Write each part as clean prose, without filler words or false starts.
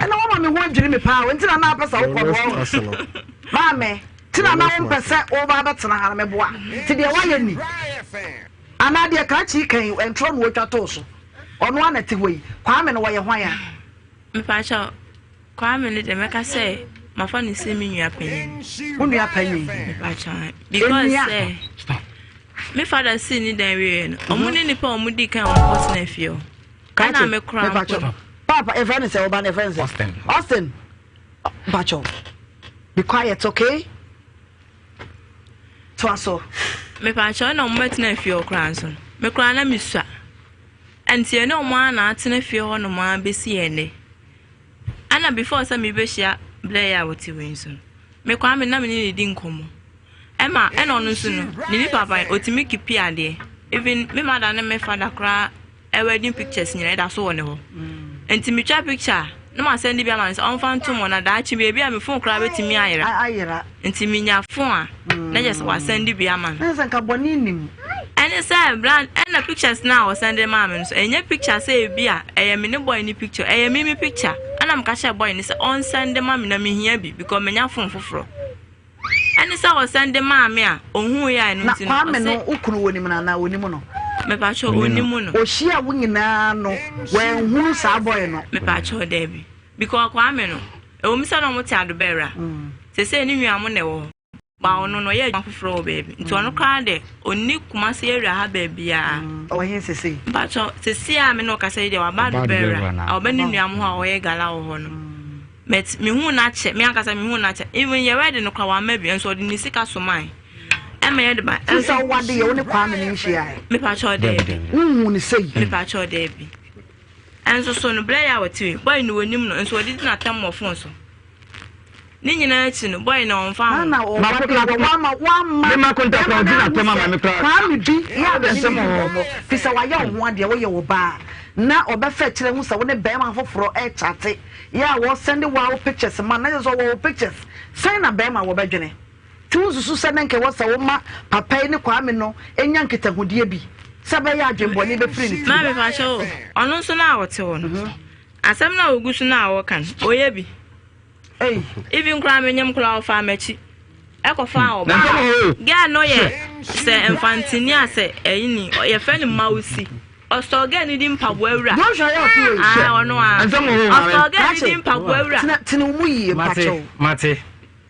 Ɛna wama me ho adwiri me paa o, nti na na apɛ sɛ wokɔ no wɔ maame, nti na na wompɛ sɛ woba abɛtena ha no meboa, nti deɛ woayɛ ni anaa deɛ krakye yi kan ntorɔ na wɔtwa too so, ɔno ara na ɛte hɔ yi, Kwame no wɔyɛ hwan a? Mepakyɛw, Kwame no deɛ mɛka sɛ mafa no sɛ me nua panyin. Wo nua panyin? Mepakyɛw, because sɛ me father sii ne dan wieɛ no, ɔmo ne nipa a ɔmo di kan wɔn kɔ tena fie hɔ. Ɛna me koraa mpo. Papa, yɛfrɛ no sɛ ɔba no yɛfrɛ no sɛ Austin. Austin. Mpakyɛw. Be quiet, okay? Toa so. Mepakyɛw ɛna ɔmo bɛtena fie hɔ koraa nso no, me koraa na mesua. Ɛnti ɛne ɔmo ara na atena fie hɔ nom ara bɛsi ɛnnɛ. Ɛna before sɛ mebɛhyia blɛ yi a wɔte wei nso no, me koraa me na me ne no di nkɔmmɔ. Ɛma ɛna ɔno nso no, ne nipa ban, ɔtumi kipi adeɛ. Even me mother ne me father koraa wedding pictures nyinaa ɛda so wɔ ne hɔ. Nti metwa picture a, na ma send bi ama no sɛ ɔmfa nto mu na daakye baabi a me phone koraa bɛtumi ayera. Ayera. Nti menya phone a, na kyerɛ sɛ wasɛnde bi ama no. Ɛne sɛ nka bɔne nnim. Ɛne sɛ bra ɛna pictures no a ɔsɛnde maa me no so ɛnyɛ picture sɛ ebi a ɛyɛ me ne boy ne picture, ɛyɛ me me picture. Ɛna meka kyerɛ boy no sɛ ɔnsɛnde ma me na mehia bi because menya phone foforɔ. Ɛne sɛ ɔsɛnde maa me a ohuu yɛ a ɛno Na nti no Kwame ɔse. no wo kunu wonim no anaa onim no? Mepakyɛw onim no. Ohyia wo nyinaa no wanhunu saa boy no? Mepakyɛw daabi because Kwame no ɛwɔ mu sɛ na ɔmo te Adobɛwura sesei ne nua mo na ɛwɔ hɔ but ɔno no ɔyɛ adwuma foforɔ wɔ baabi nti ɔno koraa de ɔnni Kumasi area ha baabiaa. Ɔwɔ he sesei? Mepakyɛw sesei a me ne wo kasa yi deɛ waba Adobɛwura ɔba ne nua mo hɔ a ɔyɛ gala wɔ hɔ no. But mehuu no akyɛ, me ankasa mehuu no akyɛ. Even yɛ wedding no koraa wamma bi, nso ɔde ne sika somae. Ɛma yɛde ba. Ti sɛ wowade yɛ wo ne Kwame no nhyiae? Mepakyɛw daabi. Wonhuu no sei? Mepakyɛw daabi. Ɛnso so no, berɛ yɛ a wɔte wei, boy no wɔnim no, nso wɔdidi n'atɛm wɔ phone so. Ne nyinaa akyi no, boy no ɔmfa ho. Nana ɔwade wɔ wama wama bɛrima no ahu sɛ Kwame bi yɛ a mene ne di nkɔmmɔ fi sɛ wayɛ wo ho adeɛ woyɛ wo baa na ɔbɛfa akyire ahu sɛ wo ne bɛrima foforɔ ɛkyate Yɛ a wɔ sɛnde wa wo pictures ma no na kyerɛ sɛ ɔwɔ wo pictures sɛn na bɛɛma wɔ bɛdwene nti wo nsusu sɛ na nka ɛwɔ sɛ wo ma papa yi ne Kwame no nya nkitahodie bi sɛ bɛyɛ adwen bɔne bɛfiri ne tirim. Maame pakyɛ o ɔno nso no a ɔte hɔ no asɛm no a ɔgu so no a ɔka no ɔyɛ bi even koraa menyem koraa ɔfaa m'akyi ɛkɔfaa ɔbaa girl no yɛ sɛ mfantini a sɛ ɛyi ni yɛfrɛ no mausi Ɔsɔɔ gɛɛ no di mpaboa wura. Joshua yɛ ɔte wei. Ah, ɔno a. Nsɛm wɔ hɔ maame. Ɔsɔɔ gɛɛ no di mpaboa wura. Tena tena mu yie mpakyɛw. Mate.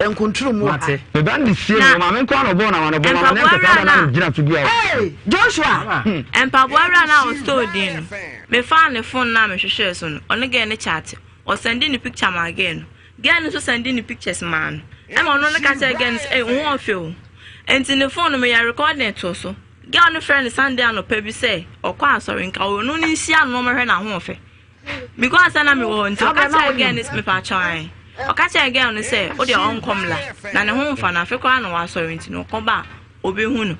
Nkunturu mu ha. Mate. Me ba no de sie me maame nko ara na ɔbɔɔ no ama no ɔbɔ no ama ne nkasa aba na gyina so dua. Hey, Joshua. Mpaboa wura na ɔsɔɔ din no. Me faa ne phone na me hwehwɛɛ so no. Ɔne gɛɛ no chat. Ɔsɛnde ne picture maa gɛɛ no. Gɛɛ no nso sɛnde ne pictures maa no. Ɛma ɔno no ka kyerɛɛ gɛɛ no sɛ, "Hey, wo ho ɔfɛ o." Enti ne phone no meyɛ recording too so. Girl no frɛɛ no Sunday anɔpa bi sɛ ɔkɔ asɔre nka ɔno no nhyia no na ɔmmɛhwɛ n'ahoɔfɛ. Because sɛ na mewɔ hɔ nti ɔka kyerɛɛ girl no mepaakyɛw ae. Ɔka kyerɛɛ girl no sɛ wo deɛ ɔnkɔ mmla na ne ho mfa no afe koraa na wasɔre nti no ɔkɔba a ɔbɛhu no.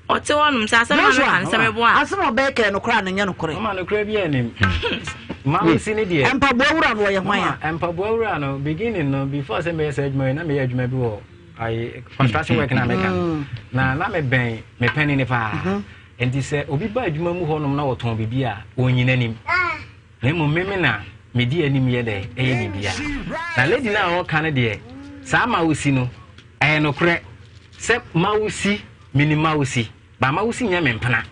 Ɔte hɔnom sɛ asɛm a meka no sɛ meboa a. Asɛm a ɔbɛyɛ kɛɛ nokorɛ a na ɛnyɛ nokorɛ. Mama nokorɛ bi anim. Mawusi ne deɛ. Mpaboa wura no ɔyɛ hwan a? Mpaboa wura no beginning no before sɛ meyɛ saa adwuma yi na meyɛ adwuma bi wɔ ayi construction work na meka no na na mebɛn me panin no paa mhm. nti sɛ obi ba adwuma mu hɔnom na wɔtɔn biribi a ɔnyi n'anim na mmom meme na medi anim yɛ dɛ ɛyɛ biribia na lady no a ɔka no deɛ saa ma wosi no ɛyɛ nokorɛ sɛ ma wosi menim ma wosi ba ma wosi nyɛ me mpena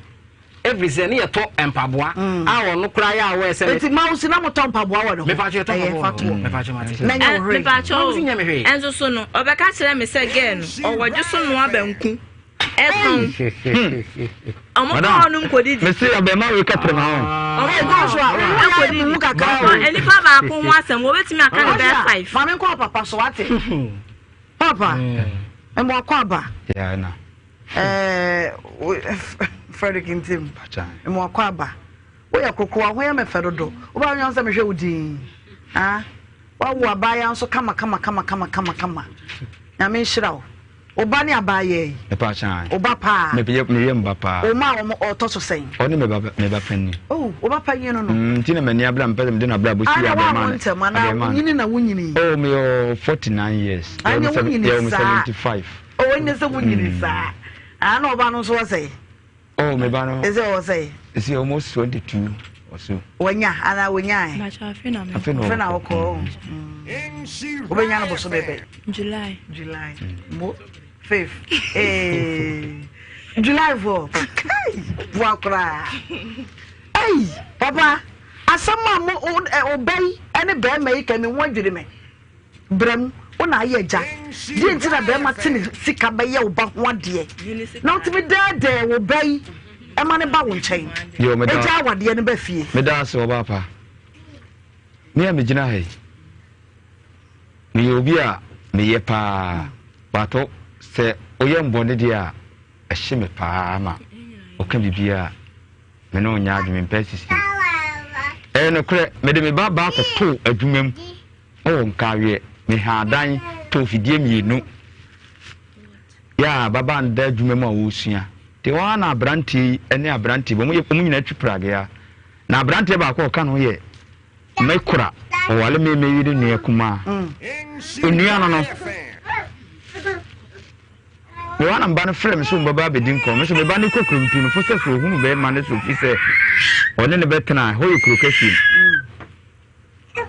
Ɛfiri sɛ ne yɛtɔ mpaboa mm. a ɔno koraa yɛ awɔ ɛsɛ. Eti maa wosi na mo tɔ mpaboa wɔ ne ho. Mepatwa yɛtɔ mpaboa wɔ ne ho. Mepatwa mate. Na nyɛ wo hwee. Mepatwa o. Nyɛ me hwee. Ɛnso so no ɔbɛka kyerɛ me sɛ gɛɛ no ɔwɔ dwo so noa banku ɛtɔn. Ɔmo kɔ hɔ nom kɔdidi. Mesi abɛɛma wei kɛtɛrɛ ma ho. Ɔmo kɔ ɛkɔdidi. Nipa baako ho asɛm wɔbɛtumi aka ne bɛyɛ five. Maame nkɔ papa so wate. Papa. Ɛmɔ akɔ aba. Yeah, na. Eh, Frederick Ntim, mmoa kɔ aba. Woyɛ kokoa, ho yɛ me fɛ dodo. Wobaa nyan sɛ mehwɛ wo din. Ah, wawo abaayewa nso kama kama kama kama kama kama. Nyame nhyira wo. Wo ba ne abaayewa yi. Mepa Wo ba paa. Meyɛ mba paa. Wo ma wɔn ɔtɔ so sɛn? Ɔne me ba me ba panyin. Oh, wo ba panyin no no. Mm, nti na m'ani abira mpɛ sɛ mede n'abira bɔ si abɛma no. Ana ntɛm ana wonyini na wonyini. Oh, meyɛ 49 years. Ana wonyini saa. 75. Oh, ɛnyɛ sɛ wonyini saa. Ah, na ɔba no nso wɔ sɛe? Oh, me ba no. Ɛsɛ wɔ sɛe? Ɛsɛ almost 22. Ɔso. Wanya anaa wonyae? Mpakyɛ afe na mekɔ. Afe na wokɔ. Wobɛnya no bosome bɛn? July. July. Mo fifth. Ee. July fo. Kai boa koraa. Ei papa asɛm a mo ɔba yi ne bɛrima yi ka me ho adwiri me. Brɛ mu, wo na ayɛ agya. Deɛ nti na bɛrima te ne sika bɛyɛ wo ba ho adeɛ na wotumi dɛɛdɛɛ wo ba yi ɛma ne ba wo nkyɛn. Ɛgya awadeɛ no ba fie. Meda ase ɔbaa pa. Me a megyina ha yi, meyɛ obi a meyɛ paa but sɛ woyɛ mbɔne deɛ a ɛhye me paa ma woka biribiara me ne wo nyɛ adwene mempɛ asisie. Ɛyɛ nokorɛ mede me ba baa kɔtoo adwuma mu wɔ Nkaweɛ mehaa dan tɔɔ fidie mmienu yɛ a babaa no da adwuma mu a ɔresua nti hɔ ara na aberanteɛ yi ne aberanteɛ bi wɔn nyinaa twi pragea na aberanteɛ baako a ɔka ne ho yɛ Me kora, ɔware me me yere nua kumaa. Onua no no. Me wa na mba no frɛ me sɛ ɔmbɛba abɛdi nkɔmmɔ. Me so me ba no kɔ kurom tu no fo sɛ sɛ ɔhunu bɛrima no sɛ ofi sɛ ɔne no bɛtena a, ɛhɔ yɛ kuro kɛseɛ mu.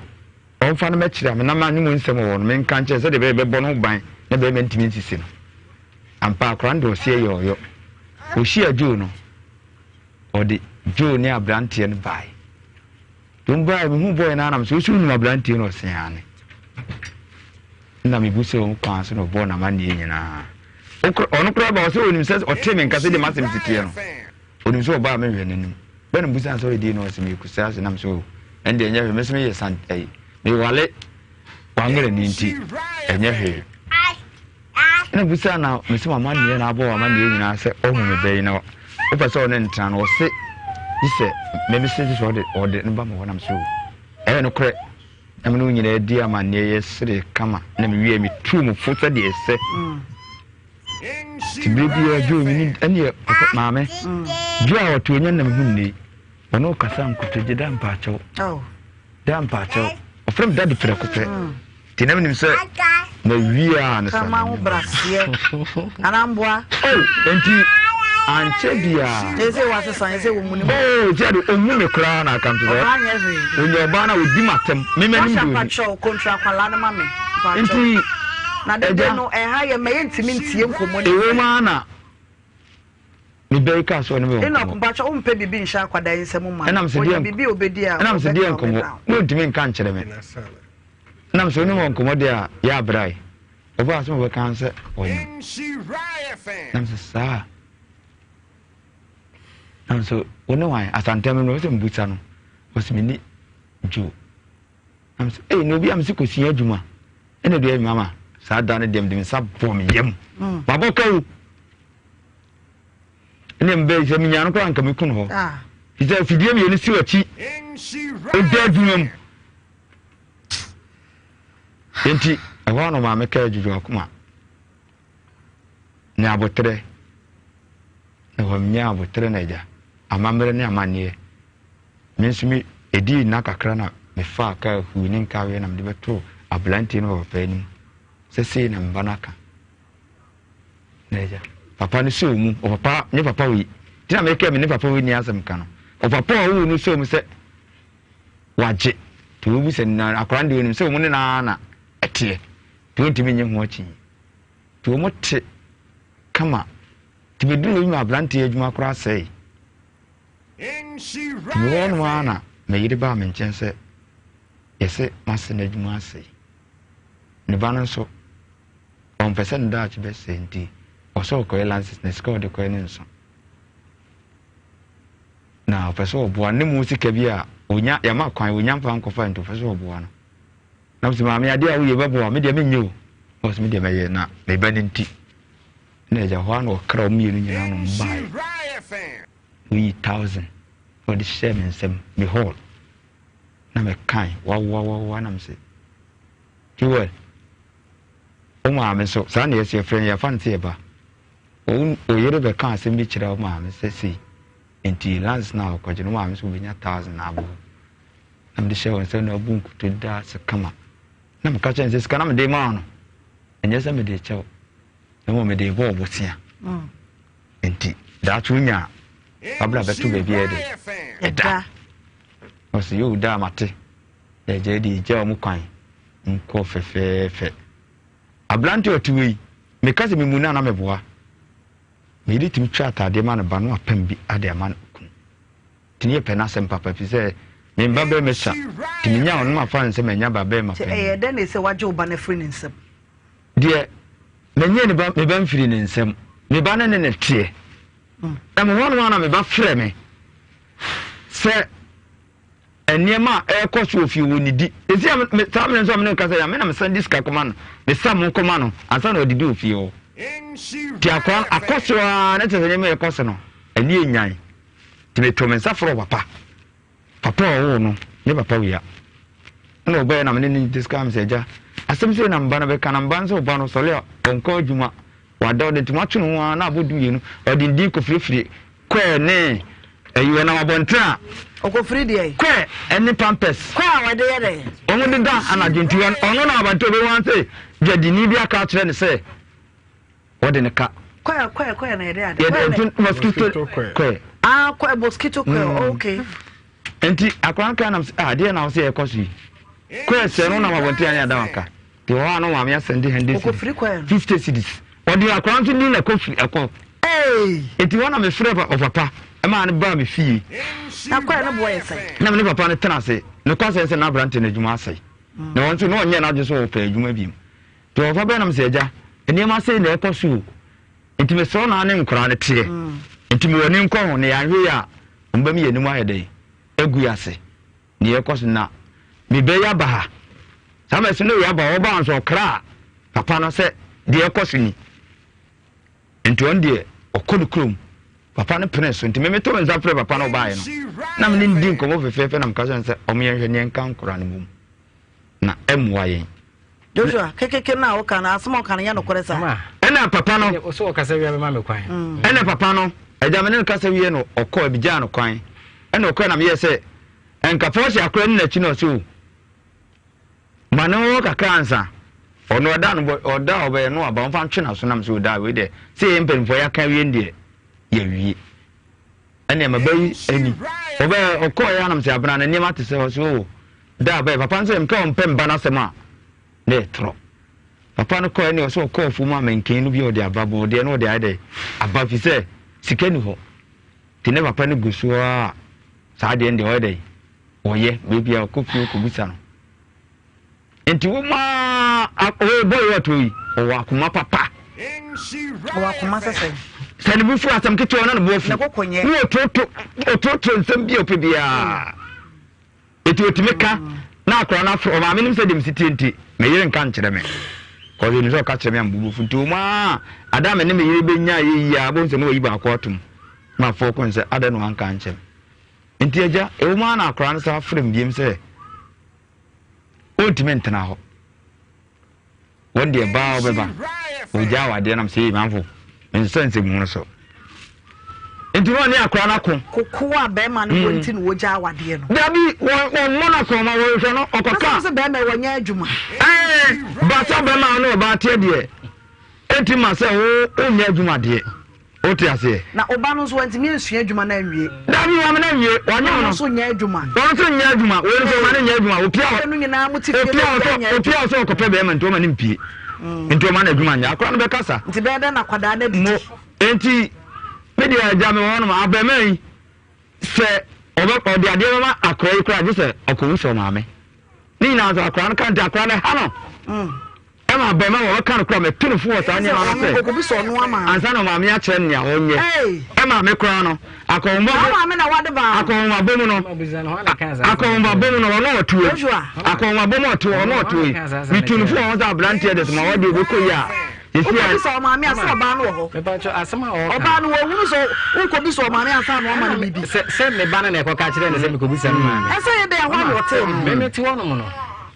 Ɔmfa no mɛkyerɛ me na ma ne mu nsɛm wɔ hɔ no menka nkyerɛ sɛdeɛ ɛbɛyɛ bɛbɔ no ho ban na bɛrima ntumi nsisi no. Ampa akora no deɛ ɔseɛ yɛ ɔyɔ. Ɔhyia Joe no, ɔde Joe ne aberanteɛ no bae. Dwom baa mehu bɔɔl no anam sɛ wosi wonim aberanteɛ no ɔse aane. Na mebu sɛ wɔn kwan so na ɔbɔɔ n'amanneɛ nyinaa. Ɔno koraa ba ɔsɛ onim sɛ ɔte me nka sɛdeɛ m'asɛm si teɛ no. Onim sɛ ɔbaa menhwɛ n'anim. Bɛ na mbusa sɛ ɔyɛ deɛ na ɔse meyɛ kusaa ase nam sɛ o ɛndeɛ ɛnyɛ hwee me nso meyɛ san ɛyi mewale wangerɛ ni nti ɛnyɛ hwee. Ɛna bisa na mese w'amanneɛ na abɔ w'amanneɛ nyinaa sɛ ɔhu me bɛyi na wopɛ sɛ ɔne ntena no ɔse gye sɛ meme se gye sɛ ɔde ɔde no ba me hɔ nam so ɛyɛ nokorɛ na me ne wo nyinaa di amanneɛ yɛ sere kama na mewie metuu mo fo sɛdeɛ ɛsɛ nti berɛ biara dwo mene ɛneɛ papa maame dwo a ɔte onya na mehu nnei ɔne ɔkasa nkotogye da mpaakyɛw da mpaakyɛw ɔfrɛ me dade prɛko pɛ Nti na menim sɛ mawie a ne sa. Kama ho braseɛ anaa mboa. Oh, nti ankyɛ biara. Ɛsɛ wasesa, ɛsɛ wɔ mu ne mu. Oh, ti ade ɔmu me koraa na aka nto sɛ. Ɔbaa nyɛ hwee. Ɔnyɛ ɔbaa na ɔdi m'atɛm. Me m'anim de ɔni. Wɔhyɛ pakyɛw kontra akwadaa no ma me. Nti na dede no ɛha yɛ mɛ yɛntumi ntie nkɔmmɔ no. Ɛwɔ mu ara na me bɛ yi kaa sɛ ɔne me wɔ nkɔmmɔ. Enoch mpakyɛw wompɛ biribi nhyɛ akwadaa yi nsam ma no. Ɔnya biribi a ɔbɛdi a Ɛnam sɛ deɛ nkɔmmɔ na ɔntumi nka nkyerɛ me. Ɛnam sɛ ɔne wɔ nkɔmmɔ deɛ a yɛ abrae. Ɔbaa sɛ ɔbɛka sɛ ɔnyem. Nam sɛ saa. Nam sɛ wo ne wan asantɛm no ɔsɛ mbusa no. Ɔsɛ me ni Joe. Nam sɛ ee na obi a mese kɔsua adwuma. Ɛna deɛ mama saa da no deɛ mede me nsa bɔ me yam. Mabɔ ka o. Ɛnna mbɛ sɛ menya no koraa nka meku no hɔ. Fi sɛ afidie mmienu si w'akyi ɔda adwuma mu. Enti ɛhɔ ano maame kaa dwudwo akoma ne aboterɛ na wɔnyɛ aboterɛ na agya amammerɛ ne amanneɛ. Me nso me ɛdii nna kakra na mefaa kaa huu ne nkaweɛ na mede bɛtoo aberanteɛ no wɔ papa anim sɛ sei na me ba no aka. Na agya, papa no sɔɔ mu, ɔpapa, nye papa wei, nti na meka me ne papa wei ni asɛm ka no, ɔpapa a ɔwoo no sɔɔ mu sɛ wagye, nti wɔbu sɛ na akwadaa no deɛ onim sɛ wɔn ne naa na ɛteɛ, nti wɔntumi nye ho akyi, nti wɔn te kama, nti bɛduru baabi ma aberanteɛ adwuma koraa sɛe, nti mewɔ hɔ nom ara na me yere baa me nkyɛn sɛ yɛsɛ m'ase n'adwuma asɛe, ne ba no nso Ɔmpɛ sɛ ne daakye bɛsɛe nti, ɔsɛ ɔkɔyɛ license na sika a ɔde kɔyɛ no nso. Na ɔpɛ sɛ ɔboa ne mu sika bi a onya yɛma kwan onya mfa nkɔfa nti ɔpɛ sɛ ɔboa no. Na sɛ maame adeɛ a woyɛ bɛboa me deɛ menyɛ o. Ɔsɛ me deɛ mɛyɛ na me ba no nti. Na agya hɔ a na ɔkra wɔn mmienu nyinaa na wɔn baeɛ. Woyi thousand na ɔde hyɛɛ me nsam me hall na mekan wawawawa na me sɛ Joel Wo maame nso, saa na yɛse yɛfrɛ no, yɛfa no sɛ yɛ ba. Wo wo yere bɛka asɛm bi kyerɛ wo maame sɛ sei, nti lance no a ɔkɔgye no, wo maame nso wobɛnya thousand abɔ ho. Na mede hyɛ wɔn sɛ na abu nkuto da ase kama. Na meka kyerɛ no sɛ sika na mede ma wo no, ɛnyɛ sɛ mede kyɛ wo, na mmom mede bɔ wo bosea. Mm. Nti daakye wonya a, wabra bɛto baabi a ɛde ɛda. Ɔse yoo daa mate. Na agya yi deɛ egya wɔn kwan nkɔ fɛfɛɛfɛ. Aberante a ɔte hɔ yi, meka sɛ memu no a na meboa. Me yere tumi twa ataadeɛ ma ne ba na wapam bi ade ama ne kunu. Nti ne yɛpɛ n'asɛm papa fi sɛ me ba bɛrima sua. Nti menya ɔno mafa no sɛ manya ba bɛrima Nti panin. ɛyɛ dɛn na ɛsɛ wagye wo ba no afiri ne nsam? Deɛ manyɛ ne ba me ba mfiri ne nsam. Me ba no ne ne teɛ. Na me hɔ nom ara na me ba frɛ me sɛ nneɛma a ɛrekɔ so wɔ fie wɔ ne di. Esi a me saa mmerɛ nso a me ne wo kasa yi a me na mesan di sika kɔma no, mesa mo kɔma no ansa na ɔdidi wɔ fie hɔ. Nti akora akɔ so ara na kyerɛ sɛ nneɛma a ɛrekɔ so no ani enyan. Nti meto me nsa frɛ papa. Papa a ɔwoo no ne papa wia. Ɛna ɔbaeɛ na me ne no discuss me sɛ agya asɛm sei na me ba no bɛka na me ba no sɛ ɔba no sɔre a ɔnkɔ adwuma wada ɔde ntoma ato ne ho ara na abɔ du mmienu ɔde ndin kɔfirifiri kɔɛ ne ɛyi wɔnam abɔnten a ɔkɔfiri deɛ kɔɛ ɛne pampers kɔɛ a wɔde yɛ dɛ wɔn de da anadwo nti wɔn ɔno na abɔnten ɔbɛhu ara sɛ dwadini bi aka akyerɛ no sɛ wɔde ne ka. Kɔɛ kɔɛ kɔɛ na yɛde ade. Yɛde nti mosquito kɔɛ. Ah kɔɛ mosquito kɔɛ mm. okay. Nti akwadaa no kan nam sɛ ah adeɛ na ɔsɛ yɛkɔ so yi. Kɔɛ sɛ no nam abɔnten a ne ada waka. Te hɔ a na maame asɛnde hundred cedis. 50 cedis. Ɔde akwadaa nso din na ɛkɔ firi ɛkɔ. Nti hɔ na mefrɛ ɔpapa ɛmaa no baa me fie. Na kɔɛ no boɔ yɛ sɛn? Na me ne papa no tena ase. Nokwasɛm sɛ na aberante no adwuma asɛe. Na wɔn nso na ɔnyɛ n'adwene sɛ ɔpɛ adwuma bio. Nti ɔfa bɛn nam sɛ, Agya, nneɛma sei na ɛrekɔ so o, nti mesrɛ wo na ne nkoraa no teɛ, nti ma w'ani nkɔ ho, na yɛanhwɛ yie a, wɔn bɛma yɛn anim ayɛ dɛn? Agu yɛn ase, nea ɛrekɔ so na me ba yi aba ha. Saa mmerɛ so na wei aba hɔ, ɔbaa nso ɔkraa papa no sɛ deɛ ɛrekɔ so ni. Nti ɔno deɛ ɔkɔ ne kurom. Papa no penee so, nti me metoo nsa frɛɛ papa no ɔbaeɛ no, na me ne no di nkɔmmɔ fɛfɛɛfɛ na meka kyerɛ no sɛ ɔmo yɛnhwɛ ne yɛnka nkoraa no mmom na ɛmmoa yɛn. Joshua, kekeke no a woka no, asɛm a ɔka no nyɛ nokorɛ saa. Ɛna papa no. Ɔsɛ ɔkasa wie abɛma me kwan. Ɛna papa no, agya me ne no kasa wie no, ɔkɔɔ, megyaa no kwan. Ɛna ɔkɔɛ na meyɛɛ sɛ, nka Portia koraa ni n'akyi na ɔsɛ o, ma ne ho kakra ansa. Ɔno ɔda no bɔ, ɔda a ɔbɛyɛ no aba, ɔmfa ntwe n'aso nam sɛ o daa wei deɛ, sɛ yɛn mpanimfoɔ yɛaka awie no deɛ, yɛawie. Ɛnneɛ ma bɛ yi ani. Ɔbɛ ɔkɔɔ yɛ anam sɛ abena no nneɛma te sɛ ɔsɛ o da bɛyɛ papa no sɛ mka ɔmpɛ mba n'asɛm a na ɛtorɔ. Papa no kɔɔ ɛnneɛ ɔsɛ ɔkɔɔ afuom a mankin no bi a ɔde aba bɔɔdeɛ na ɔde ayɛ dɛ aba fi sɛ sika ni hɔ. Nti ne papa no gu so a saa adeɛ no deɛ ɔyɛ dɛ ɔyɛ baabi a ɔkɔ fie ɔkɔbisa no. Nti wo maa ɔyɛ bɔyɛ ɔtɔ yi ɔwɔ akoma papa. Ɔwɔ akoma sɛ sɛn. Sɛ ne bo fu asɛm ketewa na ne bo afu. Ne koko nyɛ. Ne ɔtoto ɔtoto nsɛm bi a ɔpɛ biara. Eti otumi ka na akora no afro ɔmaame nim sɛ deɛ mesi tie nti me yere nka nkyerɛ me. Kɔsɛ onim sɛ ɔka kyerɛ me a me bo bɛfu nti wɔn a ada me ne me yere bɛnya yɛ yie a bɔn sɛ ne wayi baako atom na afɔ kɔn sɛ adɛn na wanka nkyɛn. Nti agya ɛwɔ mu a na akora no san frɛ me biem sɛ Ɔntumi ntena hɔ. Wɔn deɛ baa ɔbɛba. Ɔgya awadeɛ nam sɛ ee manfo mensɛ nsɛm hunu so. Nti na ɔne akora no ako. Koko a bɛrima no wɔ nti na wɔgya awadeɛ no. Dabi wɔn wɔn mmɔ no akɔnma wɔhwehwɛ no ɔkɔka. Asɛm sɛ bɛrima wɔnyɛ adwuma. Ɛɛ basa bɛrima ne ɔbaa teɛ deɛ enti ma sɛ wo wonyɛ adwuma deɛ. Wote aseɛ? Na ɔba no nso wantumi ansua adwuma no anwie. Dabi, wamena anwie. Wanyɛ Ɔno no. nso nyɛ adwuma. Ɔno nso nyɛ adwuma. Wei nso ɔma no nyɛ adwuma. Opia Mo mmienu nyinaa mo te fie opia na obiara ɔsɛ nyɛ opia adwuma. ɔsɛ ɔkɔpɛ bɛrima nti ɔma no mpie. Nti ɔma no adwuma nyɛ. Akora no bɛkasa. Nti bɛyɛ dɛn na akwadaa no adidi? Mo nti me deɛ agya me wɔ hɔnom abɛɛmaa yi sɛ ɔbɛ ɔde adeɛ bɛma akora yi koraa gye sɛ ɔkɔwu sɛ ɔmaame. Ne nyinaa nso akora no ka nti akora no ha no. Ɛma abarimaa ma ɔbɛka no koraa matu no fo wɔ saa nneɛma no sɛ ansa na ɔmaame akyerɛ no nea ɔnyɛ. Ɛma me koraa no akɔnhomabɔ mu no akɔnhomabɔ mu no ɔno ɔtoe akɔnhomabɔ mu ɔtoe ɔno ɔtoe metu no fo wɔ ho sɛ aberanteɛ de sɛ ma wɔde ɔbɛkɔ yi a wokɔbisa ɔmaame a sɛ ɔbaa no wɔ hɔ ɔbaa no wɔhunu sɛ wokɔbisa ɔmaame ansa na ɔma no biribi sɛ me ba no na ɛkɔka kyerɛ no sɛ mekɔbisa no maame ɛsɛ yɛ dɛ ɛhɔ na ɔtee no meme te hɔnom no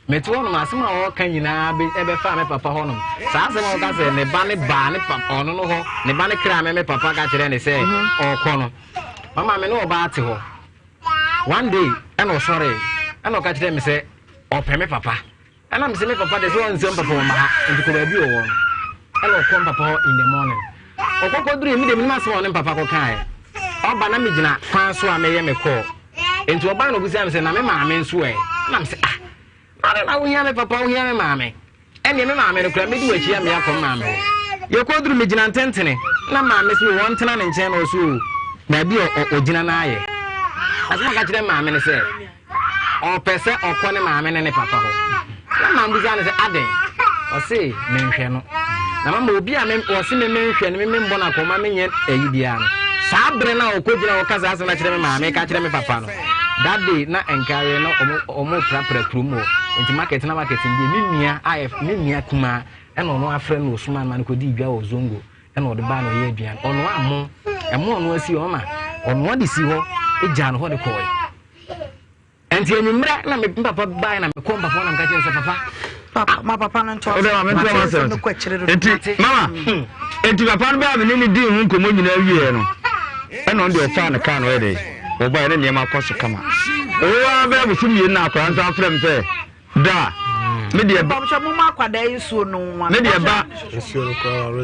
Mete hɔnom, asɛm a wɔreka nyinaa be ɛbɛfaa me papa hɔnom. Saa asɛm a wɔka sɛ ne ba no baa ne papa ɔno no hɔ, ne ba no kraa me me papa ka kyerɛɛ no sɛ ɔrekɔ no. Mama me ne ɔbaa te hɔ. One day ɛna ɔsɔree ɛna ɔka kyerɛɛ me sɛ ɔpɛ me papa. Ɛna me sɛ me papa de sɛ ɔnsɛ me papa ɔmma ha nti kɔ baabi ɔwɔ no. Ɛna ɔkɔ me papa hɔ in the morning. Ɔkɔ kɔdurui me deɛ menim asɛm a ɔne me papa kɔkaeɛ. Ɔba na megyina kwan so a meyɛ me call. Nti ɔbaa na ɔbisaa me sɛ na me maame nso ɛ? Na me sɛ ah, na na wohia me papa, wohia me maame. Ɛnneɛ me maame no koraa mɛdi w'akyi a meakɔ me maame hɔ. Yɛkɔduru megyina ntentene na maame sɛ wɔntena ne nkyɛn na ɔso o, baabi a ɔgyina no ayɛ. Asɛm a ɔka kyerɛ maame no sɛ ɔpɛ sɛ ɔkɔ ne maame ne ne papa hɔ. Na maame bisa no sɛ adɛn? Ɔse menhwɛ no. Na mama obi a ɔse me menhwɛ no, me membɔ no akɔma menyɛ ayi biara no. Saa bere no a ɔkɔgyina hɔ ka saa asɛm no kyerɛ me maame ka kyerɛ me papa no, that day na nkaeɛ na ɔmo ɔmo prapra kurom hɔ nti market na market deɛ me nua ayɛ me nua kumaa ɛna ɔno afrɛ no osuma ma no kɔdi dwa wɔ zongo ɛna ɔde baa na ɔyɛ aduane ɔno amo ɛmo ɔno asi hɔ ma ɔno de si hɔ egya no hɔ de kɔɛ nti enyimmerɛ na me papa baa na mekɔ papa na meka kyerɛ sɛ papa papa ma papa no ntoa so ma asɛm no kɔ akyire dodo nti mama nti papa no baa me ne ne dii ho nkɔmmɔ nyinaa wieɛ no ɛna ɔno deɛ ɔfaa ne kaa no ɔyɛ dɛ ɔbaeɛ ne nneɛma kɔ so kama ɔwɔ ara bɛyɛ bosom mmienu na akwadaa nso afrɛ me sɛ da me deɛ ba me deɛ ba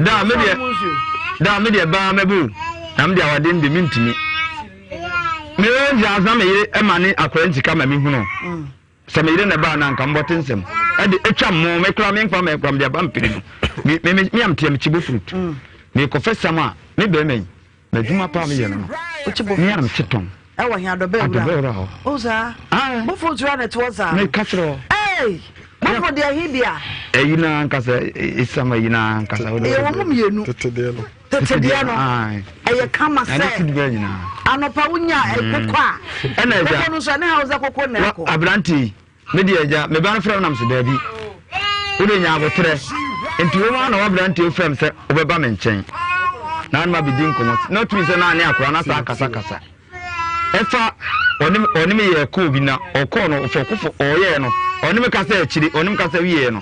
da me deɛ da me deɛ ba mɛbo na me deɛ awadeɛ no deɛ mentumi me nti ansa me yere ɛma ne akwadaa nti ma mehunu mm. Sɛ me yere na ɛbaa no a, anka mobɔte nsɛm de atwa mo. Me koraa menkwa me koraa mede aba mpire no. Me me me me amteɛ me kyibo fruit. Mm. Mekɔfɛ sam a me bɛrima yi m'adwuma paa meyɛ no no. Me a mete tɔn. Ɛwɔ he adɔbɛ wura. Adɔbɛ wura hɔ. O saa. Ah. Bofo wura na ɛte hɔ saa. Meka kyerɛ hɔ. Hey! Bofo deɛ he bia. Ɛyi na ankasa esam ayi na ankasa. Ɛyɛ wɔn mu mmienu. Tete deɛ no. Tete deɛ no ɛyɛ kama sɛ anɔpa wonya ɛkokɔ a ɛna agya koko no nso ɛne hausa koko na ɛkɔ. Aberante yi me deɛ agya me ba no frɛ me nam so daabi wode nya aboterɛ nti wɔn ara na waberante yi frɛ me sɛ wobɛba me nkyɛn na anoma bɛdi nkɔmmɔ na tumi sɛ na ne akora na saa kasakasa Ɛfa ɔne ɔne me yɛɛ kɔɔ bi na ɔkɔɔ no ɔfɔkofo ɔyɛɛ no ɔne me kasa akyire ɔne me kasa wieɛ no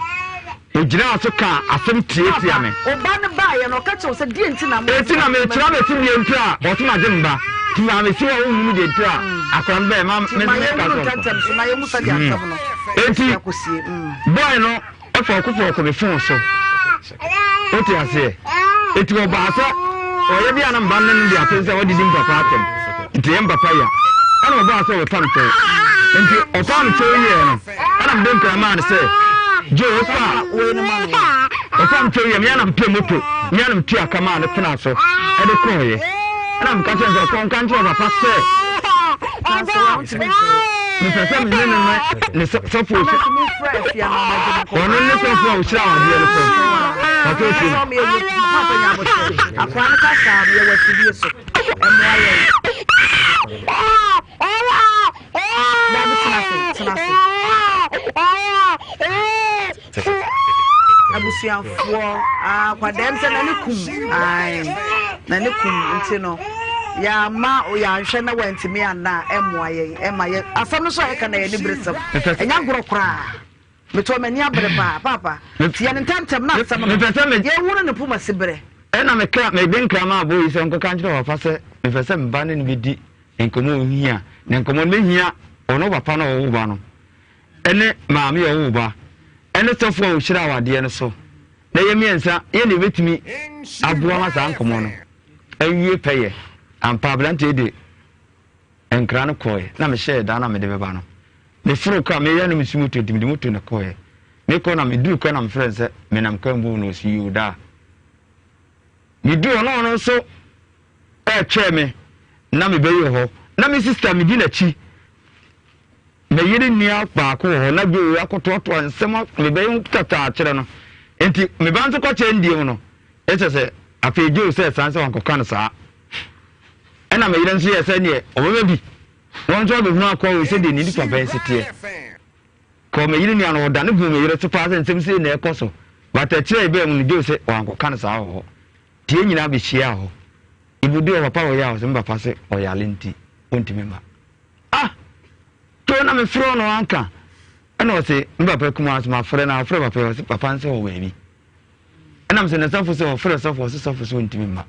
ogyinaa so kaa asɛm tiatia me. Ɔba no baeɛ no ɔka kyerɛ wo sɛ deɛ nti na mo. Eti na mekyerɛ abɛsi deɛ nti a ɔse magye me ba nti maa mesi hɔ wohunu deɛ nti a akora no bɛɛ ma me ma me ka yɛhunu sɛ ɔnkɔ. ntɛmntɛm so na yɛhu sɛdeɛ asɛm no Enti ɛsi akɔsie. Mm. boy no Ɛfɔɔko fɔɔko me fon so. Wote aseɛ? Eti ɔbaa sɛ ɔyɛ bi a na mba ne no de asɛm sɛ ɔde di mpapa atɛm. Nti ɛyɛ mpapa ya. Ɛna ɔbaa sɛ ɔbɛpa me kyɛw. Nti ɔpaa me kyɛw wieɛ no, ɛna mede nkra maa no sɛ, Joe, wokɔ a, ɔpaa me kyɛw wieɛ, me ara na mepɛ moto, me ara na metua ka maa no tenaa so ɛde kɔɔeɛ. Ɛna meka kyerɛ no sɛ ɔkɔ nka nkyerɛ papa sɛ mepɛ sɛ me ne no ne ne sɔfo ɔno ne sɔfo a ɔhyira awadeɛ no fam papa efi no. Akora no kasa no yɛwɔ afidie so ɛmmoa yɛn. Dabi tena ase tena ase. Abusuafoɔ akwadaa sɛ n'ani kum ae n'ani kum nti no yɛama yɛanhwɛ na wantumi anna a ɛmmoa yɛn ɛma yɛ asɛm no so a yɛka na yɛn ani bere sɛm ɛnya agorɔ koraa metɔ m'ani abere paa paapa nti yɛn ntɛmntɛm na asɛm no yɛhunu ne poma si berɛ. Ɛna meka mede nkra maa boy yi sɛ ɔnkɔka nkyerɛ papa sɛ mepɛ sɛ me ba ne no bɛdi nkɔmmɔ a ɔhia na nkɔmmɔ no mɛhia ɔno papa no a ɔwo ba no ne maame a ɔwoo ba ne sɔfo a ɔhyira awadeɛ no so na yɛ mmiɛnsa yɛ na yɛbɛtumi aboa ma saa nkɔmmɔ no awie pɛyɛ. Ampa aberanteɛ de nkra no kɔɔɛ na mehyɛɛ da na mede bɛba no. Meforo kɔ a meyɛ no mesi moto nti mede moto na kɔɔɛ. Mekɔ na meduru kɔ na mefrɛ no sɛ menam kwan bu na ɔsi yoo daa. Meduru hɔ na ɔno nso ɛretwɛn me na mebɛyɛ hɔ na me sista medi n'akyi. Me yere nua baako wɔ hɔ na Joe akɔtoatoa nsɛm a me ba yi ho tata akyerɛ no. Enti me ba nso kɔkyerɛ no deɛ mu no, ɛsɛ sɛ afei Joe sɛ san sɛ wankɔka no saa. Ɛna me yere nso yɛ sɛ neɛ ɔbɛba bi na ɔno nso abɛhunu akoa wei sɛdeɛ ne nipa bɛn si teɛ. Kɔ me yere nua no ɔdane guu me yere so paa sɛ nsɛm sei na ɛkɔ so. But akyire a yɛbaa mu no Joe sɛ wankɔka no saa wɔ hɔ. Nti yɛn nyinaa bɛhyiaa hɔ. Iboduu hɔ papa wɔ yɛ a ɔsɛ me papa se ɔyare nti ɔntumi mma. Ah! To na mefrɛ no anka. Ɛna ɔse me papa kumaa so mafrɛ no afrɛ papa yi ɔse papa nso wɔ baabi. Ɛna mesɛ ne sɔfo sɛ ɔfrɛ sɔfo ɔse sɔfo so ɔntumi mma.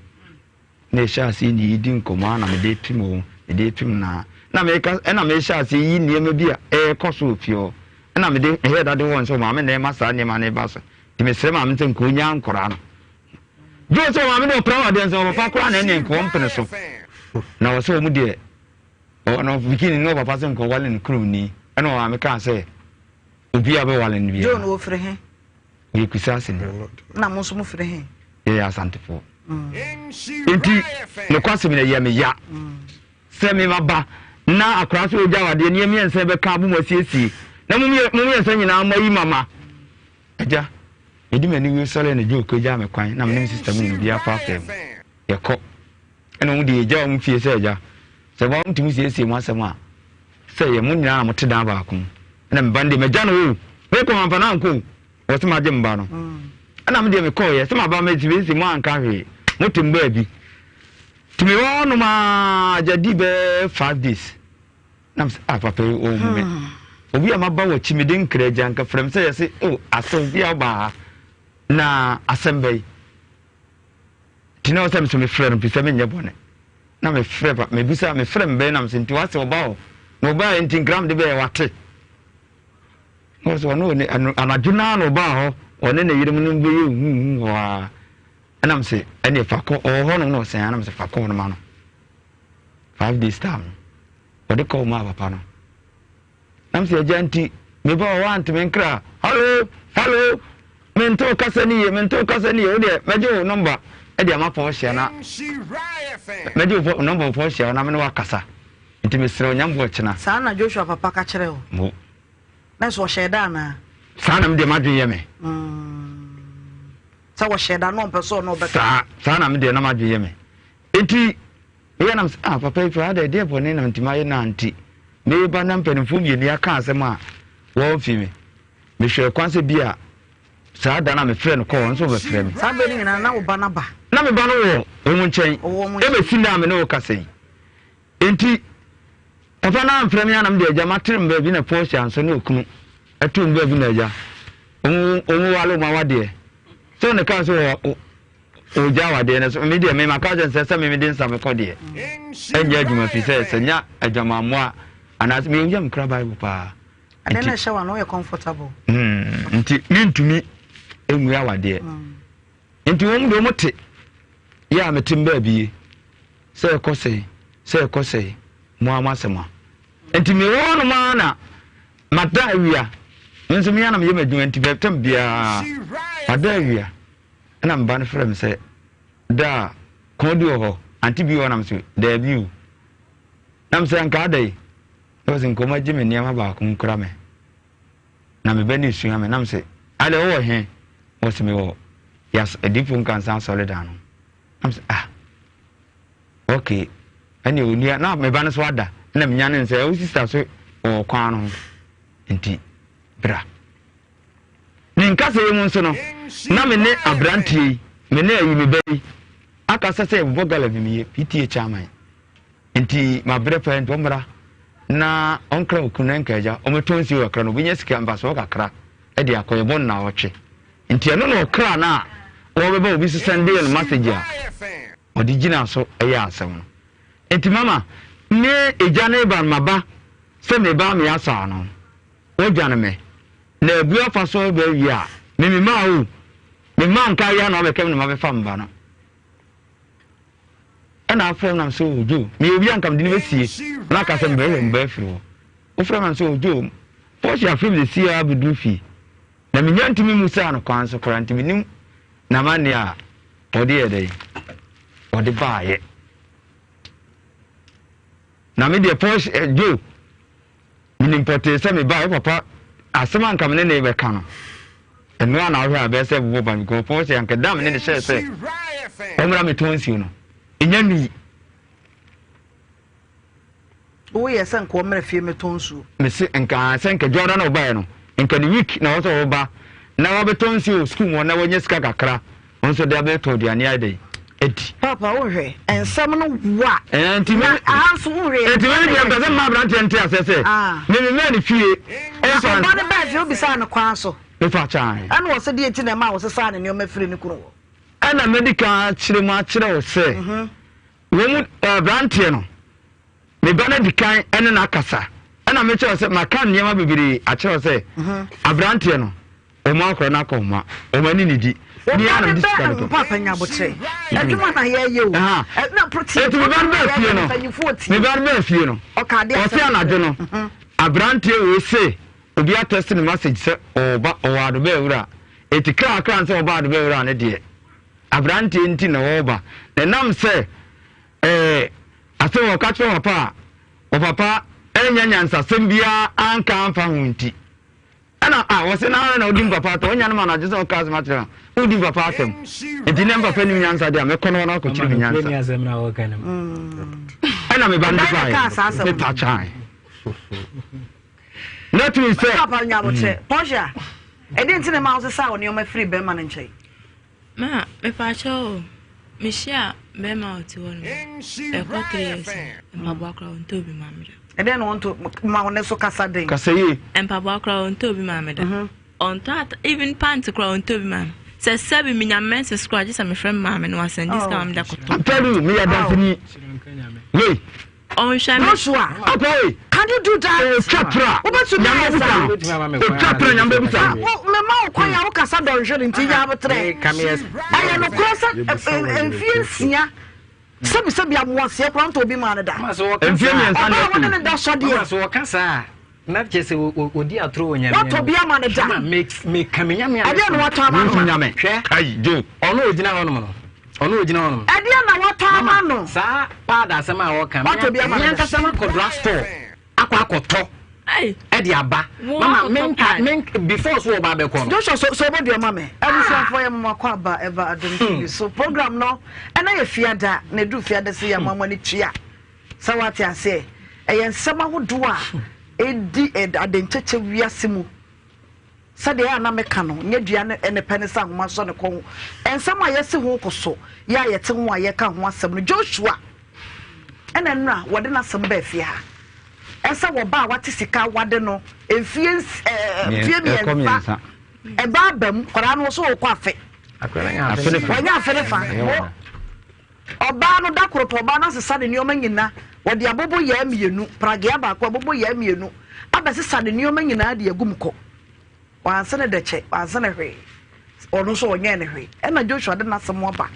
Na ɛhyɛ aseɛ ne yɛdi nkɔmmɔ a na mede pem o mede pem na na meka ɛna mehyɛ aseɛ yi nneɛma bi a ɛrekɔ so wɔ fie hɔ. Ɛna mede mehɛ dade hɔ sɛ maame na ɛma saa nneɛma no ba so. Nti mesrɛ maame sɛ nka ɔnya nkɔraa no. Dwo sɛ maame de ɔpra wɔ adeɛ nsɛ ɔpapa koraa na ɛne nka ɔmpene so. Na ɔsɛ wɔn deɛ. Ɔno bikini ne ɔpapa sɛ nkɔwale no kurom ni ɛna ɔmaame kaa sɛ obi a bɛwale no biara. Joe no wɔfiri he? Ɔyɛ Kusase ni. Na mo nso mo firi he? Yɛyɛ Asantefoɔ. Nti nokwasɛm no ɛyɛ me ya sɛ me maba na akwadaa sɛ ɔgya awadeɛ ne mmiɛnsa bɛka abom asiesie na mo mmiɛnsa nyinaa mo ayi mama. Agya, mede m'ani wei sɔre na Joe kɔgyaa me kwan na me ne me sista mu nyina obiara fa afɛ mu yɛkɔ. Ɛna wɔn deɛ yɛgya wɔn fie sɛ agya sɛ wɔn ntumi siesie mo asɛm a sɛ yɛ mo nyinaa na mo te dan baako mu ɛna me ba no deɛ magya no o mekɔ mamfa no ankɔ o wɔ sɛ magye me ba no ɛna me deɛ mekɔɔyɛ sɛ maba mesiesie mo anka hwee mo te mo baabi nti mewɔ hɔnom a agya di bɛɛ 5 days na mesɛ ah papa yi ɔhu me obi a maba wɔ akyi mede nkra agya nka frɛ me sɛ yɛse o asɛm bi a wobaa ha na asɛm bɛyi Nti na ɔsɛ me so mefrɛ no fisɛ menyɛ bɔne. Na mefrɛ pa mebisa mefrɛ me bɛyɛ na mesɛ nti wase ɔba hɔ na ɔbaa nti nkra mede bɛyɛ wate. Na ɔsɛ ɔno ɔne anadwo naa na ɔbaa hɔ ɔne ne yerem no bɛyɛ huhu hɔ a ɛna mesɛ ɛne fa kɔ ɔwɔ hɔ nom na ɔsɛn ana mesɛ fa kɔ no ma no. 5 days time no ɔde kɔɔ maa papa no. Nam sɛ agya nti meba hɔ woanteme nkra hallo hallo mente wo kasa ni yie mente wo kasa ni yie wo deɛ mɛgye wo nɔmba de ama pɔɔhyia na mɛgye wo nɔmba pɔɔhyia na mene wakasa nti mesrɛ wo nyambo ɔkyena. Saa na Joshua papa ka kyerɛ wo? Mo. Na nso ɔhyɛɛ da anaa? Saa na me deɛ m'adwene yɛ me. Sɛ wɔhyɛɛ da na ɔmpɛ sɛ ɔne ɔbɛka. Saa saa na me deɛ na m'adwene yɛ me nti. Eyɛ nam sɛ, ah, papa yi koraa adɛn, ɛdeɛn bɔne na nti mayɛ no a nti mereba na mpanimfoɔ mmienu yi aka asɛm a wɔmfi me. Mehwɛɛ kwan sɛ bi a saa da no a mefrɛ no kɔɔ hɔ nso wɔbɛfrɛ me. Saa berɛ no nyinaa na wo ba no aba? Na me ba no wɔ wɔn nkyɛn ɛbɛsi nnɛ a me ne wo kasa yi. Enti papa no amfrɛ me a na mede agya matere me baabi na Portia nso ne okunu ɛto me baabi na agya wɔn wale wɔn awadeɛ sɛ ɔne kaa sɛ Ogya awadeɛ no so. Me deɛ me maka kyerɛ sɛ sɛ me mede nsa mekɔ deɛ ɛnyɛ adwuma fi sɛ sɛ nya adwamammɔ a anaasɛ me yam kura Bible paa. Ade na ɛhyɛ wa no yɛ comfortable. Nti mentumi ngu awadeɛ. Nti wɔn deɛ wɔn te yɛ a mete mbaa bie sɛ ɛkɔ sɛe sɛ ɛkɔ sɛe mo ara mo asɛm a. Nti mewɔ hɔnom ara na mada awia me nso me ara na meyɛ m'adwuma nti bɛtɛm biara mada awia. Ɛna me ba no frɛɛ me sɛ, Daa, kɔn bi wɔ hɔ? Ante bi wɔ hɔ? Na me se, Daabi o. Na me se, Anka adɛn? Na ɔse, Nka ɔmagye me nneɛma baako nkura me, na me ba no resua me. Na me se, Adɛn, wowɔ he? Ɔse, Mewɔ Yas Adiyifoɔ Nkansa Asɔredan no. Na me se, Ah, okay. Ɛne onua, na me ba no so ada. Ɛna menya ne nsɛ, wo sista so wɔ kwan no ho, nti bra. Ne nkasa yi mu nso no, na me ne aberanteɛ yi, me ne ayi me ba yi akasa sɛ yɛbɛbɔ gala bi, meyɛ PTA chairman. Nti mabrɛ paa nti ɔmmra na ɔnkra okunu na nka agya ɔmmɛtɔ nsuo kakra na ɔbɛnya sika mfasoɔ kakra de akɔ yɛbɔ nnawɔtwe. Nti ɛno na ɔkra no a ɔbɛba obi so sɛndee no message a ɔde gyina so yɛ asɛm no. Nti mama me agya no reba no maba sɛ meba meyɛ asɔ ano. Wodwane me, na abu afa so reba awie a, me memaa wo, me mma nka awia na wabɛka me na mabɛfa me ba no. Ɛna afrɛ me nam sɛ o Joe, meyɛ obi a nka mede no bɛsie na aka sɛ mebɛhwɛ me ba afiri hɔ. Wofrɛ me nam sɛ o Joe, Portia afrɛ me sɛsi ara bɛduru fie na menya ntumi mmusaa no kwan so koraa nti menim n'amanneɛ a ɔde yɛ dɛn ɔde baayɛ. Na me deɛ Portia, eh, Joe, Menim pɔtee sɛ me ba a, wo papa asɛm a anka me ne no rebɛka no, ɛno ara na wohwɛ a ɛbɛyɛ sɛ ɛbobɔ ba because pɔn sɛ anka da a me ne no hyɛɛ sɛ ɔmmra metɔn nsuo no, ɛnya nui. Woyɛ sɛ nka ɔmmra fie mɛtɔn nsuo? Mese nka sɛ nka dwada na ɔbaeɛ no, nka ne week na ɔwɔ sɛ ɔba na wabɛtɔ nsuo wɔ sukuu mu hɔ na wanya sika kakra nso de abɛtɔ aduane ayɛ dɛn adi. Papa wohwɛ nsɛm no wa. Ɛɛ nti me aha nso wohwɛ. Nti me deɛ mpɛ sɛ mma aberanteɛ nte aseɛ sɛ ah. me me mmaa ne fie. Na ɔba no baa fie wobisaa no kwan so. Mefa kyan. Ɛna ɔsɛ deɛ nti na ɛma wɔsesaa ne nneɛma firi ne kunu hɔ. Ɛna mɛdi kan akyerɛ mu akyerɛ wo sɛ mhm. wɔn mu aberanteɛ no me ba no adi kan ɛne no akasa ɛna mekyerɛ sɛ maka nneɛma bebree akyerɛ wo sɛ mhm. aberanteɛ no. Wɔn akora no akɔ nhoma, wɔn ani nnidi. Me ara na mede sika no tɔ. Papa nya abokyerɛ. Adwuma na yɛyɛ o. Na protein. Eti me ba no baa fie no, me ba no baa fie no, ɔse anadwo no, aberanteɛ wei se obi atɛste ne message sɛ ɔba ɔwɔ Adobɛ Awura. Eti kra kra sɛ ɔba Adobɛ Awura no deɛ, aberanteɛ nti na ɔreba. Na ɛnam sɛ ɛɛ asɛm a ɔka kyerɛ papa a, ɔpapa ɛnyɛ nyansasɛm biara anka amfa ho nti. Ɛna a wɔse na ara na odi mpapa atɔ onya no ma no agye sɛ ɔka asɛm akyerɛ no wodi mpapa asɛm nti ne mpapa nim nyansa deɛ a mɛkɔ no hɔ no akɔkyerɛ me nyansa ɛna meba no de baeɛ mepa kyae na tumi sɛ papa nyabokyerɛ pɔhya ɛde nti ne ma wo sesa wo nneɛma firi bɛrima no nkyɛn. Ma mepaakyɛw o, mehyia bɛrima a ɔte hɔ no, ɛkɔ 3 years ni, mpaboa koraa ɔntɔ obi maa me da. Ɛdɛn na ɔntɔ ma wo ne so kasa den? Kasa yie. Mpaboa koraa ɔntɔ obi maa me da. Ɔntɔ ata even pant koraa ɔntɔ obi maa me. Sɛ sɛbi menya menses koraa gye sɛ mefrɛ me maame na wasɛnde sika ma me de akɔtɔ. I'm telling you, meyɛ danseni. Wei. Ɔnhwɛ me. Joshua, Akɔ can you do that? Otwa tra. Wobɛtumi ayɛ saa. Otwa tra nyame bɛbusa. Mema wo kwan a wokasa dɔnhwere nti yɛ abotrɛ. Ɛyɛ nokorɛ sɛ mfie nsia sɛbisɛbi amoaseɛ koraa ntɔ obi maa no da. Mfie mmiɛnsa na Ɔbaa a wo ne no da sɔ deɛ. Mama so wɔka saa na kyerɛ sɛ wɔdi atoro wɔ nyame Watɔ bi ama no da. Meka me nyame a Ɛdeɛ na watɔ ama no. Nyame. Hwɛ. Kai Joe. Ɔno ogyina hɔnom no. Ɔno ogyina hɔnom. Ɛdeɛ na watɔ ama no. Saa paada asɛm a wɔka. Watɔ bi ama no. Me ankasa makɔ drug store akɔ akɔtɔ ɛde aba. Mama menka menka before so ɔba abɛkɔ no. Joshua so so ɔbɔ dua ma me. Abusuafoɔ yɛ mama kɔ aba ɛba Adom TV so program no ɛna yɛ fiada na edu fiada sɛ yɛ amamɔ ne tua sɛ wate aseɛ ɛyɛ nsɛm ahodoɔ a ɛdi adenkyɛkyɛ wiase mu. Sɛdeɛ ɛyɛ a na meka no, nyɛ dua no ne pɛ ne sɛ ahoma sɔ ne kɔn. Nsɛm a yɛasi ho ko so, yɛ a yɛte ho a yɛka ho asɛm no, Joshua ɛna nnora wɔde n'asɛm baa fie ha. Ɛsɛ wɔba a wate sika wade no mfie mfie mmiɛnsa ɛba aba mu kwadaa no so wɔkɔ afe. Wɔnyɛ afe ne fa. Ɔbaa no da koro pɛ ɔbaa no asesa ne nneɛma nyina wɔde abobo yaa mmienu pragea baako abobo yaa mmienu abɛsesa ne nneɛma nyinaa de agu mu kɔ. Wanse ne dɛkyɛ, wanse ne hwee. Ɔno nso ɔnyɛɛ ne hwee. Ɛna Joshua de n'asɛm aba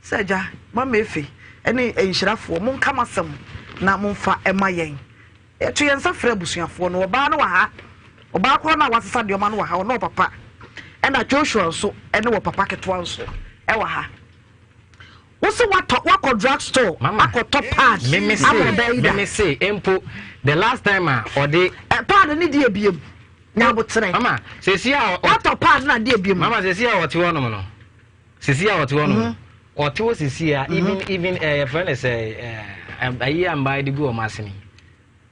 sɛ agya mama efe ne nhyirafoɔ monka m'asɛm na momfa ɛma yɛn. Yɛto yɛn nsa frɛ abusuafoɔ no. Ɔbaa no wɔ ha. Ɔbaa korɔ no a wasesa nneɛma no wɔ ha. Ɔne ɔpapa. Ɛna Joshua nso ɛne ɔpapa ketewa nso ɛwɔ ha. Wose watɔ wakɔ drug store akɔtɔ pad ama ɔbaa yi da. Meme se mpo the last time a ɔde. Ɛ pad ne di ebiem nyabotrɛ. Mama sesi a watɔ pad na di ebiem. Mama sesi a ɔte hɔ nom no sesi a ɔte hɔ nom ɔte hɔ sesi a even even ɛɛ yɛfrɛ no sɛ ɛɛ ayi a mbaa de gu wɔn asene.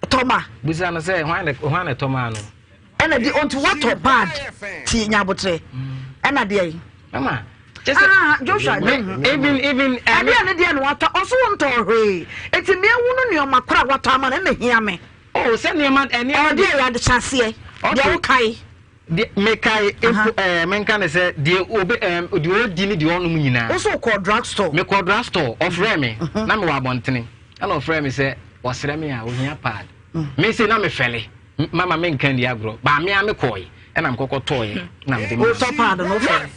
Tɔma. Bisa no sɛ hwan na hwan na ɛtɔ maa no. Ɛna di onti watɔ bad ti nyabotrɛ ɛna deɛ yi. Mama. Ah, Joshua me, even even ɛdeɛ ne deɛ na watɔ ɔso wo ntɔ hwee eti mmea hu no nneɛma koro a watɔ ama no ɛna hia me. Oh sɛ nneɛma nneɛma. Ɛdeɛ yɛ adehyɛ deɛ wokae. Deɛ mekae mpo ɛɛ menka ne sɛ deɛ obe ɛɛ deɛ ɔdi ne deɛ ɔnom nyinaa. Wo so kɔɔ drug store? Mekɔɔ drug store ɔfrɛɛ me na mewɔ abɔntene ɛna ɔfrɛɛ me sɛ ɔsrɛ me a ohia pad. Me se na mefɛle mama menka ndi agorɔ baa me a mekɔɔe ɛna mekɔkɔ tɔɔe na mede maa. Wotɔ pad no wofɛle?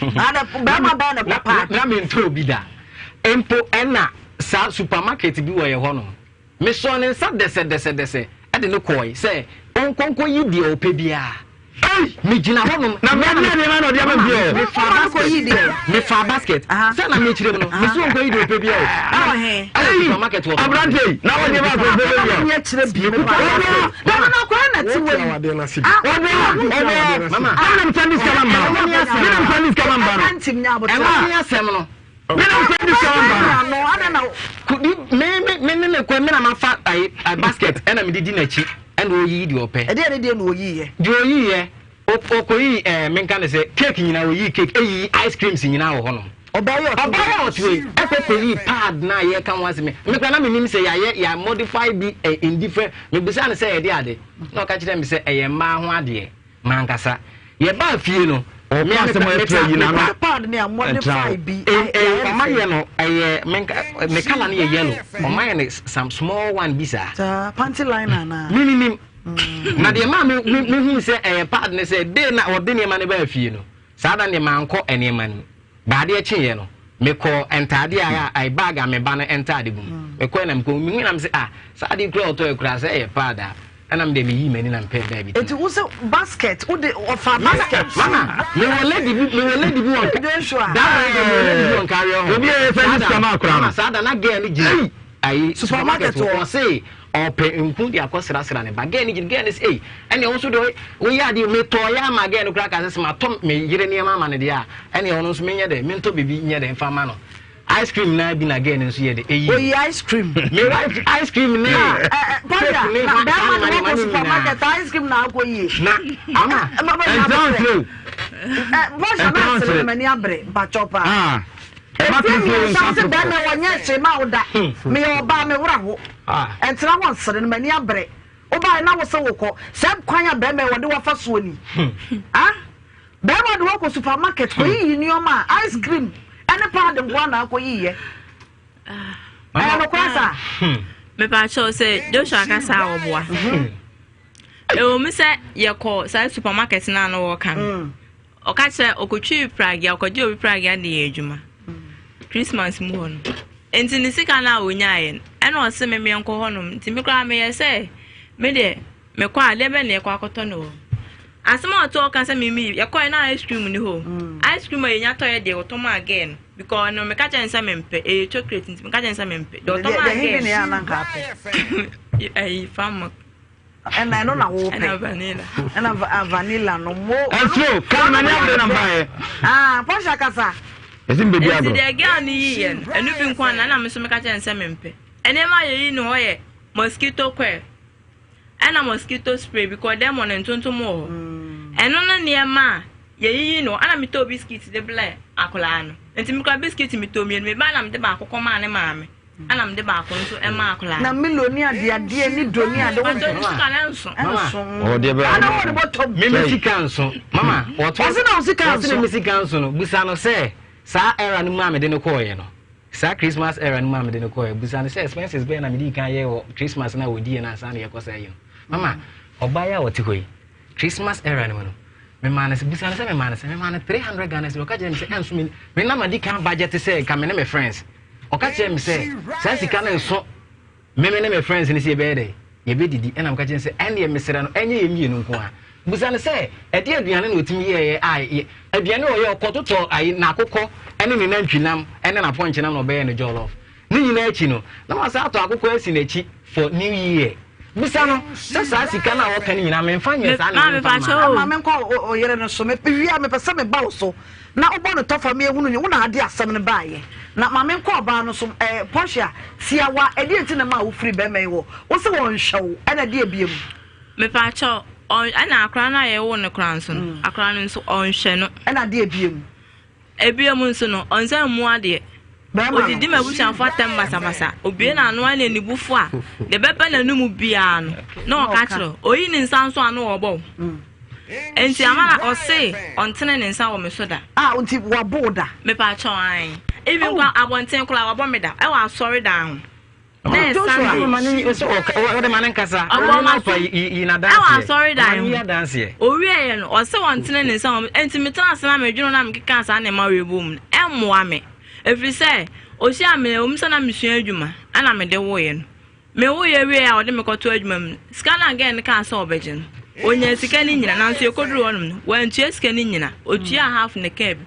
Bɛrima bɛn na ɛbɔ pad? Na mentɔɔ bi da mpo ɛna saa supermarket bi wɔ yɛ hɔ nom. Mesɔɔ ne nsa dɛsɛdɛsɛdɛsɛ de no kɔɔe sɛ ɔnkɔ nkɔyi deɛ ɔpɛ biara. Ei! Megyina hɔnom. Na mmerɛ ne nneɛma na ɔde ama me bio. Mefaa basket. Mefaa basket. Sɛ na mekyerɛ mu no, mese ɔnkɔyi deɛ ɔpɛ biara o. Ɛwɔ he? Ɛwɔ supermarket wɔ. Aberante yi, na wɔde ba akɔ ɔpɛ biara. Nyɛ kyerɛ bi. Dɛm na akɔyɛ na ti wɔ yi. Ɔboa, ɔboa. Mama, ɛna msa ne sika ma mba no. Ɛna msa ne sika ma mba no. Ɛma ne asɛm no. Mena mfa di sika mba no. Kudi me me me ne ne kɔ me na ma fa ayi basket ɛna me de di n'akyi ɛna oyiyi deɛ ɔpɛ. Ɛdeɛ ne deɛ na oyi yɛ. Deɛ oyi yɛ okoyi ɛɛ menka ne sɛ cake nyinaa oyi cake eyi ice creams nyinaa wɔ hɔnom. Ɔbaa yi ɔte ɔbaa yi ɔte yi ɛkɔ koyi pad na yɛ ka ho asɛm me kora na me nim sɛ yɛayɛ yɛ modify bi in different me bisa ne sɛ yɛde ade na ɔka kyerɛ me sɛ ɛyɛ mmaa ho adeɛ. M'ankasa. Yɛbaa fie no, Ɔka asɛm a ɛtra yi n'ano ɛntra hɔ. Ɔma yɛ no ɛyɛ menka ne colour no yɛ yellow. Ɔma yɛ no some small one bi saa. Saa panty liner anaa? Mininim. Na deɛ maa me me mehu sɛ ɛyɛ pad ne sɛ day na ɔde nneɛma no baa fie no, saa da no deɛ mankɔ nneɛma no mu. Baadeɛ kyeeɛ no, mekɔɔ ntaadeɛ a a bag a me ba no ntaade gu mu. Mekɔɛ na mekɔ mehu na mese ah saa adeɛ kura ɔtɔɛ kura sɛ ɛyɛ pad a ɛna me deɛ meyii m'ani na mepɛɛ baabi tena. Eti wo sɛ basket wo de ɔfa basket. Mama mewɔ lady bi mewɔ lady bi wɔ nka Joshua. that very day mewɔ lady bi wɔ nkareɛ hɔ. Obi a yɛ fɛ ne sika ma akora no. Mama saa da na girl no gyina ayi Supermarket supermarket hɔ hɔ. ɔse ɔpɛ nku de akɔ srasra ne ba girl no gyina girl no se ei ɛnneɛ wo nso deɛ woyɛ adeɛ metɔɔ yɛ ama girl no koraa ka sɛ sɛ matɔ me yere nneɛma ama no deɛ a ɛnneɛ ɔno nso menyɛ dɛ mentɔ biribi nyɛ dɛ mfa ma no ice cream naa bi na girl no nso yɛ dɛ eyi Oyi ice cream. me wife ice cream ne Ah, eh, eh, cake Pɔsia, ne na saa bɛrima nneɛma de nneɛma wakɔ no nyinaa supermarket ice cream na akɔ yie. na mama Ɛntena nsere o. Pɔsia na Ɛntena asere nsere. no m'ani abere mpakyɛw paa. Ah. Ɛma Mfeɛ tenten mmiɛnsa nsa wo se to bɛrima fam. wɔnyɛ hwee ma wo da. Meyɛ ɔbaa me wura ho. Ɛntena hɔ nsere no m'ani abere. Wobaeɛ na wo se wokɔ. Sɛ kwan a bɛrima wɔde wafa soɔ ni. Ah? Bɛrima de wakɔ supermarket kɔyiyi nneɛma a ice cream ɛne paade nkoa na akɔyiyɛ. Ɛyɛ nokorɛ saa? Mepakyɛw sɛ Joshua kasa a ɔboa. Ɛwɔ mu sɛ yɛkɔ saa supermarket no a na wɔka no. Ɔka kyerɛ ɔkɔtwii pragea ɔkɔgye obi pragea de yɛ adwuma. Christmas mu hɔ no. Nti ne sika no a ɔnyaeɛ no ɛna ɔse me meɛnkɔ hɔnom. Nti me koraa meyɛ sɛ me deɛ mekɔ a adeɛ bɛn na yɛkɔ akɔtɔ no wɔ hɔ. Asɛm a ɔte ɔka sɛ mimi yɛkɔɛ na ice cream ni hɔ. Ice cream a yɛnya tɔyɛ deɛ ɔtɔ maa girl no because ɔno meka kyerɛ no sɛ mempɛ ɛyɛ chocolate nti meka kyerɛ no sɛ mempɛ deɛ ɔtɔ maa girl no. Ɛyi farm Ɛna ɛno na wopɛ. Ɛna vanilla. Ɛna ah, vanilla no mo. Ɛsoro kan na ne abere na mbaeɛ. Ah, Portia kasa. Ɛsi mbɛdi agorɔ. Nti deɛ girl no yi yɛ no ɛno bi nko ana ɛna me nso meka kyerɛ no sɛ mempɛ. Nneɛma a yɛyi no hɔ yɛ mosquito coil ɛna mosquito spray because dɛm wɔ no ntontom wɔ hɔ. Ɛno no nneɛma a yɛyiyi no ɛna metɔɔ biscuit de blɛ akwadaa no. Nti mekura biscuit metɔɔ mmienu mebaa na mede baako kɔmaa ne maame. Ɛna mede baako nso ɛmaa akwadaa no. Na Milo ne ade adeɛ ne do ne ade. Mpatsɔ ne sika no nso. Nso. Ɔdeɛ bɛyɛ. Ana wɔn bɔ tɔm. Me me sika nso. Mama wɔtɔ. Ɔsi na ɔsi ka nso. Ɔsi na me sika nso no busa no sɛ saa era no mu a mede no kɔɔyɛ no saa Christmas era no mu a mede no kɔɔyɛ busa no sɛ expenses bɛyɛ na mede kan yɛ wɔ Christmas na wɔdi yɛ no ansa na yɛkɔ saa yi no. Mama ɔbaa yi a ɔte hɔ yi Christmas era no mu no memaa no sɛ busa no sɛ memaa no sɛ memaa no 300 Ghana cedis ɔka kyerɛ me sɛ ɛnso me me na madi kan budget sɛ nka me ne me friends Ɔka kyerɛɛ me sɛ saa sika no nso me me ne me friends no sɛ yɛbɛyɛ dɛn yɛbɛdidi ɛna meka kyerɛ no sɛ ɛndeɛ mesrɛ no ɛnyɛ yɛn mmienu nko a busa no sɛ ɛde aduane na ɔtumi yɛɛyɛ a aduane ɔyɛ ɔkɔtotɔ ayi n'akokɔ ɛne ne nantwinam ɛne n'apɔnkyenam na ɔbɛyɛ no jollof ne nyinaa akyi no na wasa atɔ akokɔ asi n'akyi for new year Bisa no sɛ saa sika no a ɔka no nyinaa memfa nyɛ saa na memfa mma no. Ma menkɔ ɔyere no so. Mewie a mepɛ sɛ meba wo so na wobɔ no tɔfa ma yɛhunu wo na ade asɛm no baeɛ. Na ma menkɔ ɔbaa no so. Eh, Portia, tiawa, ɛdeɛn nti na ɛmaa wofiri bɛrima yi hɔ? Wo se wɔnhwɛ wo, ɛna ɛdeɛ biom? Mepaakyɛw, ɔn, ɛna akora no a yɛwoo no koraa nso no, akora no nso ɔnhwɛ no. Ɛna adeɛ biom? Ebia mu nso no, ɔnsan mmu adeɛ. Ɔdidi m'abusuafoɔ atɛm basabasa. Obue n'ano ara ne ne bo fu a, deɛ ɛbɛba n'anomu biara no, na ɔka kyerɛ wo. Oyi ne nsa nso a, na ɔrebɔ wo. Enti ama na ɔse ɔntene ne nsa wɔ me so da. Ah, nti wabo wo da? Mepaakyɛw, ae. Even kora abɔnten koraa wabɔ me da. Ɛwɔ asɔredan ho. Joshua Ɛwɔ asɔredan ho. Owieɛ no, ɔse ɔntene ne nsa wɔ me. Enti metena ase na medwene na mekeka saa nneɛma wei bom no, ɛmmoa me. Ɛfiri sɛ, ɔhyiaa me, ɛwom sɛ na mesua adwuma ɛna mede woeɛ no. Mewoeɛ wieeɛ a ɔde me kɔtoo adwuma mu no, sika no a gɛɛ no kaa sɛ ɔbɛgye no, ɔnyaa sika no nyina. Nanso yɛkɔduruu hɔnom no, wantua sika no nyina. Ɔtuaa half na ɛkaa bi.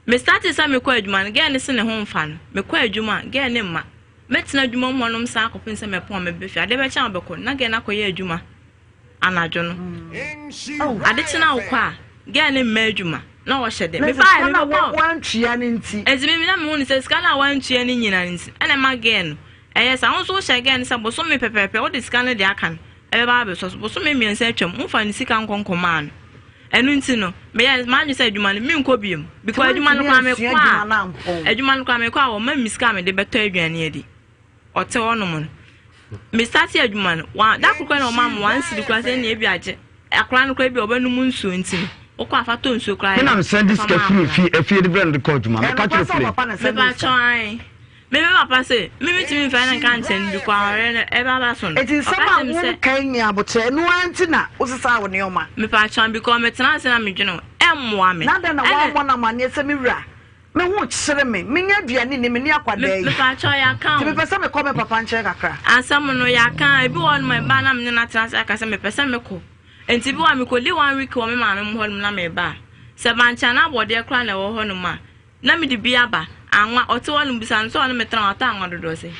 Me startee sɛ mekɔ adwuma no, girl no se ne ho mfa no. Mekɔ adwuma a, girl no mma. Mɛtena adwuma mu hɔnom saa kɔpem sɛ mɛpɔn a mɛba fie. Ade bɛkye a ɔbɛkɔ no, na girl no akɔyɛ adwuma anadwo no. Ade kye na wokɔ a, girl no mma adwuma na ɔhyɛ dɛ. Mebaeɛ no, mebɛkɔ. Wantua no nti. Nti me na mehu no sɛ sika no a wantua no nyina no nti, ɛna ɛma girl no ɛyɛ saa. Wo nso wohyɛ girl no sɛ bosome pɛpɛɛpɛ wode sika no de aka no ɛbɛba abɛsɔ so. Bosome mmiɛnsa atwam, womfa ne sika nkɔ nkɔmaa no. Ɛno nti no, meyɛɛ m'adwene sɛ adwuma no menkɔ biom. Because adwuma no koraa mekɔ a, adwuma no koraa mekɔ a wɔma me sika a mede bɛtɔ aduane adi. Ɔte hɔnom no. Me start adwuma no, wa da koro koraa na ɔma me one cedi koraa sɛ ɛnna ebi agye. Akwaraa no koraa ebi ɔbɛnom nsuo nti no, wokɔ afa tɔ nsuo koraa. Me na mesɛn de sika firi efie efie de brɛ no de kɔ adwuma. Meka kyerɛ firi. Mepa kyɛw ae. Me me papa se me metumi mfa no nka nkyɛn no bi kɔ awareɛ no ɛba ba so no. Eti nsɛm Ɔka a kyerɛ me sɛ. woka yi nyɛ aboterɛ ɛno ara nti na wosesaa wo nneɛma. Mepatwɔ because metena ase na medwene ho ɛmmoa me. Na adɛn na Ɛna. woammɔ no amanneɛ sɛ me wura me ho kyere me menya aduane nni me ne akwadaa yi Mepatwɔ yɛaka nti o. mepɛ sɛ mekɔ me papa nkyɛn kakra. Asɛm no yɛaka ebi wɔ hɔnom a ɛba na me ne no atena ase aka sɛ mepɛ sɛ mekɔ nti bi wɔ a mekɔdi one week wɔ me maame mu hɔnom na meba a sɛ bankye anaa abɔdeɛ koraa na ɛwɔ hɔnom a Na mede bi aba. Anwa, ɔte hɔ no, mebisa no sɛ ɔne me tena hɔ, watɔ anwa dodoɔ sɛn?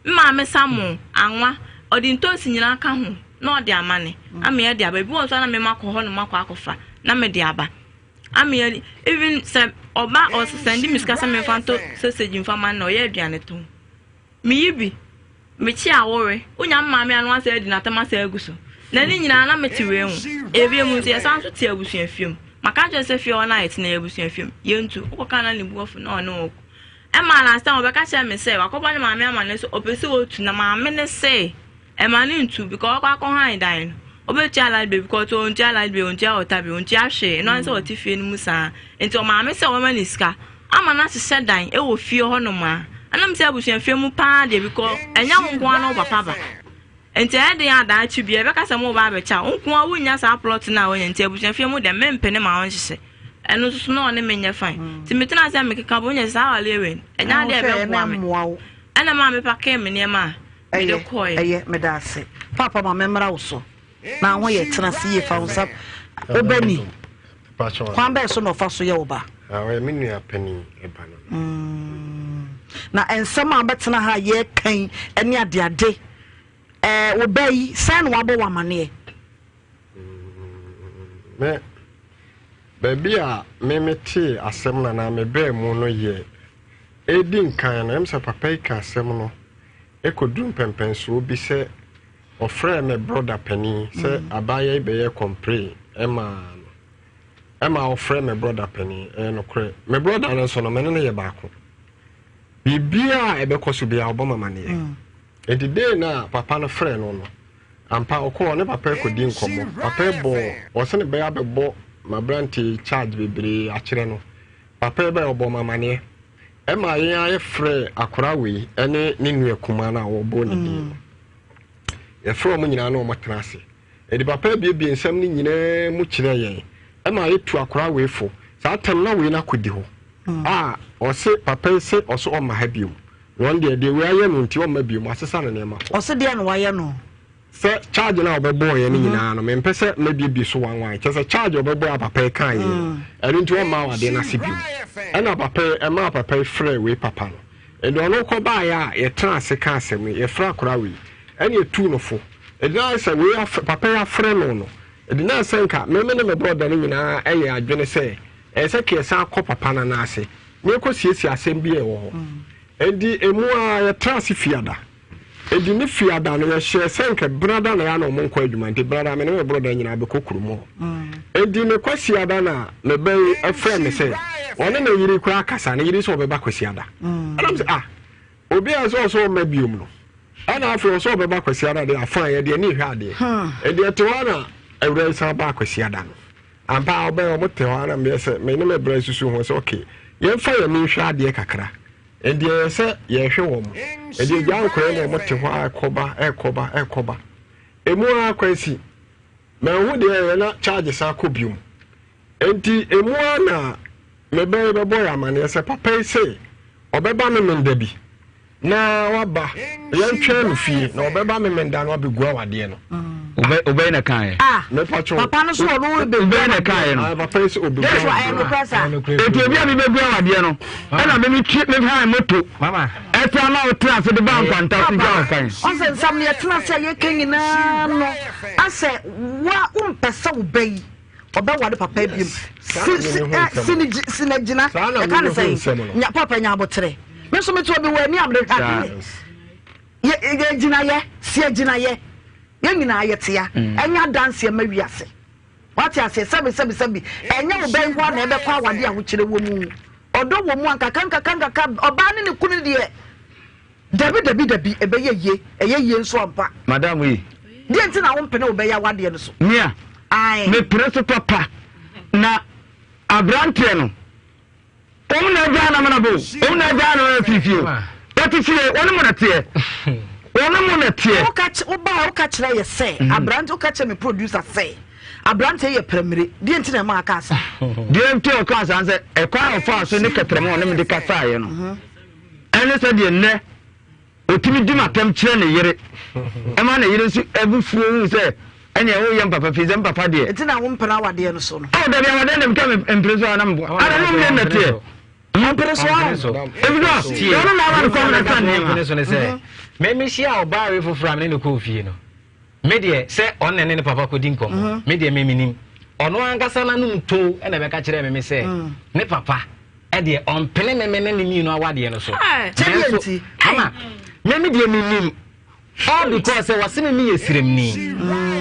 Me maame sa mo anwa, ɔde ntoosi nyinaa ka ho na ɔde ama ne, ama yɛde aba. Ebi wɔ nso a na mema kɔ hɔ nom akɔ akɔfa na mede aba. Ama yɛde, even sɛ ɔba ɔsɛnde me sika sɛ memfa ntɔ sausage mfa ma no na ɔyɛ aduane tɔn. Meyi bi, mekye a wowe, wonya me maame a na wasan adi n'atam asan agu so. Na ne nyinaa na mete wei ho. Ebiem nso yɛsan nso te abusuafie mu. Maka akyerɛ sɛ fie hɔ no a yɛte no yɛ abusuafie mu. Yɛntu. Wokɔka na ne bu afu na ɔne wo ko. Ɛmaa last time ɔbɛka kyerɛ me sɛ wakɔbɔ ne maame amanneɛ sɛ ɔpɛ sɛ ɔtu na maame no se Ɛma no ntu because ɔkɔ akɔ han dan no ɔbɛtua light bill because ɔntua light bill ɔntua water bill ɔntua hwee ɛno ara sɛ ɔte fie no mu saa nti ɔmaame sɛ ɔbɛma no sika ama no ahyehyɛ dan ɛwɔ fie hɔ nom a ɛnam sɛ abusua fie mu paa deɛ because ɛnyɛ wo nko ara na wo papa ba nti ɛyɛ den a daakye bia ɛbɛka sɛ mo ba abɛkyɛ a wo nko ara wonnya saa plot no a wonya nti abusua fie mu deɛ mempene ma ɔnhyehyɛ ɛno nso so na ɔne menyɛ fine nti metena ase a mekeka bɔ nyɛ saa awareɛ wei ɛnyɛ adeɛ ɛbɛboa me ɛna maa mepakee me nneɛma a mede Ɛyɛ, kɔeɛ. ɛyɛ, meda ase. Paapa ma memmra wo so. Na ho yɛ, tena ase yie, fa wo nsa. Wo ba ni? Kwan bɛn so na ɔfa so yɛ wo ba? Ɔyɛ me nua panin ba no. Mm. Na nsɛm a wobɛtena ha a yɛreka yi ne adeade, ɛɛ, wo ba yi, sɛn na wabɔ wo amaneɛ? Mm, me, baabi a me metee asɛm no anaa mebɛɛ mu no yɛ Edi nkan no, ɛm sɛ papa yi ka asɛm no kɔduru mpɛnpɛnsoɔ bi sɛ ɔfrɛɛ me brɔda panin sɛ mm. abaayewa yi bɛyɛ kɔmpire ɛmaa no ɛma ɔfrɛ me brɔda panin ɛyɛ nokorɛ me brɔda no nso no me ne no yɛ baako biribiara a ɛbɛkɔ so biara ɔbɔ mama neɛ mm. nti dee no a papa no frɛ no no ampa ɔkɔɔ ne papa kɔdi nkɔmmɔ papa bɔ ɔsɛ ne bɛyɛ abɛbɔ maberante charge bebree akyerɛ no Papa yi bae ɔbɔɔ me amaneɛ. Ɛmaa yɛn ara yɛfrɛɛ akwadaa wei ne ne nua kumaa no a wɔbɔ ne din no. Yɛfrɛ wɔn nyinaa na wɔtena ase. Ɛde papa abiebie nsɛm no nyinaa mu kyerɛɛ yɛn. Ɛmaa yɛtu akwadaa wei fo. Saa tam na wei no akɔdi hɔ. A ɔse papa yi se ɔso ɔmma ha biom. Na ɔno deɛ deɛ wei ayɛ no nti ɔmma biom. Wasesa ne nneɛma kɔ. Ɔse deɛ na wayɛ no? Sɛ charge no a ɔbɛbɔɔ yɛn no nyinaa no, mempɛ sɛ mɛbiebie so wanwan. Kyerɛ sɛ charge a ɔbɛbɔɔ a papa yi kaa yei no, ɛno nti ɔmmaa awadeɛ no ase bio. Ɛna papa yi, ɛmaa papa yi frɛɛ wei papa no. Ɛnti ɔno kɔbaeɛ a yɛtenaa ase kaa asɛm yi, yɛfrɛ akwadaa wei, ɛna yɛtuu no fo. Ɛdi na ayɛ sɛ wei afrɛ, papa yi afrɛ no no, ɛdi na ayɛ sɛ nka me me ne me brɔda no nyinaa yɛ adwene sɛ ɛyɛ sɛ ka yɛsan kɔ papa no nan ase na yɛkɔsiesie asɛm bi a ɛwɔ hɔ. Ɛnti ɛmu ara yɛtraa ase fiada. Edi ne fiada no yɛhyɛɛ sɛ nka benada na yɛ na ɔmo nkɔ adwuma nti benada me ne me broda nyinaa bɛkɔ kurom hɔ. Enti ne kwasiada na me ba yi frɛ me sɛ ɔne ne yere koraa kasa, ne yere sɛ ɔbɛba kwasiada. Ɛna me sɛ ah obi a sɛ ɔsɛ ɔmma biom no ɛna afei ɔsɛ ɔbɛba kwasiada deɛ afan yɛ deɛ ne ehwɛ adeɛ. Ɛdeɛ te hɔ na awura yi san baa kwasiada no. Ampa ɔbɛn ɔmo te hɔ na meyɛ sɛ me ne me bra susu ho sɛ okay yɛmfa yɛn ani nhwɛ adeɛ kakra. Enti ɛyɛ sɛ yɛhwɛ wɔn. Ɛde agya nkwadaa mu a wɔte hɔ a ɛkɔba ɛkɔba ɛkɔba. Emu ara kwansi. Manhu deɛ ɛyɛ na charge san kɔ biom. Enti emu ara na me ba yi bɛbɔ yɛ amaneɛ sɛ papa yi se ɔbɛba Memenda bi. Na waba, yɛntwɛn no fie, na ɔbɛba Memenda no abɛgu awadeɛ no. Wobɛyi na kaeɛ. Ah, Mepa kyɛw. papa no so ɔno bɛgu Wobɛyi na kaeɛ no. Ah, papa yi sɛ ɔbɛgu Joshua, ɛyɛ awadeɛ. nokorɛ saa? Eti obi a mebɛgu awadeɛ no, ɛna me metwi me han moto. Mama. Ɛsɛ ama wo tena ase de ba nkwanta so gya wo kwan. Ɔsɛ nsɛm no yɛtena ase a yɛka nyinaa no asɛ wa wompɛ sɛ wo ba yi ɔbɛware papa biom si na gyina yɛka ne sɛn nya papa nya aboterɛ me nso mete obi wɔ ani a mede hwɛ adeɛ yɛgyina yɛ si agyina yɛ yɛn nyinaa yɛtea ɛnyɛ adanseɛ ma wiase wate aseɛ sɛbi sɛbi sɛbi ɛnyɛ wo bɛn nko a na ɛbɛkɔ awade ahokyerɛ wɔ mu ɔdɔ wɔ mu ankaka nkaka nkaka ɔbaa ne ne kunu deɛ Dabi dabi dabi ɛbɛyɛ yie ɛyɛ yie nso ampa. Madam yi. Deɛ nti na wo mpene wo bɛyɛ awadeɛ no so. Mia. Ae. Me pene so papa na abranteɛ no. Wɔn na agyaa no amena bo. Wɔn na agyaa no afiri fie. Wɔte fie, wɔne mo na teɛ. Wɔne mo na teɛ. Woka wobaa woka kyerɛ yɛ sɛ mhm. aberante woka kyerɛ me producer sɛ aberante yɛ pɛrɛmire deɛ nti na ɛma aka asa. Deɛ nti ɔka asa sɛ ɛkwan a ɔfaa so ne kɛtɛrɛma ɔne me de kasaeɛ no mhm. ɛne sɛ deɛ nnɛ Ɔtumi di m'atɛm kyerɛ ne yere ɛma ne yere nso abufuo hu sɛ ɛneɛ woyɛ mpapa firi sɛ mpapa deɛ. Nti na wo mpene awadeɛ no so no. Oh dabi awadeɛ deɛ meka mpene so a na meboa ada ne ɔmene nnɛteɛ. Ɔmpene so aho. Ɛfiri sɛ ɔno na ama no kɔm na sa nneɛma. Ɔmpene so ne sɛ me mehyia ɔbaa wei foforɔ a me ne no kɔɔ fie no me deɛ sɛ ɔno na ne ne papa kɔdi nkɔmmɔ mhm. me deɛ me menim ɔno ankasa n'anom to ɛna ɛbɛka kyerɛ me me sɛ mm. ne papa ɛdeɛ ɔmpene me me ne ne mmienu awadeɛ no so. Nanso ama me me deɛ menim all because sɛ wɔse me meyɛ siremni.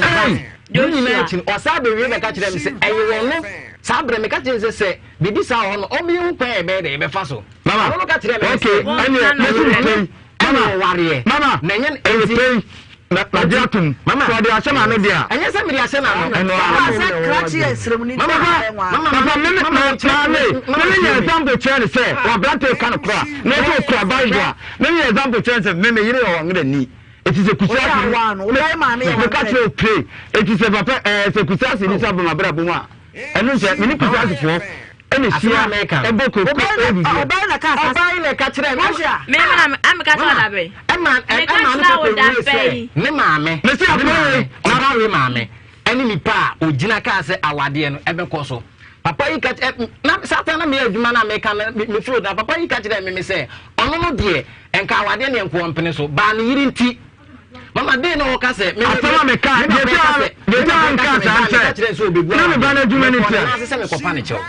Ɛn ne nyinaa akyi no ɔsan bɛwie bɛka kyerɛ me sɛ ɛyɛ wɔn no saa berɛ meka kyerɛ sɛ sɛ biribi saa wɔ hɔ no ɔmmɛyɛ hu kwan a ɛbɛyɛ dɛ yɛbɛfa so. Mama ɔno no ka kyerɛ me okay ɛneɛ mɛsi me pɛyi ɛna ɔwareɛ. Mama na ɛnyɛ ɛyɛ pɛyi na magye atom. Mama sɛ ɔde ahyɛ m'ano deɛ a. Ɛnyɛ sɛ mede ahyɛ n'ano. Ɛno ara. Mama sɛ krakye yɛ sremuni Mama nti pa papa me me maame me me yɛ example kyerɛ ne sɛ wabrante ka no kora na ɛsɛ okura bible a me me yɛ example kyerɛ ne sɛ me me yere yɛ ɔwangerɛ ni eti sɛ kusi ase ni me ka kyerɛ o pray eti sɛ papa ɛɛ sɛ kusi ase ni sɛ abamabrabɔ mu a ɛno nkyɛ me ne kusi asefoɔ ɛna hyia ɛbɔ koko ɛdidi. Ɔbaa na ka ɔbaa yi na ɛka kyerɛ mi. Mi mi na mi ka kyerɛ ɔda bɛyi. Ɛma ɛma no sɛ wei sɛ ne maame. Mesi ne maame ɔbaa wei maame ɛne nipa a ogyina kaa sɛ awadeɛ no ɛbɛkɔ so. Papa yi ka kyerɛ na satan na meyɛ adwuma na meka na me flow na papa yi ka kyerɛ me me sɛ ɔno no deɛ nka awadeɛ ne nkoɔ mpene so baa ne yere nti. Mama den na ɔka sɛ. Asɛm a meka deɛ ti a deɛ ti a nka saa sɛ na me ba n'adwuma ne tia. Mekɔ sɛ mekɔpa ne kyɛw.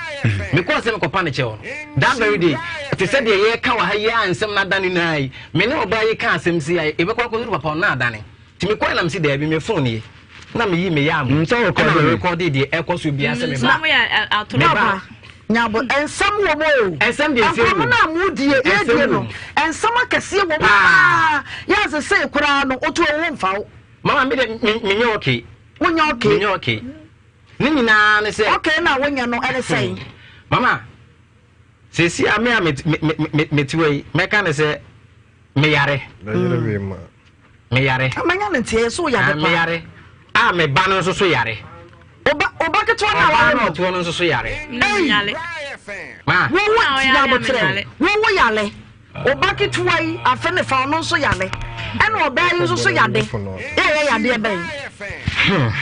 Mekɔɔ sɛ mekɔpa ne kyɛw no. That very day te sɛ deɛ yɛka wɔ ha yi a nsɛm no adane naa yi. Me ne ɔbaa yi ka asɛm si a yɛbɛkɔ akɔduru papa ɔno adane. Nti mekɔɛ na mese daabi me phone nie. Na meyi me yam. Sɛ Ɛna me rekɔde deɛ ɛkɔ so biara sɛ me ba. Me ba. Nyabo nsɛm wɔ mu o. Nsɛm deɛ nsɛm wɔ mu. Nkɔmɔ no a mo die yɛ die no nsɛm akɛseɛ wɔ mu paa. Yɛ asese koraa no otu owo nfa wo. Mama mi de mi nyɛ okay. Wo nyɛ okay. Mi nyɛ okay. Ne nyinaa ne sɛ. Okay na wo nyɛ no ɛne sɛn. Mama sɛsi a me a me me me me ti wɔ yi mɛka ne sɛ me yare. Me yare. Amanya ne nteɛ so yare paa. Me yare. A me ba no nso so yare. Oba oba ketewa na aware no. Ɔba no nso so yare. Ei. Ma. Wo wo nyabotrɛ. Wo wo yare. Oba ketewa yi afe ne fa ɔno nso yare. Ɛna ɔbaa yi nso so yade. Yɛ yɛ yadeɛ bɛn.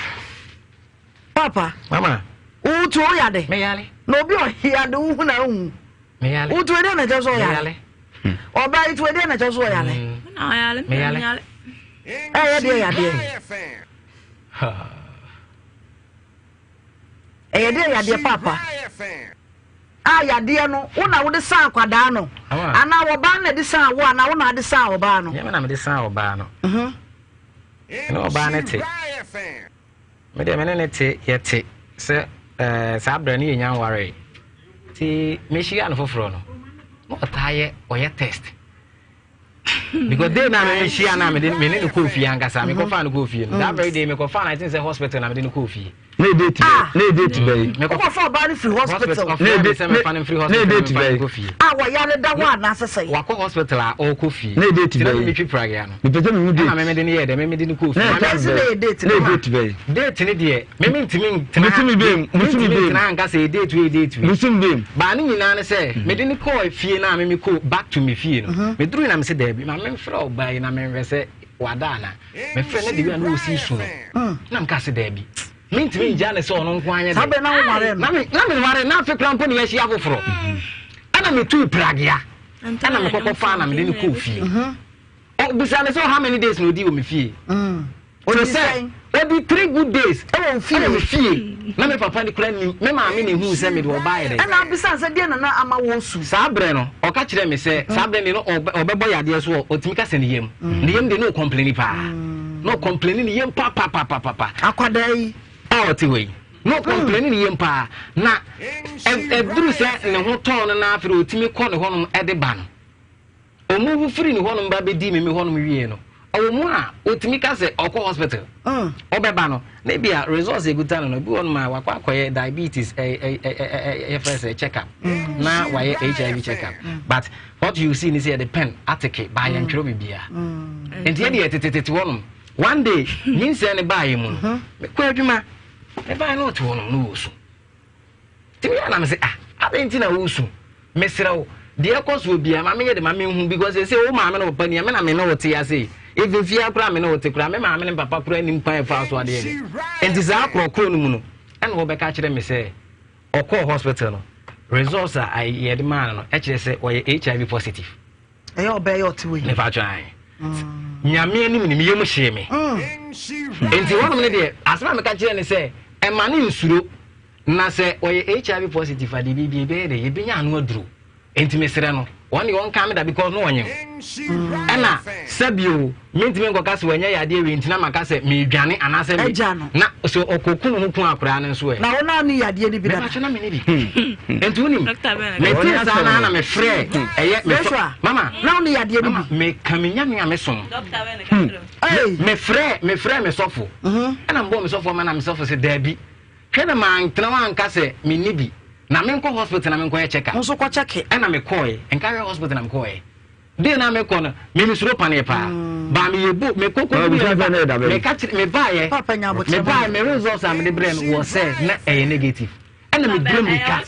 Papa. Mama. Wo tu wo yade. Me yare. Na obi ɔyade wo hu na hu. Me yare. Wo tu ɛdeɛ na kyɛ so ɔyare. Ɔbaa yi tu ɛdeɛ na kyɛ so ɔyare. Me yare. Ɛyɛ deɛ yadeɛ. Ɛyɛ deɛ yadeɛ papa. A yadeɛ no wo na wode san akwadaa no anaa ɔbaa no na de san wo anaa wo na ade san ɔbaa no. Nyɛ me na mede san ɔbaa no. Ɛne ɔbaa no te. Me deɛ me ne no te, yɛte sɛ ɛɛ saa berɛ no yɛnya nwaree. Nti mehyia no foforɔ no, na ɔtaa yɛ ɔyɛ test. Because day na me mehyia na me me ne no kɔɔ fie ankasa, mekɔfaa no kɔɔ fie no. That very day mekɔfaa no, I think sɛ hospital na mede no kɔɔ fie. Na date bɛyi. Na date bɛyi. Wokɔfa ɔbaa no firi hospital. Na date sɛ mefa no mfiri hospital na mefa no kɔ fie. A wɔyare da hɔ anaasɛ sɛn? Wakɔ hospital a ɔrekɔ fie. Na date bɛyi. Tina metwi pragea no. Mepɛ sɛ mehu date. Ɛna meme de no yɛɛ dɛ meme de no kɔɔ fie. Na date date na date bɛyi. Date ne deɛ meme ntumi ntena. Busumi bɛm busumi bɛm. Mentumi ntena nka sɛ date wei date wei. Busumi bɛm. Baa ne nyinaa ne sɛ mede no kɔɔ fie na meme kɔ back to me fie no. Meduru na mese daabi ma memfrɛ ɔbaa yi na menhwɛ sɛ wada ana. Mefrɛ no de wei a na ɔsi su no. Na meka sɛ daabi. Mentumi ngya ne sɛ ɔno nko anyɛ dɛ. Saa bɛ na woware no. Na me na menware na afe koraa mpo ne yɛahyia foforɔ. Ɛna metuu pragea. Ɛna mekɔkɔ faa na mede no kɔɔ fie. Ɔbisa ne sɛ how many days na ɔdi wɔ me fie. Ɔdi sɛ ɔdi three good days ɛwɔ wo fie. Ɛwɔ me fie. Na me papa ne kura nim me maame na ehuu sɛ mede ɔbaa yɛ dɛ. Ɛna abisa sɛ deɛ na na ama wɔsu. Saa berɛ no ɔka kyerɛɛ me sɛ saa berɛ no ɔbɛbɔ yadeɛ so ɔtumi ka sɛ ne yam. Ne yam deɛ na ɔkɔmpleni paa. Na ɔkɔmpleni ne yam papapapapa. Akwadaa yi. A ɔte hɔ yi. Na ɔkɔmpleni ne yam paa. Na ɛduru sɛ ne ho tɔɔ no na afei ɔtumi kɔ ne hɔnom de ba no. Ɔmuvu firi ne hɔnom ba bɛdii me me hɔnom wie no, Ɔwɔ mu a otumi ka sɛ ɔkɔ hospital. Ɔbɛba no na ebi a results ekuta no no ebi wɔ no ma wakɔ akɔyɛ diabetes ɛ ɛ ɛ ɛ yɛfrɛ sɛ check up na wayɛ HIV check up but what you see ni sɛ yɛde pen ateke ba yɛn twerɛ biribiara. Nti yɛ deɛ tetetete hɔ nom one day nyinsɛn ne baayɛ mu no mekɔ adwuma me baayɛ no ɔte hɔ nom no wɔ su. Nti me na mese ah adɛn nti na wosu mesrɛ wo deɛ ɛkɔ soɔ biara ma menyɛ de ma menhu because ɛsɛ wo maame ne wo papa nia me na me ne wo te ase yi even fie koraa me ne wo te koraa me maame ne papa koraa nim kwan ɛfa so adeɛ de nti saa korɔkorɔ no mu no ɛna wɔbɛka kyerɛ me sɛ ɔkɔɔ hospital no results a yɛde maa no no ɛkyerɛ sɛ ɔyɛ HIV positive. Ɛyɛ ɔbaa yi ɔte wei. Mepa atwa ayi. Nyame anim ni meyɛ mu hyee me. Nti hɔnom ne deɛ asɛm a meka kyerɛ ne sɛ ɛma ne nsuro na sɛ ɔyɛ HIV positive a deɛ biribi ɛbɛyɛ dɛ yɛbɛnya ano aduro. Nti mesrɛ no wɔn deɛ ɔnka me da because no ɔnyem. Ɛna sɛbio mentumi nkɔka sɛ wanya yadeɛ wei nti na maka sɛ meredwane anaasɛ me Agya no. na sɛ ɔkɔku ne ho ku akoraa no nso ɛ. Na wo na ne yadeɛ no bi dada. Mepakyɛ na mene bi. Nti wonim Dɔkta bɛn na metee saa na na mefrɛ ɛyɛ me Joshua, mama na wo ne yadeɛ no mama bi. meka me nyame a mesom. Dɔkta bɛn na ka kyerɛ wo? Hey. Mefrɛ mefrɛ me sɔfo. Ɛna mebɔɔ me sɔfo ama na me sɔfo sɛ daabi. Hwɛ na mantena hɔ anka sɛ menni bi. Na menkɔ hospital na menkɔyɛ check up. Wo nso kɔ kyɛke. Ɛna mekɔe. Nka hwɛ hospital na mekɔe. Day na mekɔ no, me mesuro paneɛ paa. Ba meyɛ bo, mekɔ kɔ du yɛ meba, meka kyerɛ, mebaeɛ, mebaeɛ, me results a mede brɛ no wɔ sɛ na ɛyɛ negative. Ɛna medura mirika,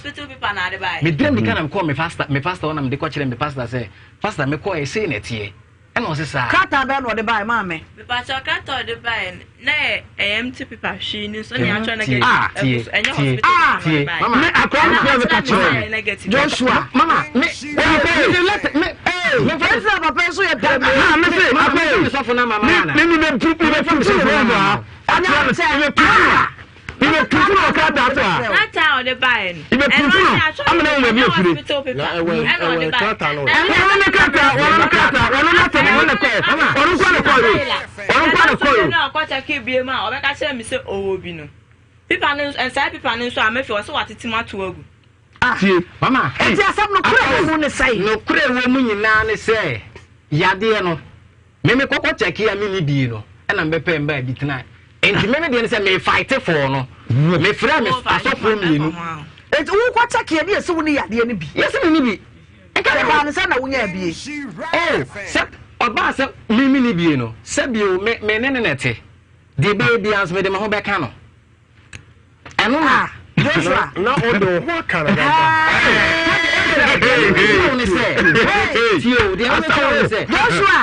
medura mirika na mekɔɔ me pastor, me pastor hɔ na mede kɔkyerɛ me pastor sɛ, pastor mekɔɛ sei na ɛteɛ. Ɛna ɔse saa. Krataa bɛn na ɔde baeɛ maame? Mepakyɛw krataa a ɔde baeɛ no na ɛyɛ ɛyɛ empty paper hwee ni so na yɛatwerɛ negative Ah, agu tie, so ɛnyɛ tie, hospital paper na tie. ɔde baeɛ. Mama, Me akora no Ɛna frɛ me ka ɔkyerɛ me sɛ kyerɛ ɛyɛ me. negative. Joshua. Mama, me, me, me letter, me, me, Ɛnti na papa yi nso yɛ pɛ me. Ah, me se, Mama, akora me sɔfo na mama me ana. me me me me me me me me me Ɔnyɛ me sɛ me me me putu na ɔka da so a. Krataa a ɔde baeɛ no Ibe ɛno putu ara no, na yɛatwerɛ amena wo negative baabi ɛnyɛ afiri. hospital paper Na ɛwɔ ɛna ɔde ɛwɔ baeɛ. krataa no. Ɛno Wɔn ne krataa, wɔn ne krataa, wɔn ne asɛm, wɔn ne kɔɛ, wɔn nkwa ne kɔɛ o, wɔn nkwa ne kɔɛ o. Na ɔkɔ kyɛke bie mu a ɔbɛka kyerɛ me sɛ ɔwɔ bi no paper no nso saa paper no nso a mɛfi ɔsɛ watete mu ato agu. Tie, mama. Enti asɛm no korɛ wɔ mu ne sɛn? Nokorɛ wɔ mu nyinaa ne sɛ yadeɛ no me me kɔkɔ kyɛke a menni bie no ɛna mebɛpɛ mbaa bi tena nti me me deɛ ne sɛ me fight for no me frɛ me asɔfoɔ mmienu. Enti wokɔ kyɛke ne yɛsɛ wo ne yadeɛ no bi? Yɛsɛ menni bi. Nka ɛbaa no sɛ na wonya bie? Oh, sɛ ɔbaa sɛ me menni bie no sɛ bio me me ne ne na ɛte deɛ ɛbɛyɛ biara nso mede me ho bɛka no. Ɛno na. Ah, Joshua. Na ɔde wo ho aka no dada. Joshua.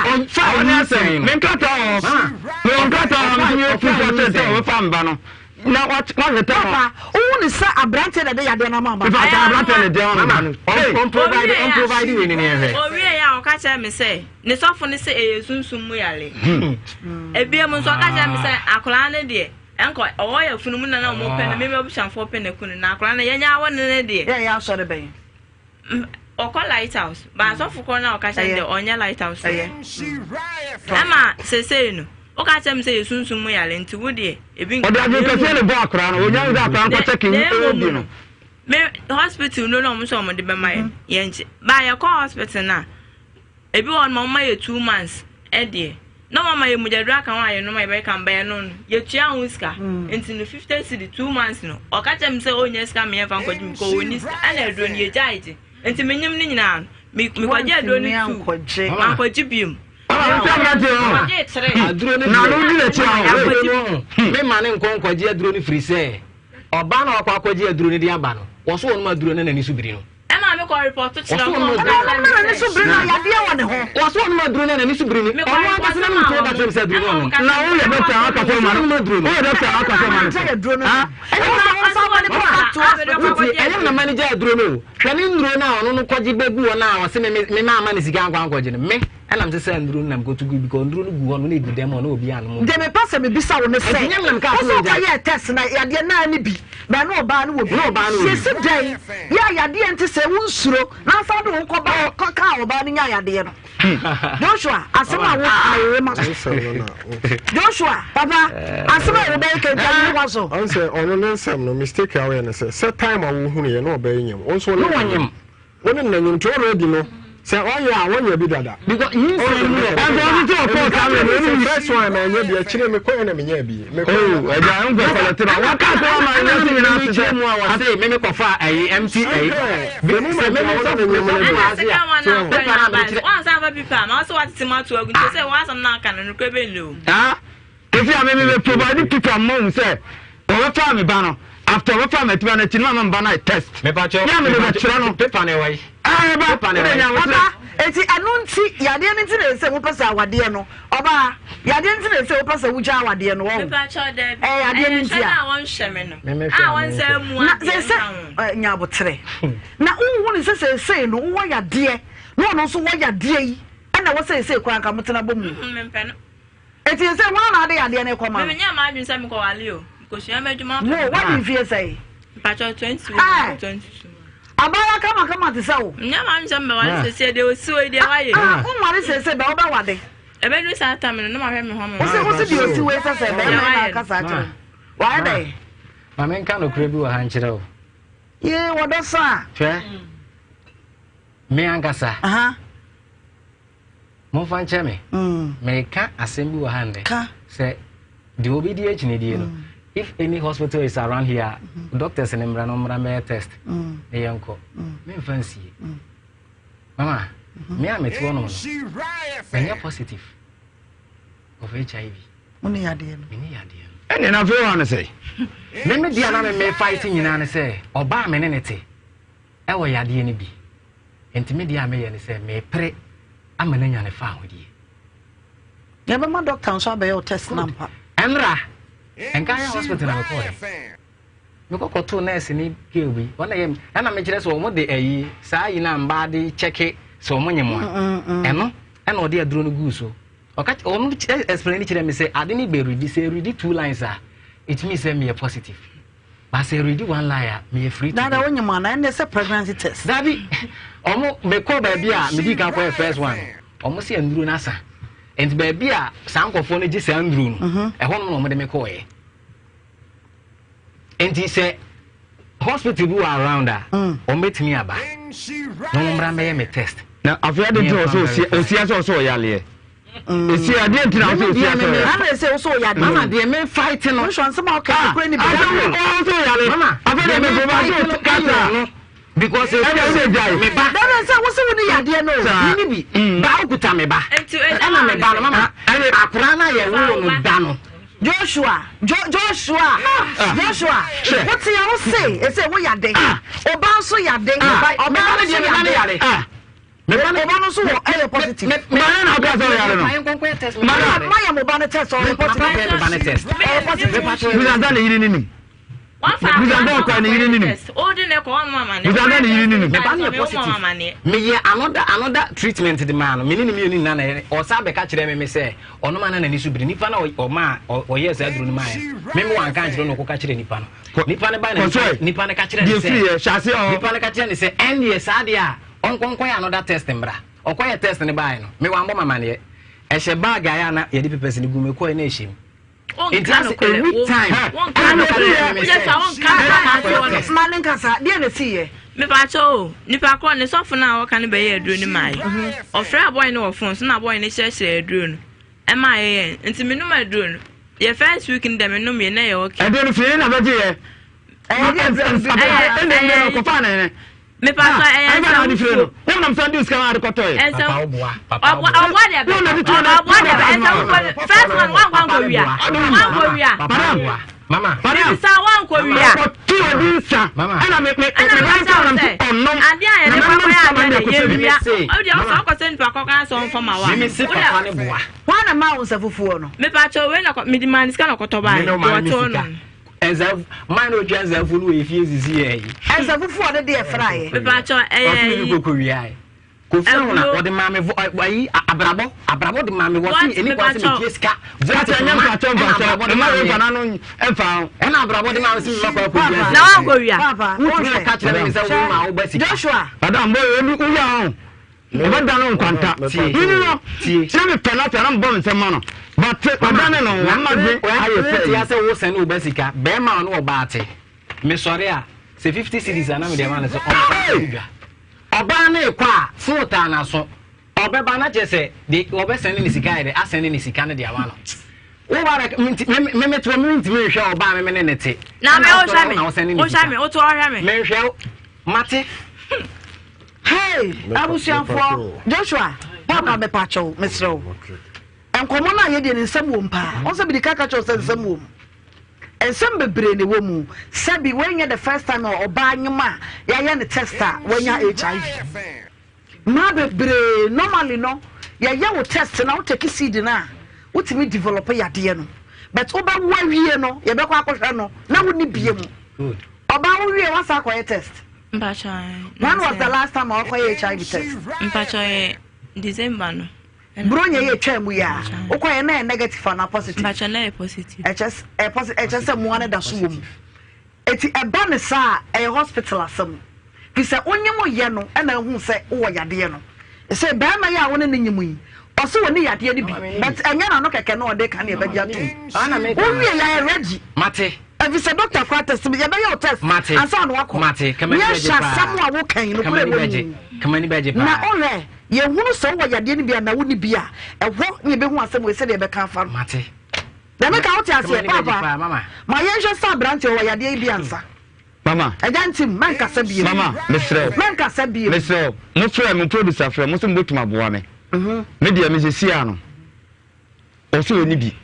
Me nkrataa wɔ me wɔ nkrataa wɔ me yɛ fi sɛ sɛ wɔfa mba no na wahwɛ tɛ Papa, wohu ne sɛ aberanteɛ na ɛde yadeɛ no ama ɔba. Ifa sɛ aberanteɛ na ɛde ama mba no. Ɔmprovide ɔmprovide wei ni ni ɛhwɛ. Owie yɛ a ɔka kyerɛ me sɛ ne sɔfo no sɛ ɛyɛ sunsum mu yare. Ebiem nso ɔka kyerɛ me sɛ akwadaa no deɛ Ɛnkɔ ɔwɔ yɛ funu mu na na wɔn pɛ no mimi abusuafoɔ pɛ na kunu na akwadaa no yɛnyɛ awɔ ne ne deɛ. Yɛ yɛ asɔre bɛn. Ɔkɔ light house ba asɔfo korɔ na ɔka kyerɛ deɛ ɔnyɛ light house. Ɛyɛ. Ɛma sesei no woka kyerɛ me sɛ yɛ sunsum mu yare nti wo deɛ ebi nka. Ɔde adwene kɛseɛ na ɛbɔ akwadaa no onya sɛ akwadaa no kɔkyɛ ke ɛwɔ bi no. Me hospital no na wɔn sɛ wɔn de bɛma yɛn yɛn gye ba yɛkɔ hospital na. Ebi wɔ hɔ nom a wɔma yɛ 2 months deɛ na wɔama yɛ mogyaduro aka ho a yɛnom a yɛbɛyɛ kan bɛyɛ no no yɛtua ho sika nti no 50 cedi 2 months no ɔka kyerɛ me sɛ ɔnnya sika meyɛ mfa nkɔgye me kɔ ɔnni sika ɛna aduro no yɛgyae gye nti menyim no nyinaa no mekɔgye aduro no two mankɔgye biom. Aduro no deɛ mema ne nkɔ nkɔgye aduro no firi sɛ ɔbaa na wakɔ akɔgye aduro no de aba no wɔso wɔnom aduro no n'ani so biri no. Ɛma me kɔ report kyerɛ Wɔso wɔn ɔnom a aduro. wɔka Ɛna ɔnom n'ani so biri na yadeɛ wɔ ne ho. Wɔso ɔnom aduro na n'ani so biri ni. Ɔno ankasa na metuo ka kyerɛ me sɛ aduro no ɔnom. Na woyɛ dɔkta a aka sɛ ɔma no. Ɔnom aduro no. Woyɛ dɔkta a aka sɛ ɔma no. Ɛna aduro no. Ɛna sɛ wɔn nsa wɔn ne kɔ back to hospital. Wotie, ɛnyɛ na manager aduro no o. Hwɛ ne nnuro no a ɔno no kɔgye bɛgu hɔ no a ɔse me me me ama ne sika ankɔ ankɔgye no. Me ɛna mese sɛ nnuro no na mekɔto gu because nnuro no gu hɔ no na ɛgu dɛm hɔ na obi anom. Deɛ mepɛ sɛ mebisa wo ne sɛ, Ɛnti nyɛ me na mekaa wo sɛ sɛ ɔgyae. wokɔyɛɛ test na yadeɛ naa ne bi, bɛn ne ɔbaa no wɔ bi. Na ɔbaa no wɔ bi. Yɛsi dɛn yɛ a yadeɛ nte sɛ wonsuro na asan de wo ho kɔba kɔkaa ɔbaa no nyaa yadeɛ no? Joshua, asɛm a wo ayere ma so. Nsɛm no na Joshua, papa, asɛm a wobɛyɛ kɛntɛ ayere wa so. Ɔn sɛ ɔno ne nsɛm no mistake a ɔyɛ ne sɛ sɛ time a wohunu yɛ na ɔbɛyɛ nyam. Wo nso wo ne Na wɔnyem. Wo ne no nyam nti already no. Sɛ ɔyɛ a wɔnyɛ bi dada. Because nyinsɛn mu yɛ. Ɛnti ɔno ti ɔkɔ saa mɛ na ɛni. First one na ɛnyɛ bi akyire mi kɔ yɛ na mi nyɛ bi. Oh ɛgya nkɔ kɔlɛte ba waka sɛ wama ɛnyɛ si nyinaa ti sɛ. Mu a wɔse me me kɔfa ɛyi MT ɛyi. Sɛ me me sɔfo me me Ɛna second one na ɔkɔ na aba wɔn san fa pipa ma ɔsɛ watete mu ato agu nti sɛ wɔn asɛm na aka no nokorɛ bɛ nni o. Ah efi a me me me provide pipa mma ohun sɛ wɔbɛfa me ba no after wɔbɛfa me atiba no akyi no ma me ba no ayɛ test. Mepakyɛw Ne a mede bɛkyerɛ no. Pepa no ɛwɔ yi. Ɛɛ ba Pepa no wode ɛwɔ nya yi. aboterɛ. Ɔba, eti ɛno nti yadeɛ no nti na ɛsɛ wopɛ sɛ awadeɛ no ɔbaa yadeɛ nti na ɛsɛ wopɛ sɛ wogya awadeɛ no wɔn Mepakyɛw daabi. ɛyɛ yadeɛ no Ɛyɛ nti hwɛ a. no a wɔnhwɛ me no Me me a hwɛ a wɔnsɛ menhwɛ. mu Na adeɛ sɛ sɛ nka ho. ɛ, nya aboterɛ na wohu ne sɛ seesei no wowɔ yadeɛ na ɔno nso wɔ yadeɛ yi ɛna ɛwɔ seesei koraa nka motena bɔ mu. Mempɛ no. Eti sɛ wɔn na ade yadeɛ no kɔma no. Mimi nyɛ m'adwene sɛ mekɔwale o. Mekosua m'adwuma. Wo wadi mfie sɛn? Mpakyɛ 21 22. Abaayewa kamakama te sɛ wo. Nyɛ m'adwene sɛ mebɛwale sɛsɛ deɛ osi hɔ yi deɛ wayɛ. Ah, wonware sɛsɛ bɛ wobɛwade. Ɛbɛduru saa tam no na mahwɛ me ho ama. Wose wose deɛ osi hɔ yi sɛ sɛ bɛrima yi na aka saa kyerɛ. Wayɛ dɛn? Ma menka nokorɛ bi wɔ ha nkyerɛ wo. Yee wɔdɔ saa. Hwɛ. Me ankasa. Aha. Momfa nkyɛ me. Mereka asɛm bi wɔ ha nnɛ. Sɛ deɛ obi di akyinidie no, if any hospital is around here, doctors ne mmra no mmra mmɛyɛ test na yɛnkɔ. Memfa nsie. Mama, me a mete hɔnom no, menyɛ positive of HIV. Wo ne yadeɛ no. Me ne yadeɛ no. Ɛnna na afei wa no sɛ. Me me deɛ na me me fight nyinaa ne sɛ ɔbaa me ne ne te. Ɛwɔ yadeɛ no bi. Nti me deɛ a meyɛ ne sɛ mepere ama no anya ne faahodie. Yɛbɛma doctor nso abɛyɛ wo test no ampa. Ɛnra, nka yɛ hospital na mekɔɛ. Mekɔ kɔtoo nurse ne girl bi. Wɔn na yɛ ɛna mekyerɛ sɛ wɔn de ayi saa yi na mbaa de kyɛke sɛ wɔn nyɛ mo a. Ɛno ɛna ɔde aduro no guu so. Ɔka ɔno explain kyerɛ me sɛ ade no bɛ redi sɛ redi two lines a it means sɛ meyɛ positive. But sɛ redi one lie a meyɛ free to Dada go. wonyim ana ɛnɛ sɛ pregnancy test. Dabi ɔmo mekɔ baabi a medi kan kɔyɛ first one ɔmo sɛ nnuro no asa nti baabi a saa nkurɔfoɔ no gye saa nnuro no mhm. ɛhɔ nom na ɔmo de me kɔɔyɛ nti sɛ hospital bi wɔ around a mm. ɔmo bɛtumi aba na ɔmo mmra mmɛyɛ me test. Na afei adi nti ɔsɛ osia sɛ ɔsɛ ɔyaleɛ. Esi adeɛ nti na ɔsɛ osia sɛ ɔyale. Ana ese ɔsɛ ɔyale. Mama deɛ me fight no. Nso ansɛm a ɔka ɛkura ni bi. Ɔsɛ ɔsɛ ɔyale. Mama afei deɛ me provide no kasa. No because ɛna ɛna gyae. Me ba. Dada sɛ wosi wo ni yadeɛ no. Ni ni bi. Ba okuta me ba. Ɛna me ba no mama. Akora na yɛ wo no da no. Joshua jo Joshua ah. Joshua wote a wose ese wo yade ɔba nso yade ɔba nso yade ɔba no nso wɔ ɛyɛ positive. Mayɛ na ɔka sɛ ɔyare no. Mayɛ mo ba no test ɔyɛ positive. Ɔyɛ positive. Bisa ne yiri ne nim. Bisa sɛ ɔkɔ ne yiri ne nim. Bisa sɛ ne yiri ne nim. Me ba no yɛ positive. Meyɛ another another treatment de maa no. Me ne ne mmienu nyinaa na yɛ. Ɔsan bɛka kyerɛ me me sɛ ɔno ma na n'ani so biri. Nipa na ɔma ɔyɛɛ saa aduro no maa yɛ. Me me wanka ankyerɛ no ɔkɔka kyerɛ nipa no. Nipa no ba na nipa no ka kyerɛ ne sɛ nipa no ka kyerɛ ne sɛ ɛndeɛ saa deɛ a ɔnkɔ nkɔyɛ another test mmra. Ɔkɔyɛ test no baeɛ no me wambɔ me amaneɛ. Ɛhyɛ bag a yɛ a na yɛde papers no gu mu mekɔɛ na ɛhyɛ mu. Nti ase every time ɛna meka kyerɛ me sɛ Ma ne nkasa deɛ na ɛsi yɛ. Mepakyɛ o, nipa korɔ ne sɔfo no a ɔka no bɛyɛ aduro no maa yɛ. Ɔfrɛɛ boy no wɔ phone so na boy no kyerɛkyerɛ aduro no ɛmaa yɛyɛɛ. Nti menom aduro no, yɛ first week no deɛ menom yɛ na ɛyɛ okay. Aduro no firi ne na bɛgye yɛ. Ɛyɛ deɛ Ɛna ɛna ɔkɔfa ne ne. Mepatɔ ɛyɛ Ɛnfa na ɔde firi no. nsɛmfo. Wɔn nam sɛ de sika na ade kɔtɔ yɛ. Ɛnsɛm Papa woboa. Papa ɔboa ɔboa deɛ bɛ Wɔn na de tuo na ɔboa deɛ bɛ ɛnsɛmfo first one wankɔ ankɔ wia wankɔ wia. Papa woboa. Mama. Mebisa wankɔ wia. Ɔkɔtu obi nsa. Mama. Ɛna me me Ɛna me meka ba nsa kyerɛ nam wo so sɛ ɔnom. adeɛ a Na yɛde kɔ mɛma akɔyɛ nsa ma adeɛ de deɛ akɔsɛ bi. yɛwia. Ɔdeɛ ɔsɛ ɔkɔsɛ nipa kɔkɔ asɛ ɔmfa ma wa. Mimi se papa ne boa. Hwan na maa wo nsa fufuo no? Mepatɔ wei na mede maa ne sika na ɔkɔtɔ baeɛ. Me ne ɔmaa me Deɛ ɔte hɔ sika. no. Nsa man na otwa nsa fu no wɔ efie sisi yɛ yi. Nsa fufuo ɔde deɛ fra yɛ. Mepatɔ ɛyɛ Ɔtumi yi. de koko wia yɛ. Kofi ahona ɔde maame vɔ ayi abrabɔ abrabɔ de maame wɔ si eni kwan sɛ metua sika. Kata ɛnyɛ mpakyɛw mpakyɛw mma wei mfa n'ano mfa ho. Ɛna abrabɔ de maame si mma kɔ akɔ wia. Na wankɔ wia. Wotumi aka kyerɛ me sɛ wo ma wo ba sika. Joshua. Madam boy ebi wia ho. Ɔbɛda no nkwanta. Mini no sɛ mepɛ no afei na mebɔ me nsɛm ma no but ɔdane no wama dwe ayɛ sɛ yi. Sɛ wo sɛne wo ba sika bɛrima ɔne ɔbaa te mesɔre a sɛ 50 cedis a na mede ama no sɛ ɔmfa dwa. Ɔbaa no rekɔ a, phone taa n'aso. Ɔbɛba na kyerɛ sɛ de ɔbɛsɛne ne sika ayɛ dɛ asɛne ne sika no de ama no. Wo ba bɛ me me me me toɔ me ntumi nhwɛ ɔbaa me me ne ne te. Na me Ɛna wohwɛ me na wosɛne ne wohwɛ sika. me wotoɔ hwɛ me. Menhwɛ wo mate. Hey, abusuafoɔ, Joshua, papa mepakyɛw, mesrɛ wo. Nkɔmmɔ no a yɛdeɛ no nsɛm wom paa. Wɔn sɛ mede ka ka kyerɛ wo sɛ nsɛm wom. Nsɛm bebree na ɛwɔ mu. Sɛbi wei nyɛ the first time a ɔbaa nyem a yɛayɛ no test a wanya HIV. Mmaa bebree normally no yɛyɛ wo test na wo take seed no a wotumi develop yadeɛ no but wobɛwo awie no yɛbɛkɔ akɔhwɛ no na wonni bie mu. Ɔbaa wo wie wasa akɔyɛ test? Mpakyɛ. When was the last time a wakɔyɛ HIV test? Mpakyɛ yɛ December no. Buronya yi etwaa mu yi a, wokɔyɛ na ɛyɛ negative anaa positive? Mpakyɛ na ɛyɛ positive. Ɛkyɛ ɛyɛ positive ɛkyɛ sɛ mmoa no da so wɔ mu. Eti ɛba ne saa a, ɛyɛ hospital asɛm. Fi sɛ wonyem yɛ no ɛna ahu sɛ wowɔ yadeɛ no. Sɛ bɛrima yi a wo ne no nyem yi, ɔse ɔni yadeɛ no bi, but ɛnyɛ n'ano kɛkɛ na ɔde ka ne ɛbɛgye atom. Wowie yɛ ayɛ ready. Mate. Efisɛ doctor koraa test me, yɛbɛyɛ wo test Mate. ansa na wakɔ. Mate. Kama ni Yɛhyɛ bɛgye paa. asɛm a woka yi, nokorɛ Kama ni wɔ bɛgye. mu. Kama ni bɛgye Na paa. wohwɛ, yɛhunu sɛ wowɔ yadeɛ no bi anaa wonni bi a, ɛhɔ na yɛbɛhu asɛm wei sɛdeɛ yɛbɛka afa no. Mate. Deɛ meka wote Kama aseɛ ni bɛgye paapa? paa, mama. Ma yɛnhwɛ sɛ aberanteɛ ɔwɔ yadeɛ yi bi ansa. Mama. Agya Ntim, mɛnkasa bio. Mama, mesrɛ wo. Mɛnkasa bio. Mesrɛ wo, mofrɛ me, mo producer frɛ, mo sɛ mobɛtumi aboa me. Me deɛ, mesɛsi ano. Ɔsɛ ɔni bi.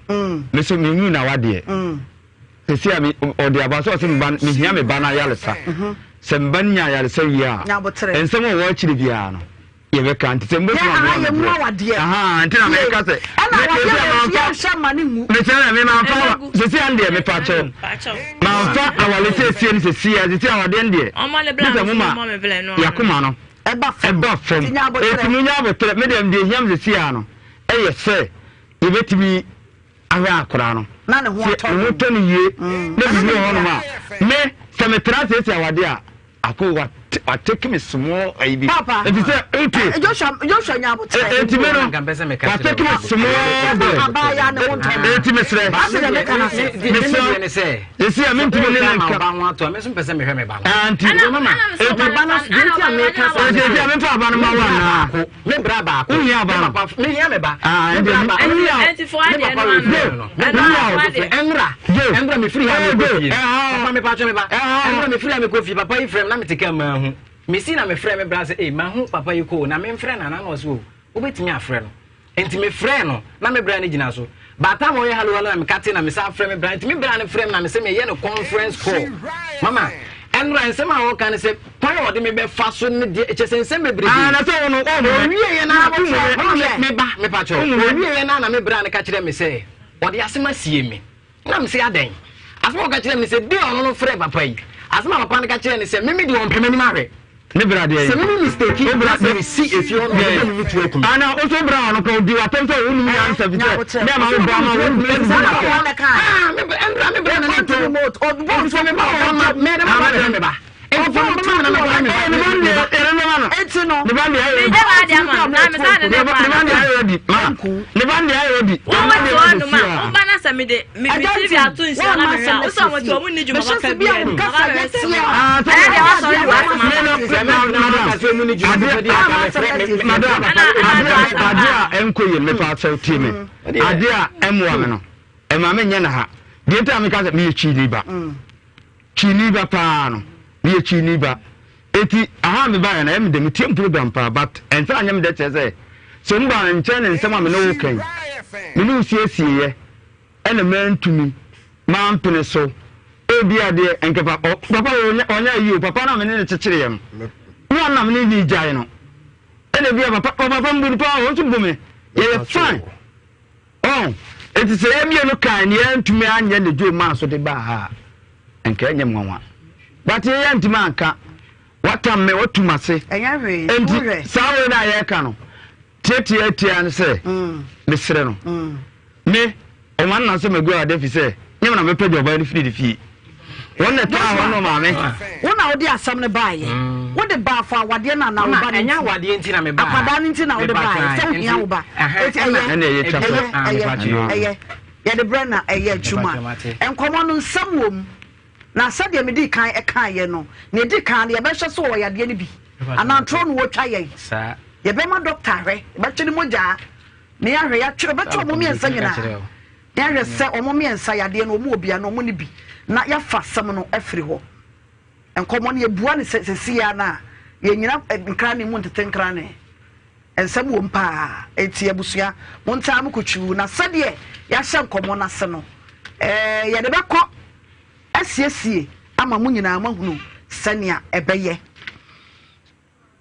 Me so me nwu na wadeɛ. Sɛsi a me ɔde aba sɛ ɔsɛ me ba mehia me ba no ayaresa. Sɛ me ba no nya ayaresa wie a, nsɛm a ɔwɔ akyire biara no yɛbɛka nti sɛ mbɛtumi aboa me deɛ. Ahaa nti na mɛka sɛ mesɛ na me mamfa sɛsi a deɛ mepa kyɛw mamfa awale sɛsie no sɛsi a sɛsi awadeɛ no deɛ ne sɛ moma yakoma no ɛba fam ɛti mo nya abotrɛ me deɛ deɛ hia me sɛsi a no yɛ sɛ yɛbɛtumi ahwɛ akwadaa no na ne ho atɔ ne ho tɔ no yie na biribi wɔ hɔnom a me sɛ metra ase asi awadeɛ a ako wa watake me small ayi bi Papa. nti sɛ nti Eh, Joshua Joshua nya abotrɛ nti me no watake me small boy abaayewa ne ho ntɔ no nti mesrɛ Ase deɛ meka no ase. mesrɛ ɛsi a mentumi ne ne nka ba ho ato a me nso mpɛ sɛ mehwɛ me ba no nti Ɛna mama nti ba no deɛ nti a meka saa nti ɛsi a memfa aba no ma wo anaa Me bra baako. Wo hia ba no. Me hia me ba. Ah, Me bra baako. Ɛnni a. Ɛnti fo adeɛ no ano. Me bra baako. Ɛnra. Ɛnra me firi ha me kɔ fie. Papa me pa kyɛ me ba. Ɛnra me firi ha me kɔ fie. Papa yi frɛ me na me te ka maa hu. Me si na me frɛ me bra sɛ ee ma hu papa yi kɔ na me nfrɛ na na na ɔsɛ o. Wobɛtumi afrɛ no. Nti me frɛ no na me bra no gyina so. By time ɔyɛ hello hello na me kate na me san frɛ me bra nti me bra no frɛ me na me sɛ me yɛ no conference call. Mama ɛnora nsɛm a ɔka ne sɛ kwan a ɔde me bɛfa so ne deɛ kyɛ sɛ nsɛm bebrebe. Ah, na sɛ wɔn wɔn mu. Owie yɛ na mama me ba me pa kyɛw. Owie yɛ na na me bra no ka kyerɛ me sɛ ɔde asɛm asie me. Na me se adɛn? Asɛm a ɔka kyerɛ me sɛ de ɔno no frɛ papa yi. Asɛm a papa no ka kyerɛ ne sɛ meme deɛ ɔmpɛ m'anim ahwɛ. Ne bra deɛ. Sɛ meme mistake na sɛ mesi efie hɔ no ɔbɛbɔ me me tuo aku me. Ana wo so bra ɔno kora odi w'atɛm sɛ wonim nyansa fi sɛ ne ama wo bra ma wo abu na kɛ. Ah me bra me bra na ne to. Ɔbɔ me ba ɔba ma me na ma ba me ba. Adeɛ a ɛmmoa me no ɛma menyɛ na ha deɛ nti a meka sɛ meyɛ kyini ba Kyini ba paa no meyɛ kyini ba eti aha a mebaeɛ no ɛyɛ me dɛ metie program paa but ɛnsa anyɛ me dɛ kyerɛ sɛ sɛ ɔmu baa nkyɛn ne nsɛm a me ne wo ka yi me ne wo siesieɛ ɛna mantumi mampene so ebi adeɛ nka pa ɔ papa wɔ ɔnyɛ ayi o papa no a me ne ne kyekyereɛ no ne ɔno na me ne ne gyae no ɛna ebi a papa papa mbu no paa ɔno nso bu me yɛyɛ fine. Ɔn, enti sɛ yɛn mmienu kae nea yɛantumi anyɛ ne dwom maa so de baa ha a, nka ɛnyɛ nwanwa. But yɛn yɛantumi anka. Watam me, watu m'ase. Ɛnyɛ hwee, Enti wohwɛ. saa wei no a yɛreka no, tiatiatia ne sɛ, mesrɛ no. Me, ɔma no na sɛ magu awade afi sɛ, nyɛ me na mepɛ deɛ ɔbaa no firi ne fie. Wɔn na ɛtaa hɔ no maame. Wo na wode asɛm no baeɛ. Mm. Wode baa fa awadeɛ no anaa wo ba no nti. Ɛnyɛ awadeɛ nti na mebaa. Akwadaa no nti na wode baeɛ. Sɛ wohia wo ba. Eti ɛyɛ ɛyɛ ɛyɛ ɛyɛ yɛde brɛ na ɛyɛ adwuma. Nkɔmɔ no nsɛm wɔ mu. Na sɛdeɛ medi kan ɛkaeɛ no, nea edi kan no yɛbɛhwɛ so wɔ yadeɛ no bi. Anaa ntorɔ na wɔtwa yɛn? Yɛbɛma dɔkta ahwɛ, yɛbɛtwe ne mogyaa na yɛahwɛ, yɛatwe, yɛbɛtwe wɔn mmiɛnsa nyinaa na yɛahwɛ sɛ wɔn mmiɛnsa yadeɛ no wɔn wɔ bi anaa wɔn nni bi na yɛafa asɛm no afiri hɔ. Nkɔmmɔ no yɛbua no sɛ sɛsi ara no a, yɛnnyina nkrane mu ntete nkrane. Nsɛm wom paa. Enti abusua, montaa mo kutwuu na sɛdeɛ yɛahyɛ nkɔmmɔ no ase no, ɛɛ yɛde bɛkɔ asiesie ama mo nyinaa moahunu sɛnea ɛbɛyɛ.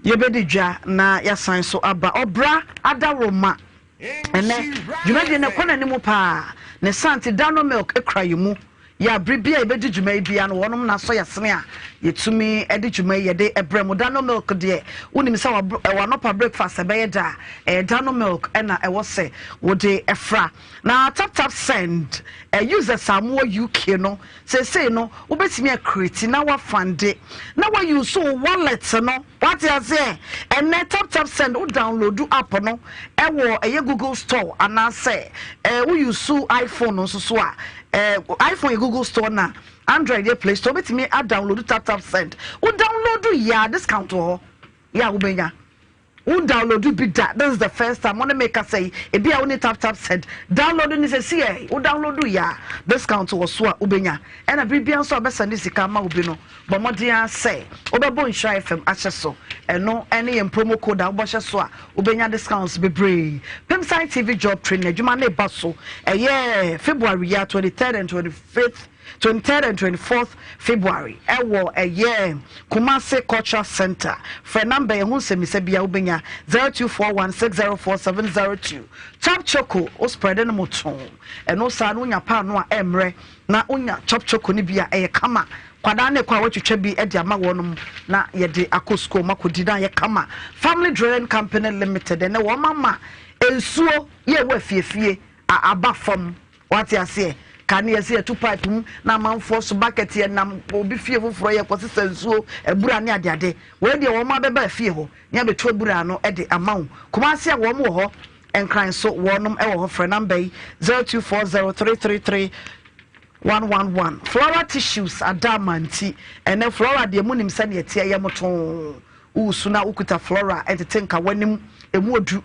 Yɛbɛdi dwa na yɛasan so aba. Ɔbra adaworoma. Ɛnnɛ, dwumadie no ɛkɔ n'anim paa. Ne saa nti, Dano Milk kura yɛn mu. Yɛ a bere bi a yɛbɛdi dwuma yi biara no, wɔnom na asɔ yɛn asene a yɛtumi de dwuma yi yɛde brɛ mo. Dano Milk deɛ, wonim sɛ w'anɔpa breakfast ɛbɛyɛ da a, ɛyɛ Dano Milk na ɛwɔ sɛ wode fra. Na Tap Tap Send, users a mowɔ UK no, Seesei no wobɛtumi a create na wa fande na wa use wo wallet no wate aseɛ ɛnɛ tap tap send wo download app no ɛwɔ ɛyɛ Google store anaasɛ ɛɛ wo use iPhone nso so a ɛɛ iPhone yɛ Google store na Android yɛ Play store wobɛtumi a download tap tap send wo download yɛ a discount wɔ hɔ yɛ a wobɛnya. Wo download bi da this is the first time wo ne me kasa yi ebi a wo ne tap tap send download ne sɛ si ɛ wo download yɛ a discount wɔ so a wobɛnya ɛna bere bia nso a wobɛsɛnde sika ama obi no bɔ mmɔden ara sɛ wobɛbɔ Nhyira FM ahyɛ so ɛno ɛne yɛn promo code a wobɔhyɛ so a wobɛnya discounts bebree Pimsan TV job training adwuma ne ba so ɛyɛ February ya 23rd and 25th 23rd and 24th February ɛwɔ ɛyɛ Kumasi Cultural Centre. Frɛ number yi ho nsɛmmisa biara wobɛnya 0241604702. Chop Choco wo spread no mo too ɛno saa no wonya paano a ɛmmerɛ na wonya Chop Choco no bi a ɛyɛ kama. Kwadaa ne kɔ a woatwitwa bi de ama wɔnom na yɛde akɔ sukuu wɔn akɔdi na ayɛ kama. Family Drilling Company Limited ɛnɛ wɔn ama nsuo yɛ ɛwɔ afiefie a aba fam. Wate aseɛ? Kane yɛsɛ yɛto pipe mu na amanfoɔ so bucket yɛ nam obi fie foforɔ yɛ kɔsesa nsuo abura ne adeade. Wei deɛ wɔn abɛba afie hɔ ne abɛtu abura no de ama wo. Kumasi a wɔn wɔ hɔ, Nkran nso wɔnom wɔ hɔ. Frɛ number yi 0240333111. Flora tissues ada ama nti ɛnɛ Flora deɛ monim sɛdeɛ ɛteɛ yɛ motoo. Woresu na wokuta Flora ɛntete nka w'anim ɛmu odu.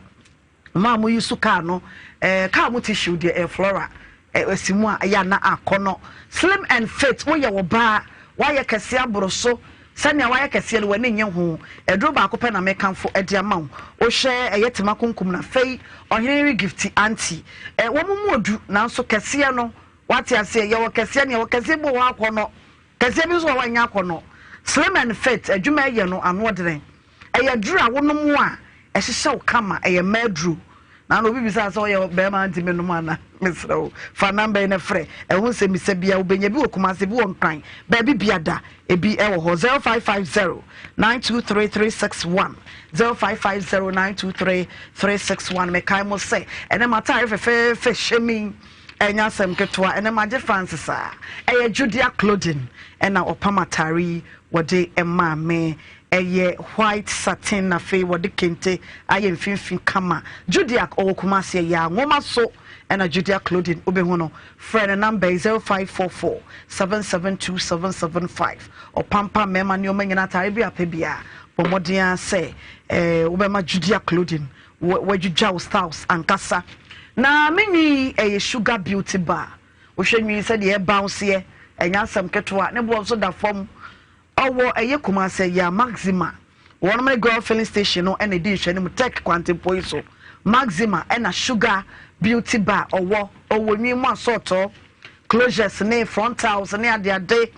Mo a mo use car no eh, car mu tissue deɛ ɛyɛ flora eh, ɛsi mu a ɛyɛ ana akɔnɔ. Slim and fit woyɛ ɔbaa woayɛ kɛseɛ aboro so sɛnea woayɛ kɛseɛ no w'ani nnye ho aduro baako pɛ na mekamfo de ama wo wohwɛ ɛyɛ tema kunkum na afei ɔhene yere gifti auntie eh, wɔn mu odu nanso kɛseɛ no wate aseɛ yɛwɔ kɛseɛ ne yɛwɔ kɛseɛ bi wɔ hɔ akɔnɔ kɛseɛ bi nso wɔ hɔ a ɛnyɛ akɔnɔ. Slim and fit adwuma ɛyɛ no ano ɔdene. Ɛyɛ aduru a wonom a ɛhyehyɛ wo kama, ɛyɛ mmaa aduru. Na na obi bisa sɛ ɔyɛ bɛrima nti menom ana? Mesrɛ wo, fa namba yi na frɛ. Ɛho nsɛmmisa biara wobɛnya bi wɔ Kumasi, bi wɔ Nkran, baabi biada ebi wɔ hɔ. 0550 923 361 0550 923 361. Mekae mo sɛ ɛnɛ m'ataare fɛfɛɛfɛ hyɛ mi ɛnyɛ asɛm ketewa. Ɛnɛ magye Francis a ɛyɛ Judea Clothing ɛna ɔpam ataare yi wɔde maa me. Ɛyɛ white satin na afei wɔde kente ayɛ mfimfini kama. Judiac ɔwɔ Kumasi ɛyɛ a nwoma so ɛna Judiac clothing wobɛhu no. Frɛ ne number yi 0544 772 775. Ɔpampa mmarima nneɛma nyinaa ataare bi a pɛ biara. Bɔ mmɔden ara sɛ eh, wobɛma Judiac clothing wadwidwa wo styles ankasa. Na me nwi yi ɛyɛ sugar beauty bar. Wohwɛ nwi yi sɛdeɛ ɛbounce yɛ ɛnyɛ asɛm ketewa. Ne boɔ nso da fam. Ɔwɔ ɛyɛ Kumasi ɛyɛ a Maxima wɔnom ne Goil filling station no ɛna ɛdi nhwɛne mu Tech kwantempɔ yi so Maxima ɛna Sugar beauty bar ɔwɔ ɔwɔ nwi mu asɔɔtɔ closures ne frontals ne adeade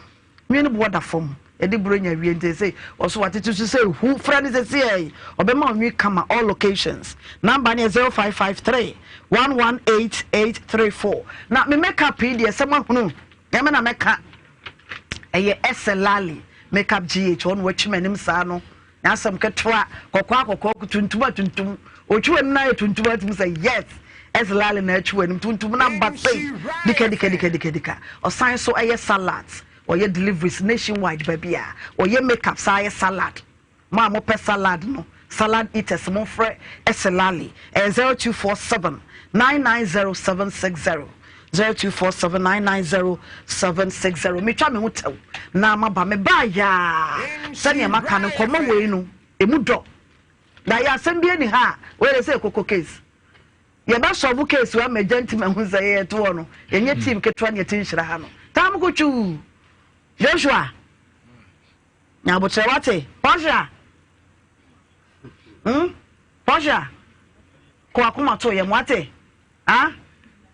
nwi no boɔ da fam yɛde buro nya wie nti ɛsɛ ɔso watete so sɛ hu frɛ no sɛsi ɛyi ɔbɛma onwi kama all locations number no yɛ 0553 118 834 na me makeup yi deɛ sɛ moahunu ɛmɛ na mɛka Ɛyɛ Ɛsɛ Lali makeup GH ɔno watwi m'anim saa no nyɛ asɛm ketewa kɔkɔɔ akɔkɔɔ tuntum atuntum otwi w'anim na ayɛ tuntum atumi sɛ yes Ɛsɛ Lali na atwi w'anim tuntum na ba sei dika dika dika dika dika ɔsan so ɛyɛ salads ɔyɛ deliveries nationwide baabi a ɔyɛ makeup saa yɛ salad. Mo a mopɛ salad no, salad eaters momfrɛ Eselali, ɛyɛ 0247 990 760, 0247 990 760. Metwa me ho tɛw na maba, mebaa yaa sɛnea maka no nkɔmmɔ wei no. Emu dɔ. Na yɛ asɛm bi ani ha a, wɔyɛ sɛ koko case. Yɛbɛ solve case wa ma gya nti mahu sɛ yɛyɛ to hɔ no. Yɛnyɛ team ketewa ne yɛte nhyira ha no. Tam ko twuu. Joshua. Nya abotrɛ wate. Portia. Hmm? Portia. Kɔ akoma to yɛm wate. Ah?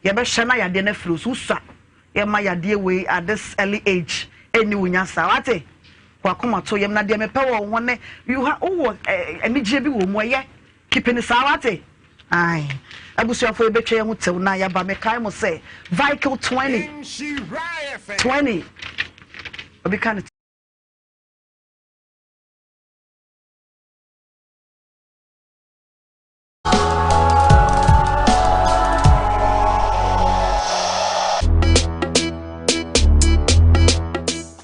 Yɛbɛhyɛ na yadeɛ no afiri so wosua. Yɛma yadeɛ wei at this early age. Ɛnni wo nya saa wate. Kɔ akoma to yɛm na deɛ mepɛ wɔ wo ho ne you ha wowɔ anigyeɛ bi wɔ mu ɛyɛ. Keep no saa wate. Ae. Abusuafoɔ yɛbɛtwa yɛn ho tew na yɛaba. Mekae mo sɛ Vicle 20 20 obi ka no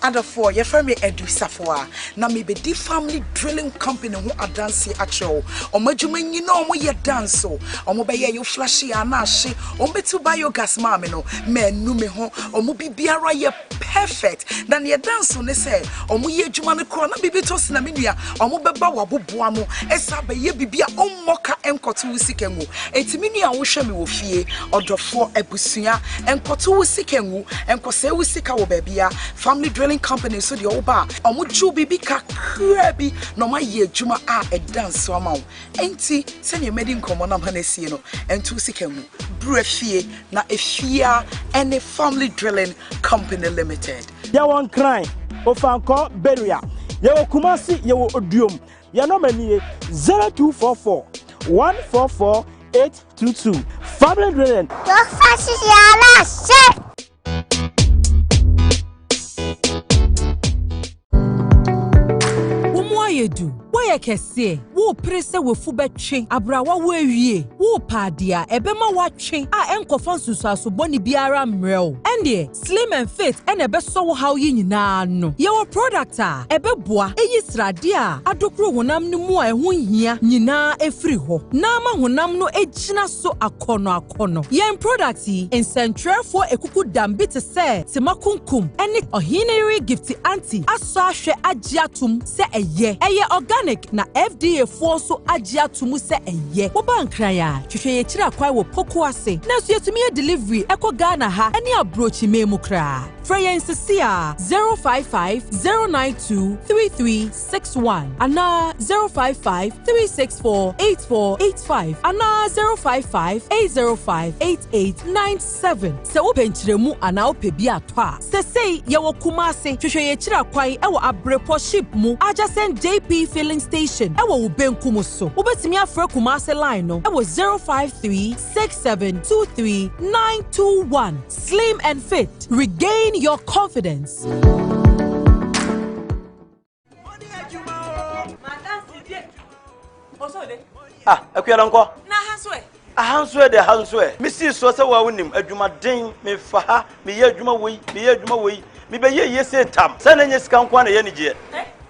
Adɔfoɔ, yɛfrɛ me Adu Safoa, na mebɛdi Family Drilling Company ho adanseɛ akyerɛ wo. Wɔn adwuma nyina wɔn yɛ dance o. Wɔn bɛyɛ yo flashe a na ahye. Wɔn bɛtu biogas maa me no, manu me ho. Wɔn biribiara yɛ perfect. Na neɛ ɛda nso ne sɛ, wɔn yɛ adwuma no koraa na biribi tɔ sina me nua, wɔn bɛba w'aboboa ano ɛsan abɛyɛ biribi a ɔmmɔ ka nkɔto wo sika ngu. Enti me nua a wohwɛ me wɔ fie, ɔdɔfoɔ, abusua, nkɔto wo sika ngu, nkɔsɛe wo sika wɔ baabia. Family Drilling Company nso deɛ woba a, wɔgye wo biribi kakraa bi na wɔayɛ adwuma a ɛda nso ama wo. Enti sɛdeɛ madi nkɔmmɔ no ama no asie no, nto wo sika ngu. Bra fie na efie ara ne Family Drilling Company Limited. Yɛwɔ Nkran, Ofankor, Beria. Yɛwɔ Kumasi, yɛwɔ Oduom. Yɛn nɔma nie, 0244 144 822. Family Drilling. Wo mu ayɛ du, woayɛ kɛseɛ, worepere sɛ w'afu bɛtwe aberɛ a woawo awie, worepɛ adeɛ a ɛbɛma woatwe a ɛnkɔfa nsunsuanso bɔne biara mmrɛ wo, ɛnneɛ Slim and Fit na ɛbɛsɔ wo haw yi nyinaa ano. Yɛwɔ product a ɛbɛboa ayi sradeɛ a adokoro honam no mu a ɛho nhia nyinaa afiri hɔ na ama honam no agyina so akɔnnɔakɔnnɔ. Yɛn product yi, nsɛntwerɛfoɔ akukudam bi te sɛ Tema Kunkum ne Ɔheneyere Gifty Anti asɔ ahwɛ agye atom sɛ ɛyɛ. Ɛyɛ organic na FDA foɔ nso agye ato mu sɛ ɛyɛ. Woba Nkran a, hwehwɛ yɛn akyiri akwan wɔ Poku ase. Nanso yɛtumi yɛ delivery ɛkɔ Ghana ha ne abrokyiman mu koraa. Frɛ yɛn sisi a 055 092 3361 anaa 055 364 8485 anaa 055 805 8897. Sɛ wopɛ nkyerɛmu anaa wopɛ bi atɔ a, Sesei yɛwɔ Kumasi, hwehwɛ yɛn akyiri akwan wɔ Abrepɔ Ship mu adjacent JP Filling Station wɔ wo benkum so. Wobɛtumi afrɛ Kumasi line no wɔ 053 6723 921. Slim and fit, regain your confidence. Ah, akua no nkɔ. Na aha nso ɛ? Aha nso ɛ de aha nso ɛ. Mesii soɔ sɛ woa wonim adwumaden, mefa ha, meyɛ adwuma wei, meyɛ adwuma wei, mebɛyɛ yie sei tam. Sɛ na ɛnyɛ sika nko ara na ɛyɛ anigyeɛ.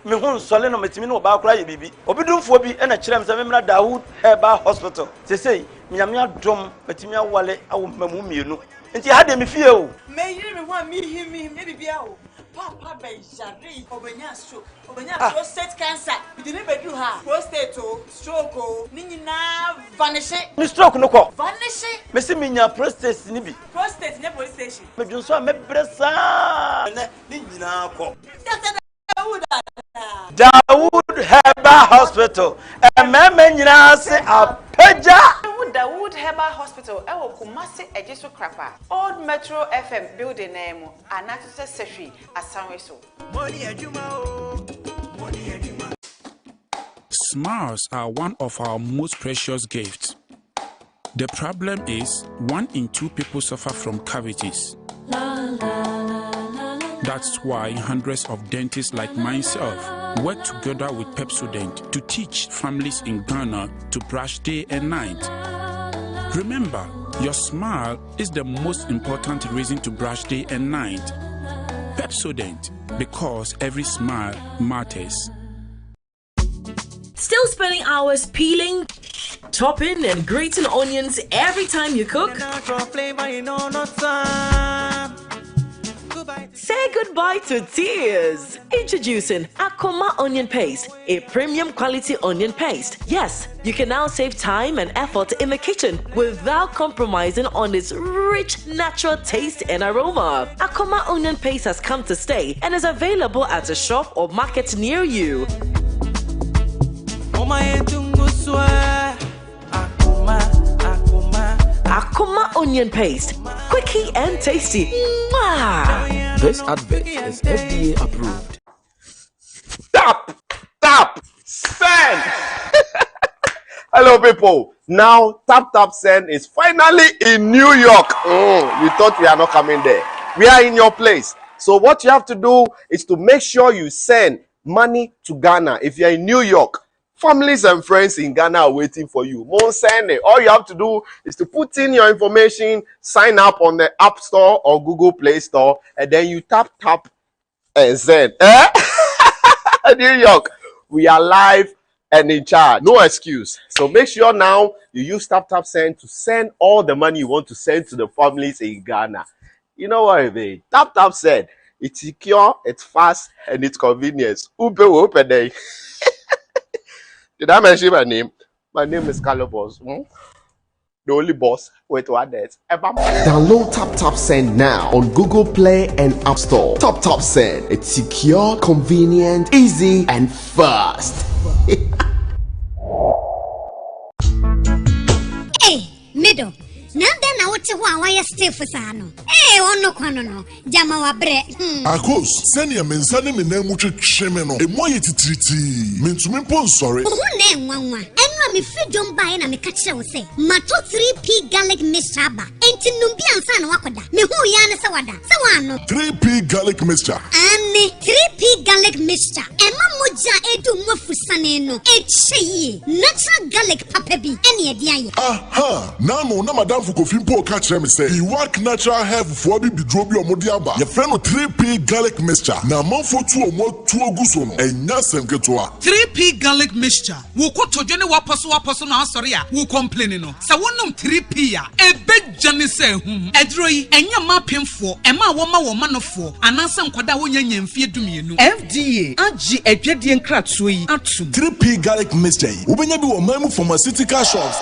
Me ho nsɔle no, metumi ne ɔbaa koraa yɛ biribi. Obi domfoɔ bi na kyerɛɛ me sɛ memmra Dawood Herbal Hospital. Seesei, Nyame adom, matumi awale awo mmamu mmienu. Nti ɛha deɛ me fie o. Meyere me ho a mehim mehim nyɛ biribiara o. Paapa bɛyaree, ɔbɛnyaa stroke, ɔbɛnyaa ah. prostate cancer. Mede ne bɛduru ha a, prostate o, stroke o, ne nyinaa vanishe. Me stroke no kɔ. Vanishe. Mesi menya prostate ne bi. Prostate nyɛ police station. Medwonsɔ a mɛbrɛ saa. Ɛnɛ ne nyinaa kɔ. Dr. Dawood anaa? Dawood Herbal Hospital, mmarima nyinaa se apagya. Wohu Dawood Herbal Hospital wɔ Kumasi Ejisu Krapa, Old Metro FM building no ara mu anaa nso sɛ Sehwi Asanwe so. Smiles are one of our most precious gifts. The problem is, one in two people suffer from cavities. That's why hundreds of dentists like myself work together with Pepsodent to teach families in Ghana to brush day and night. Remember, your smile is the most important reason to brush day and night. Pepsodent, because every smile matters. Still spending hours peeling, chopping, and grating onions every time you cook? Say goodbye to tears. Introducing Akoma Onion Paste, a premium quality onion paste. Yes, you can now save time and effort in the kitchen without compromising on its rich natural taste and aroma. Akoma Onion Paste has come to stay and is available at a shop or market near you. Akoma Onion Paste. Quickie and tasty. Mwah! This advert is FDA approved. Tap, tap, send. Hello, people. Now, Tap Tap Send is finally in New York. Mm, you thought we are not coming there. We are in your place. So, what you have to do is to make sure you send money to Ghana. If you are in New York, families and friends in Ghana are waiting for you. Mo send it. All you have to do is to put in your information, sign up on the App Store or Google Play Store, and then you tap, tap, and send. Eh? New York, we are live and in charge. No excuse. So make sure now you use Tap Tap Send to send all the money you want to send to the families in Ghana. You know what I mean? Tap Tap Send. It's secure, it's fast, and it's convenient. Ube open day. Did I mention my name? My name is Calibos. Hmm? The only boss with one desk. Download Tap Tap Send now on Google Play and App Store. Tap Tap Send. It's secure, convenient, easy, and fast. Hey, middle. Na dɛn na wote hɔ a wayɛ stiff saa no? Ee, ɔno kwan no no, gyama wabrɛ. Hmm. Akos, sɛnea me nsa ne me nan mu twetwe me no, emu ayɛ titiritii. Mintumi mpo nsɔre. Wo ho na ɛnwanwa. Ɛno a mefiri dwom baeɛ na meka kyerɛ wo sɛ, matɔ 3P garlic mixture aba. Enti nom bi ansa na woakɔda. Mehuu yi ara ne sɛ wada. Sɛ woannom. 3P garlic mixture. Aane, 3P garlic mixture. Ɛma mogya a ɛdu mu afusane no kyɛ yie. Natural garlic papa bi ɛne ɛde ayɛ. Aha! N'ano na m'adamfo Kofi mpo reka kyerɛ me sɛ Iwak Natural Health foɔ abibiduro bi a wɔde aba, yɛfrɛ no 3P Garlic Mixture, na amanfoɔ tu wɔn atuo gu so no, ɛnyɛ asɛm ketewa. 3P Garlic Mixture, Wo kotodwe ne w'apɔsowapɔso no asɔre a wo complaini no, sɛ wonom 3P a, ɛbɛdwane sɛ ahum. Aduro yi, ɛnyɛ mma apemfoɔ, mmaa a wɔma wɔn manofoɔ, anaasɛ nkwadaa a wɔnnya nnya mfeɛ dumienu. FDA agye adwadie nkratoɔ yi atom. 3P Garlic Mixture yi, wobɛnya bi wɔ ɔman mu pharmaceutical shops.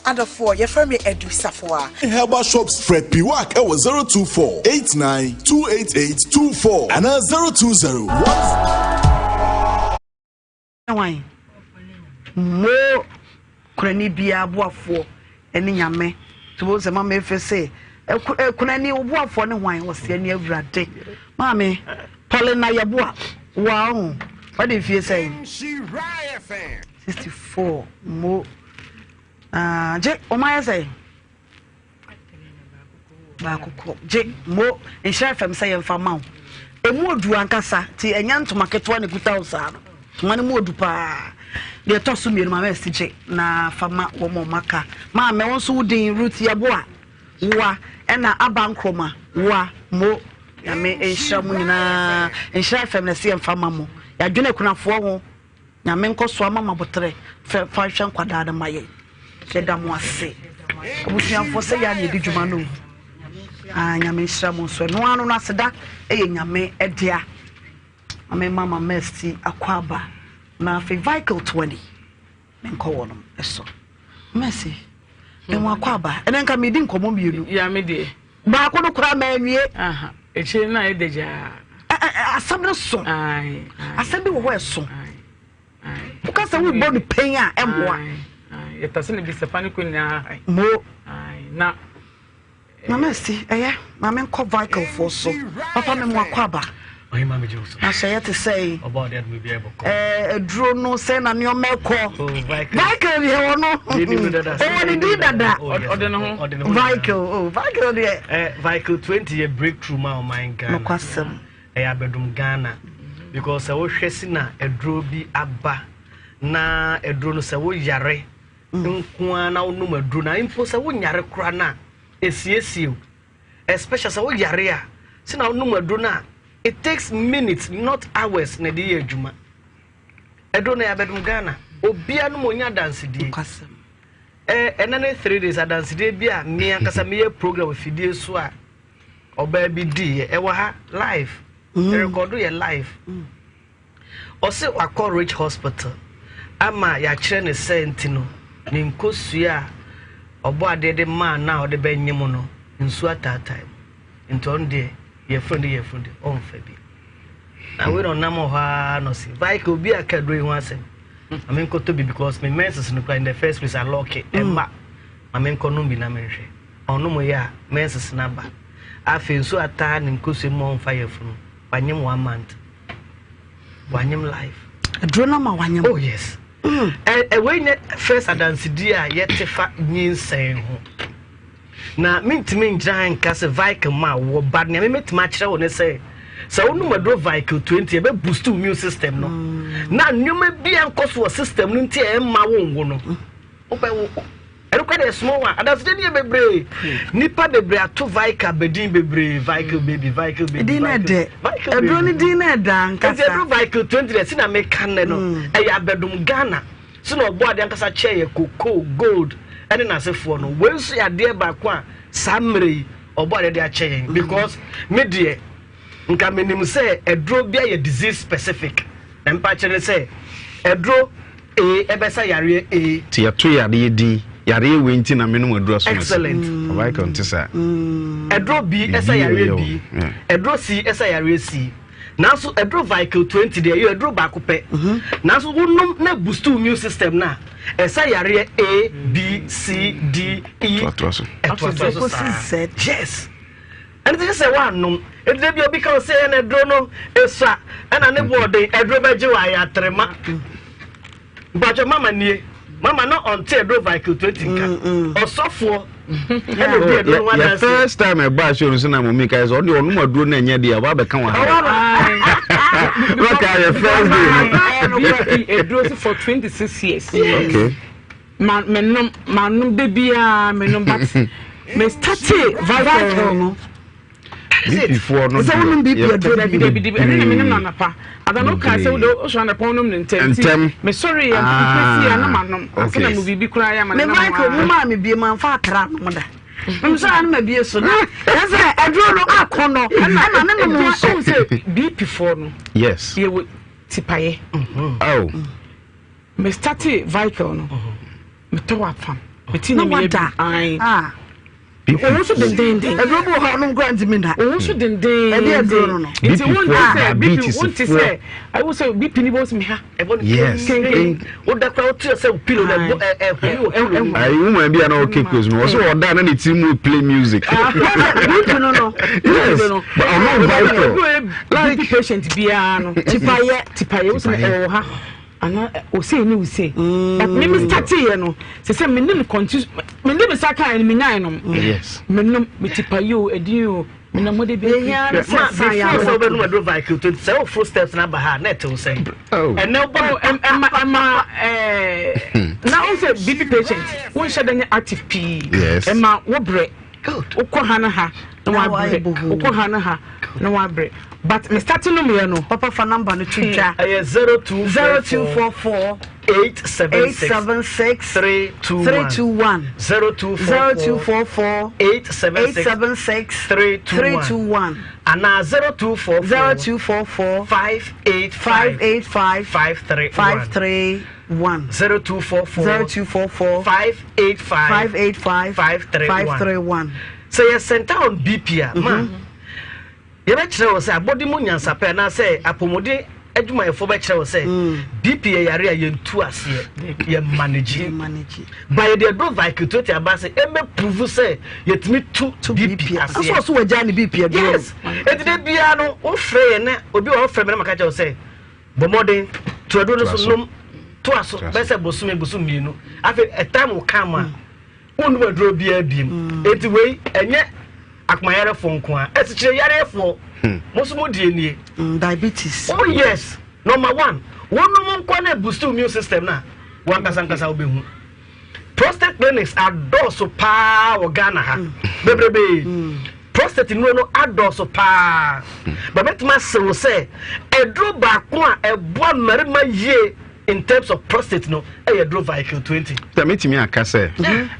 Adɔfoɔ, yɛfrɛ me Adu Safoa. Herbal shops frɛ Piwak wɔ 024 89 288 24 anaa 020 1. Hwan? Mo kunani biara boafoɔ ne Nyame. Nti wohu sɛ mama efe se, kunani wo boafoɔ ne hwan? Ɔse ɛne Awurade. Maame, Paulina Yeboah, woa ho, wadi mfie sɛn? 64, mo. Ah, gye, wɔn ayɛ sɛn? Baako kɔ. Gye, mo, nhyira fam sɛ yɛmfa ma wo. Emu odu ankasa, ti ɛnyɛ ntoma ketewa na ekuta wo saa no. Ntoma no mu odu paa. Deɛ ɛtɔ so mmienu, maame ɛsi gye na fa ma wɔn a wɔaka. Maame, wo nso wo din Ruth Yeboah, woa, ɛna Aba Nkrumah, woa, mo. Nyame nhyira mo nyinaa. Nhyira fam na ɛsɛ yɛmfa ma mo. Yɛadwene akunafoɔ ho. Nyame nkɔso ama mo aboterɛ fɛ fa nhwɛ nkwadaa no ma yɛn. Yɛda mo ase. Abusuafoɔ sɛ yɛ a na yɛdi dwuma no o. Ah, Nyame nhyira mo nso. Ɛno ano no aseda ɛyɛ Nyame ɛdea. Mame mama Mercy akɔ aba. Na afei Vicle 20. Menkɔ wɔnom ɛso. Mercy, ɛho akɔ aba. Ɛnɛ nka medi nkɔmmɔ mmienu. Ya me deɛ. Baako no koraa manwie. Akyire no ayɛ dagyaa. Asɛm no so. Asɛm bi wɔ hɔ ɛso. Woka sɛ wobɔ no pɛn a ɛmmoa. Yɛtase no bi sɛ fa no kɔ nyinaa. Mo. Na. Mama si ɛyɛ maame nkɔ vicle foɔ so papa me mo akɔ aba. Na sɛ yɛ te sɛ yi aduro no sɛ na nneɛma ɛkɔ oh, vicle deɛ wɔ no ɔwɔ ne din dada vicle oh vicle deɛ. Vicle 20 yɛ breakthrough ma ɔman Ghana. Nokwasɛm. Ɛyɛ abɛdom Ghana because sɛ wohwɛ si na aduro bi aba na aduro no sɛ woyare nko ara na wonom aduro na mpo sɛ wonyare koraa no a ɛsiesie wo especially sɛ woyare a sɛ na wonom aduro no a. It takes minutes not hours na ɛde yɛ adwuma. Ɛduro no yɛ abɛdom Ghana. Obia nom onya adansedie. Ɛnɛ ne 3 days adansedie bi a me ankasa meyɛ program fidie so a ɔbaa bi diiɛ ɛwɔ ha live. Ɛrekɔdo yɛ live. Ɔse wakɔ Rich Hospital ama yɛakyerɛ ne sɛ nti no ne nkosua a ɔbɔ adeɛ de maa no a ɔde bɛnyem no nsuo ataatae mu nti ɔno deɛ yɛfunu de yɛfunu de ɔmfa bi na wei na ɔnam hɔ ara na ɔse vaike obi a ka duro yi ho asɛm ma menkɔtɔ bi because me menses no kora in the first place alɔke ɛma ma menkɔ nom bi na menhwɛ. Ɔnom yɛ a menses no aba. Afei nsuo ataa ne nkosua mu a ɔmfa yafunu. Wanyem one month. Wanyem life. Aduro no ama wanyem. Oh yes. Ɛ wei nyɛ first adansedie a yɛte fa nyinsɛn ho. Na mentumi ngyina ha nka sɛ Vicle ma wɔ ba nea memetumi akyerɛ wo ne sɛ sɛ wonom aduro Vicle 20 ɛbɛ boost wo immune system no. Na nneɛma bi a nkɔ so wɔ system no nti a ɛmma wo nwo no. Wobɛwo. Ɛno kora deɛ small one. Adansedi deɛ bebree. Nipa bebree ato Vical bedin bebree. Vical baby, Vical baby. Din na ɛdɛ. Vical Aduro baby. ne din na ɛda ankasa. Nti aduro Vical 20 deɛ si na meka nnɛ no. Ɛyɛ abɛdom Ghana. So na ɔbɔ adeɛ ankasa kyɛ yɛ cocoa, gold ɛne n'asefoɔ no. Wei nso yɛ adeɛ baako a saa mmerɛ yi ɔbɔ adeɛ de akyɛ yɛn. Because me deɛ nka menim sɛ aduro bi ayɛ disease specific. Na mpa kyerɛ ne sɛ aduro A ɛbɛsa yareɛ A. Nti yɛto yareɛ din, yareɛ wei nti na menom aduro asom asi. Excellent. Ɔbae nte saa. Aduro B ɛsa yareɛ B. Aduro C ɛsa yareɛ C. Nanso aduro Vicle 20 deɛ ɛyɛ aduro baako pɛ. Nanso wonom na boost wo immune system no a, ɛsa yareɛ A, B, C, D, E. Ɛtoatoa so. Ɛtoatoa so saa. Yes. Ɛno ti sɛ woanom. Ɛti da bi obi ka wo sɛ ɛna aduro no esua ɛna ne boɔ den aduro bɛgye wɔ ayɛ atrema. Mpakyɛ mama nie mama na ɔnte aduro Vicle 20 nka. Ɔsɔfoɔ ɛna obi aduro no Yɛ adanse. first time ɛbaa show no so na mɔmi ka sɛ ɔde ɔnom aduro no ɛnyɛ deɛ ɔba bɛka wɔ ha. Waka yɛ first day no. BP aduro so for 26 years. Okay. Ma menom manom da biara menom but me startee Vital no. BP foɔ no Sɛ wonom BP aduro Dabi dabi dabi ɛne na menom no anapa. Ada no kaa sɛ wode wosɔre anapa wonom no ntɛm nti Ntɛm. mesɔre yɛ mpɛsi a na manom ansa na okay. mo biribi koraa yɛ ama Me no na Michael mu mo maa me bie ma nfa atra nom da. Mesɔre ano ma bie so na ɛsɛ aduro no akɔ no ɛna ne nom nso. Ɛhu sɛ BP foɔ no Yes. yɛwɔ tipaeɛ. Oh. Me startee Vicle no metɔ wɔ afam me ti Na ne meyɛ wada. bi ae Ah. Owó nso dendenden. Aduro bi wɔ hɔ a ɔnom koraa ntumi nda. Owó nso dendenden. Ɛde aduro no no. Nti BP wonte foɔ, sɛ BP diabetes wonte foɔ. sɛ awo sɛ BP ni bɔ sɛ ha. Yes. Kenken. Woda koraa wote sɛ wo pillow na ɛbɔ ɛ ɛhumi wɔ pillow mu. Ayi woman bi a na ɔwɔ Cape Coast no ɔsɛ ɔda na ne tiri mu play music. BP no no. Yes. But ɔno vital. Like BP patient biara no. Tipayɛ. Tipayɛ wo sɛ ɛwɔ ha. Ana ose ne ose. But me me start yɛ no sɛ sɛ me ne me continue me ne me sa kan no me nyae nom. Yes. Me nom me tipayɛ o edin o me nam de bi. Ehia ne Ma sɛ san before yɛ sɛ wobɛnom aduro Vicle 20 sɛ woforo steps no aba ha a na ɛte wo sɛn? Oh. Ɛnɛ wobɔ Oh, ɛma ɛma ɛɛ na o sɛ BP patient wo nhyɛ da nyɛ active pii. Yes. Ɛma wo brɛ. Wokɔ ha ne ha na Na wabrɛ. wayɛ bohoo. Wokɔ ha ne ha na wabrɛ. But me start nom yɛ no. Papa fa number no to dwa. Ɛyɛ 0244 0244 876 876 321 321 0244 0244 876 876 321 321 anaa 0244 0244 585 585 531 531 0244 0244 585 585 531 531. Sɛ yɛ center on BP a ma yɛbɛkyerɛ wɔ sɛ abɔde mu nyansapɛ anaasɛ apɔmuden adwumayɛfoɔ bɛkyerɛ wɔ sɛ BP yɛ yare a yɛntu aseɛ, yɛ manage. Ba yɛde aduro Victoria aba sɛ ɛmɛ prove sɛ yɛtumi tu BP aseɛ. Nso ɔso wɔgya ne BP aduro. Yes. Eti de biara no wofrɛ yɛn na obi wɔ ɔfrɛ mi na maka kyerɛ wo sɛ bɔ mmɔden to aduro no so nom to aso bɛsɛ bosome bosome mmienu afei a time will come a wonnom aduro biara biem. Eti wei ɛnyɛ akomayarefoɔ nko a, asikyire yareɛfoɔ mo nso mo die nie. Diabetes. Oh yes, number one, wɔnom nko na boost immune system na wankasa nkasa wobɛhu. Prostate clinics adɔɔso paa wɔ Ghana ha bebrebe. Prostate Prostate nnuro no adɔɔso paa. But mɛtumi ase wo sɛ aduro baako a ɛboa mmarima yie in terms of prostate no ɛyɛ aduro Vicryl 20. Sɛ mɛtumi aka sɛ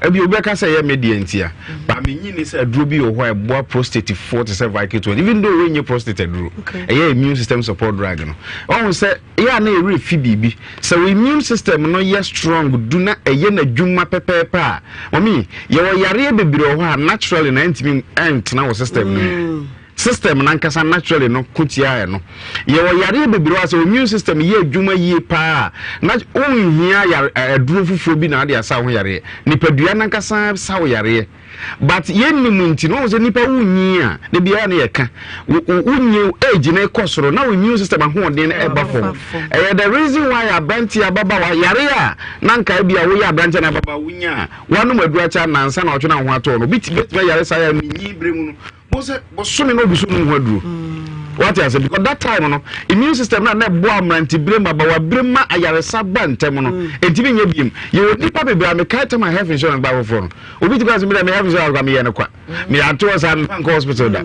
ebi obi bɛka sɛ ɛyɛ me deɛ ntia but menyi ni sɛ aduro bi wɔ hɔ a ɛboa prostate foɔ te sɛ Vicryl 20 even though wei nye prostate aduro ɛyɛ immune system support drug no ɔhu sɛ Ɛyɛ a na yɛn werɛ fi biribi. Sɛ wo immune system no yɛ strong du na ɛyɛ n'adwuma pɛpɛɛpɛ a, mummy, yɛwɔ yareɛ bebree wɔ hɔ a naturally na ɛntumi ɛntena wo system no mu. System no ankasa naturally no ko tia ɛno. Yɛwɔ yareɛ bebree wɔ hɔ a sɛ wo immune system yɛ adwuma yie paa a, na wonhia yare aduro foforɔ bi na ade asa wo ho yareɛ. Nipadua no ankasa sa wo yareɛ. But yɛnnim nti no, wohu sɛ nipa wonyin a, da biara ne yɛka, wonyin age no kɔ soro na wo immune system ahoɔden no ɛba fam. Ɛyɛ the reason why aberanteɛ ababaawa yare a na nka ebi a woyɛ aberanteɛ na ababaawa wonya a wanom aduru akyɛ anansa na ɔtwe na ho atɔ no, obi bɛtumi ayare saa yare no nyin bere mu no, bo sɛ bosome na ogu so nom ho aduro. Wate ase because that time no immune system na na ɛboa mmerantebere mu abawabere ma ayaresa ba ntɛm no ɛntumi nyɛ biem. Yɛwɔ nnipa bebree a mekae tam a health insurance ba foforɔ no obi ti kɔ ase mi dɛ me health insurance kora meyɛ no kwa meyɛ ato hɔ saa mefa nkɔ hospital da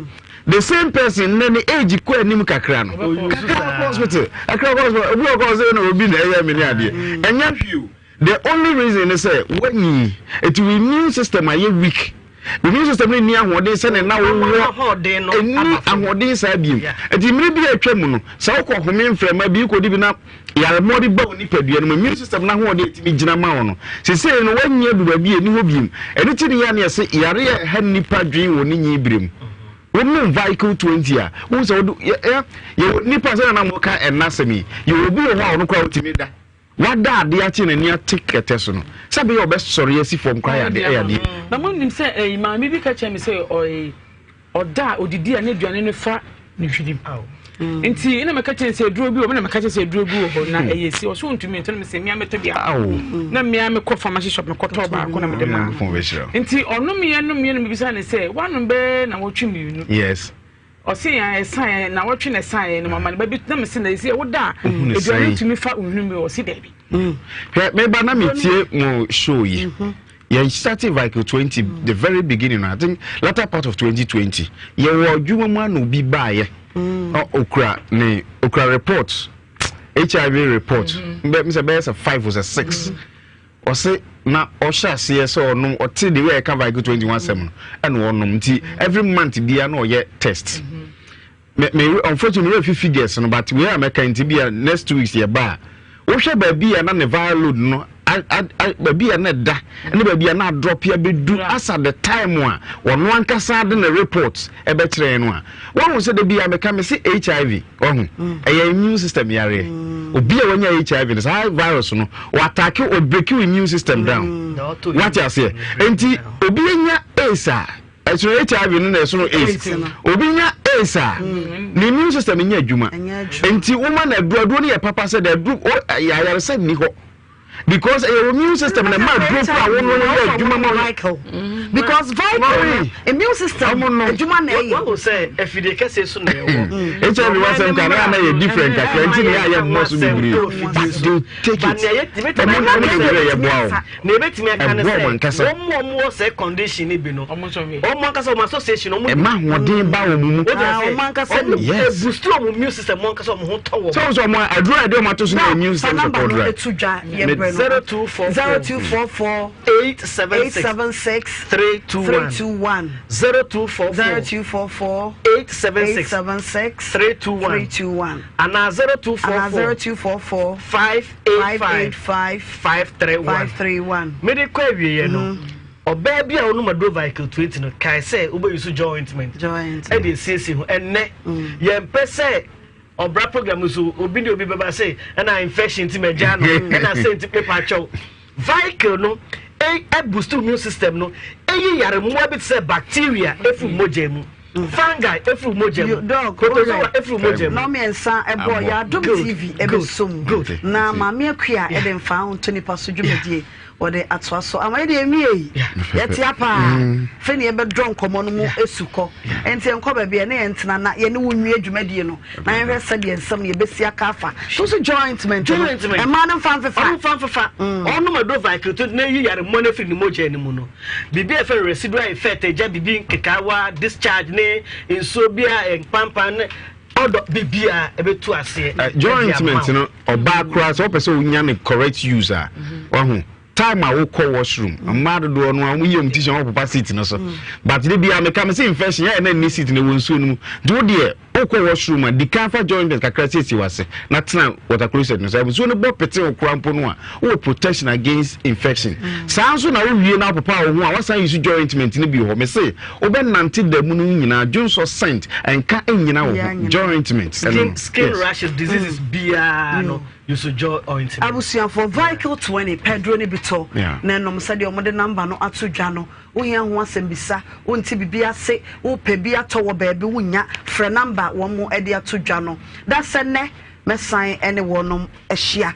the same person nnɛ ne age kɔ anim kakra no kakra kɔ hospital kakra kɔ hospital obi wɔ kɔ sɛ na obi na ɛyɛ me ne adeɛ ɛnyɛ hwee o. The only reason ne sɛ woanyin eti wo immune system ayɛ weak. Wo immune system no nni ahoɔden sɛnea na wowɔ ɛnni ahoɔden saa bio. Eti mmere bi a atwa mu no, sɛ wokɔ home mframa bi wokɔdi bi na yaremmoa bi ba wo nipadua no mu, immune system no ahoɔden a etumi gyina ma wo no, sesei no woanyin adu baabi a ɛnni hɔ bio. Ɛno ti ne yɛ a na yɛse yare a ɛha nnipa dwen wɔ ne nyin bere mu. Wonom Vicryl 20 a, wohu sɛ wode yɛ yɛwɔ nnipa sɛnea na moka ɛnna asɛm yi, yɛwɔ obi wɔ hɔ a ɔno koraa otumi da. Wada adeɛ akye n'ani ate kɛtɛ so no, sɛ ɛbɛyɛ a ɔbɛsɔre asi fam koraa yɛ adeɛ ɛyɛ adeɛ. Na monim sɛ ɛyi maame bi ka kyerɛ me sɛ ɔyi ɔda a odidi a n'aduane no fa ne hwenem nti na meka kyerɛ sɛ aduro bi wɔ mu na meka kyerɛ sɛ aduro bi wɔ hɔ na ɛyɛ si ɔso ntumi nti na mesɛ mmea mɛtɔ bi na mmea mekɔ pharmacy shop mekɔtɔ baako na mede maa nti ɔnomyɛ nomyɛ no mebisa ne sɛ wanom bɛɛ na wɔtwe mmienu yes Ɔse yɛn ɛsan yɛn nawɔtwe na ɛsan yɛn no mama ne ba bi na mese na ɛsi ɛwo da a aduane tumi fa ohunu mi ɔse daabi. Hwɛ meba na metie mo show yi yɛn starting vehicle 20 the very beginning I think latter part of 2020 yɛwɔ adwuma mu ana obi baayɛ okura ne okura report HIV report mbɛ sɛ bɛyɛ sɛ 5 or sɛ 6 Ɔse na ɔhyɛ aseɛ sɛ ɔnom ɔte the way ɛka Vigo 21 asɛm no ɛna ɔnom nti every month biara na ɔyɛ test me me unfortunately me fi figures no but wei a mɛka nti bia next 2 weeks yɛ ba a wohwɛ baabi a na ne viral load no baabi a na ɛda ne baabi a na adrɔpe abɛdu as at the time a ɔno ankasa de ne report ɛbɛkyerɛ no a wɔn sɛ da bi a mɛka me se HIV Wahu? Ɛyɛ immune system yareɛ. Obi a wanya HIV no, saa virus no, ɔatake, ɔbreak wo immune system down. Wate aseɛ? Enti obi anya AIDS a, ɛsono HIV no na ɛsono AIDS. Obi nya AIDS a, ne immune system nyɛ adwuma. Enti woma no aduro, aduro no yɛ papa sɛ de aduro, ayaresa nni hɔ. Because ɛyɛ immune system na ɛma aduro kura wɔn no yɛ adwuma ma wɔn. Because vital immune system adwuma na ɛyɛ. Wɔn sɛ afidie kɛse so na ɛwɔ. HIV wasɛm kan na yɛ different kakra nti na yɛ ayɛ mmɔ so bebree but they take it. Ɛmu na ɛmu bebree yɛ boa wɔn. Na ebetumi aka ne Ɛboa wɔn sɛ ankasa. wɔn mu wɔn wɔ sɛ condition ni bi no wɔn ankasa wɔn association wɔn. Ɛma ahoɔden ba wɔn mu. O de ase wɔn ankasa wɔn Yes. ebustu wɔn immune system wɔn ankasa wɔn ho tɔ wɔn. Sɛ wɔn sɛ wɔn aduro a yɛde wɔn ato so na immune system Fa number support no drug. to dwa yɛ brɛ no. 0244 0244 876 876 321 321 0244 0244 876 876 321 321 anaa 0244 anaa 0244 585 585 531 531. Mede kɔ awieɛ no, ɔbaa bi a ɔnom aduro Vicryl 20 no kae sɛ wobɛyi so jaw ointment ɛde asiesie ho. Ɛnnɛ yɛmpɛ sɛ ɔbra program no so obi ne obi bɛba sɛ ɛna infection nti magyaa no ɛna sɛ nti mepa kyɛw. Vicryl no ɛboost immune system no, ɛyi yaremmoa bi te sɛ bacteria ɛfiri mogya mu. Fungi efiri mogya mu. Dɔk, Protozoa efiri mogya mu. Nɔmmiɛnsa ɛbɔ yɛ Adom TV ɛbɛsom na Maame Akua ɛde mfaa ho to nipa so dwumadie wɔde atoa so ama yɛde ɛnwie yi yɛte apaa fɛ ne yɛbɛdrɔ nkɔmmɔ no mu esu kɔ nti yɛnkɔ baabi ɛne yɛn ntena na yɛne wo nwie dwumadie no na yɛhwɛ sɛdeɛ nsɛm no yɛbɛsi aka afa so so jointment no ɛmaa no mfa mfefa ɔno mfa mfefa ɔnom aduro Vicryl na eyi yare mmɔ no afiri ne mogya no mu no. Biribi a yɛfrɛ no residual effect, agya biribi nkekaawa, discharge ne. ne nsuo bi a mpampan ne ɔdɔ biribiara ɛbɛtu aseɛ. Eh, jointment no ɔbaa koraa sɛ wopɛ sɛ wonya ne correct use a wahu time a wokɔ washroom mmaa dodoɔ no a wɔn yi wɔn ti hyɛ wɔn popa seat no so but de bia meka me sɛ infection yɛ na nni seat no wɔ nsuo no mu nti wo deɛ wokɔ washroom a di kan fa jointment kakra siesie wase na tena water closet no so nsuo no bɔ pete wo koraa mpo no a wowɔ protection against infection saa nso na wowie na wopopa wo ho a wasan use jointment no bi wɔ hɔ me se wobɛnante da mu no nyinaa dwonsɔ scent nka nnyina wo ho jointment skin skin rashes diseases biara no use joy ointment. Abusuafoɔ Vicle 20 pɛ duro no bi tɔ na ɛnom sɛdeɛ wɔde number no ato dwa no. Wohia ho asɛmbisa, wonte biribi ase, wopɛ bi atɔ wɔ baabi wonnya, frɛ number wɔn de ato dwa no. Da sɛ nnɛ mɛsan ne wɔnom ahyia.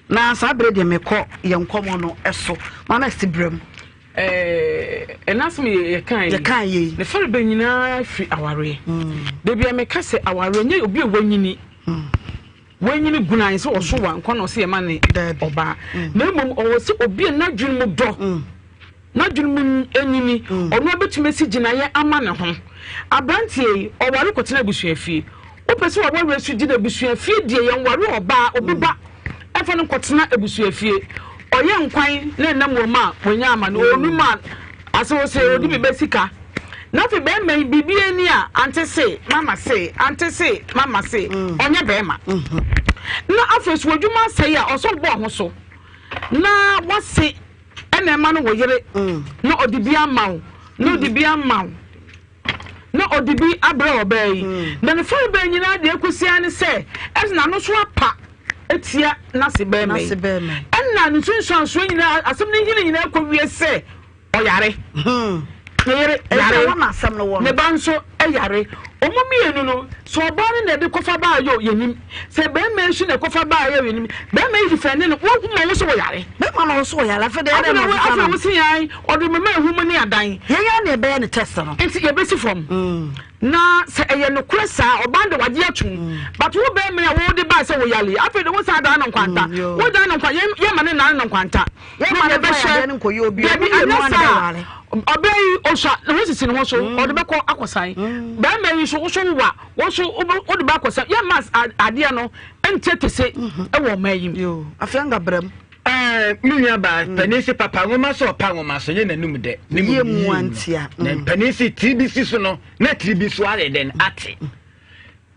Na saa bere deɛ mekɔ yɛn nkɔmmɔ no so. Mama Esti brɛ mu. Ɛna asɛm yɛ yɛka yi. Yɛka yi. Ne fɛrɛ bɛ nyinaa firi awareɛ. Dabi a meka sɛ awareɛ nyɛ obi a wanyini. Wanyini gunan sɛ ɔso wa nkwa na ɔsɛ yɛma ne ɔbaa. Na mmom ɔwɔ sɛ obi a n'adwene mu dɔ. N'adwene mu anyini. Ɔno abɛtumi asi gyinaeɛ ama ne ho. Aberanteɛ yi, ɔware kɔtena abusuafie. Wopɛ sɛ w'awareɛ so gyina abusuafie deɛ, yɛnware ɔbaa, obi ba mfa no nkɔtena abusuafie. Ɔyɛ nkwan na ɛnam wɔ mu a, wanya ama no. Ɔnum a, asɛ ɔsɛ ɔde bi bɛ sika. Na afei bɛrima yi, biribi ani a, ante se, mama se, ante se, mama se, ɔnyɛ bɛrima. Na afei so w'adwuma asɛe a, ɔsɛ wobɔ ho so na wase ɛna ɛma no wo yere na ɔde bi ama wo na ɔde bi ama wo na ɔde bi abrɛ ɔbaa yi mm. Na ne fɔre bɛn nyinaa deɛ ɛkɔsi ara ne sɛ ɛsɛ n'ano so apa etia n'ase bɛrima yi ɛna ne nsunsuansoɔ nyinaa asɛm ne nhini nyinaa kɔ wie sɛ ɔyare hmm. Ne yere yare, ne ba nso yare. Wɔn mmienu no, sɛ ɔbaa no na ɛde kɔfa baa yɛ o, yɛnim. Sɛ barima yi nso na ɛkɔfa baa yɛ o, yɛnim. Barima yi defɛnde no, wohu ma wo sɛ wɔyare. Bɛrima na ɔso ɔyare, afei deɛ ɛdɛ na ɔsesa no. Afei wo se yɛn, ɔde mema ehum ne adan. Yɛn yɛn na ɛbɛyɛ ne test no. Nti yɛbɛsi fam. Mm. Na sɛ ɛyɛ nokorɛ saa, ɔbaa no de wagye atum. Mm. But wo barima yi a wode baa sɛ woyare, afei de wo san dan no nkwanta. Mm, wo dan no nkwanta, yɛn ma ne nan no nkwanta. Yɛn ma ne fa yadeɛ no nkɔyɛ obi. Dabi, anyɛ saa. Ɔbaa yi ɔsua ne ho sisi ne ho so mm. ɔde bɛkɔ akɔsan mm. bɛrima yi nso woso wa wɔso wode bɛ akɔsan yɛ ma adeɛ no nkyɛ kese mm-hmm. ɛwɔ ɔman yi mu. Afei anka brɛm. Ɛɛ me nua baa mm. panin si papa nwoma so ɔpa nwoma so nye n'anum dɛ. Ne mu yie mu antia. Na panin si tiri bi si so no na tiri bi so ayɛ dɛn ate.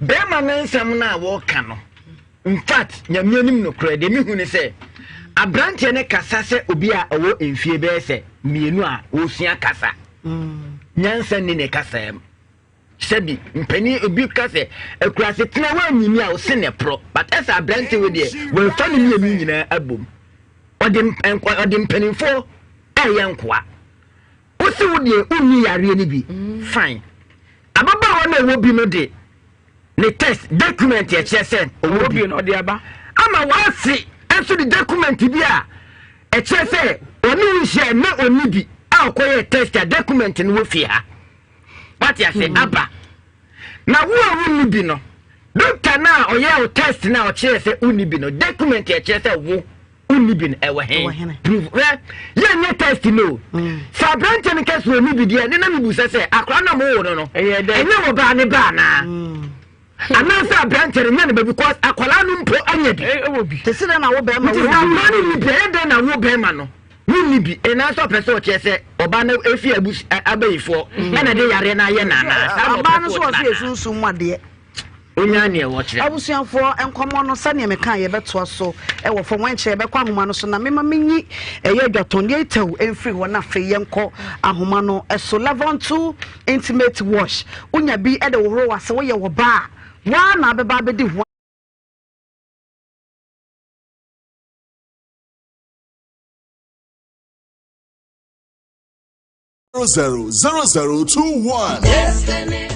Bɛrima ne nsɛm no a wɔka no. In fact, Nyame anim nokorɛ, deɛ mehu ne sɛ, aberanteɛ no kasa sɛ obi a ɔwɔ mfie bɛyɛ sɛ mmienu a ɔresua kasa. Nyansa nni ne kasaa mu. Sɛbi, mpanin obi ka sɛ, akurase tena woanyini a ɔse ne porɔ, but ɛsɛ aberanteɛ wei deɛ, wɔmfa ne mmienu nyinaa abom. Ɔde ɔde mpanimfoɔ ɛyɛ nkoa. Wose wo deɛ wonni yareɛ no bi, fine. Ababaawa no a ɔwɔ bi no de, ne test document ɛkyerɛ sɛ ɔwɔ bi na ɔde aba ama wase nso de document bi a ɛkyerɛ sɛ ɔne wo nhyia na ɔni bi a ɔkɔyɛ test a document no wɔ fie ha wate ase hmm. Aba na wo a wonni bi no doctor no a ɔyɛ wo test no a ɔkyerɛ sɛ wonni bi no document ɛkyerɛ sɛ wo wonni bi no ɛwɔ he prove hwɛ yɛnyɛ test no o mm. Sɛ aberanteɛ no kɛse ɔni bi deɛ ne na mebusa sɛ akora na mowo no no ɛnyɛ wɔ baa ne baa naa mm. Anaasɛ aberanteɛ no nyɛ ne ba because akwadaa no mpo anya bi te sɛ dɛn na wo bɛrima nti sɛ akwadaa no nni bi ɛyɛ dɛn na wo bɛrima no wonni bi ɛna sɛ ɔpɛ sɛ ɔkyerɛ sɛ ɔbaa no efi abus abayifoɔ mm. Ɛna de yareɛ no ayɛ naanaa ɔbaa no so ɔsɛ yɛ mu adeɛ Onyaa neɛ wɔkyerɛ. Abusuafoɔ, nkɔmmɔ no sɛdeɛ mekaa yɛbɛtoa so wɔ fam. Ɛnkyɛ yɛbɛkɔ ahoma no so na mema menyi ɛyɛ adwatɔndeɛ yi tɛw mfiri hɔ na afei yɛnkɔ ahoma no so. Level 2 Intimate Wash, wonya bi de wohoro w'ase, woyɛ wɔ ba a, woa na abɛba abɛdi ho. 000021. Destiny.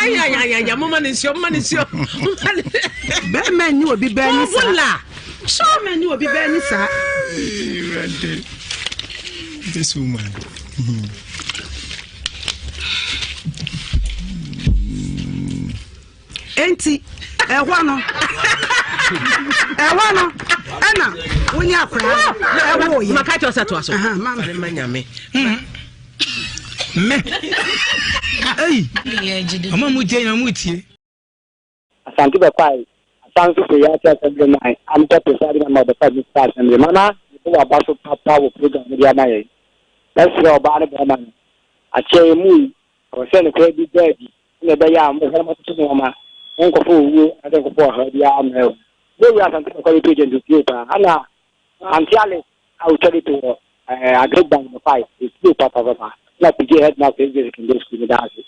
Ayayayaya moma ne nsuo moma ne nsuo. Bɛrima nni obi bɛɛ ni saa. Bɛrima nni obi bɛɛ ni saa. This woman. Enti ɛhɔ no ɛhɔ no ɛna wonye akwaraa no ɛwɔ yɛ. Maka kyerɛ sɛ toa so. Ma nyame. Mɛ. Ei. Ɔma mu tie na mu tie. Asante Bɛkwae, Asanso Koyase Assembly man, Amtɔ Presiding Member of Bɛkwae Municipal Assembly, Mama mebɔ w'aba so papa wɔ program no de ama yɛn. Mɛsrɛ ɔbaa ne bɛrima no, akyɛ yɛn mu yi, ɛwɔ sɛ nokorɛ bi da adi sɛdeɛ ɛbɛyɛ a mobɛhwɛ na moatoto nnoɔma na nkɔfa owuo anaasɛ nkɔfa ɔhaw biara mmrɛ wo. Yɛwura Asante Bɛkwae Lotto Agent otie paa, ɛna Auntie Alice a ɔtwa lotto wɔ eh, Agric Bank Bɛkwae, otie papapapa, ɛna PJ Headmaster SJ Secondary School, meda ase.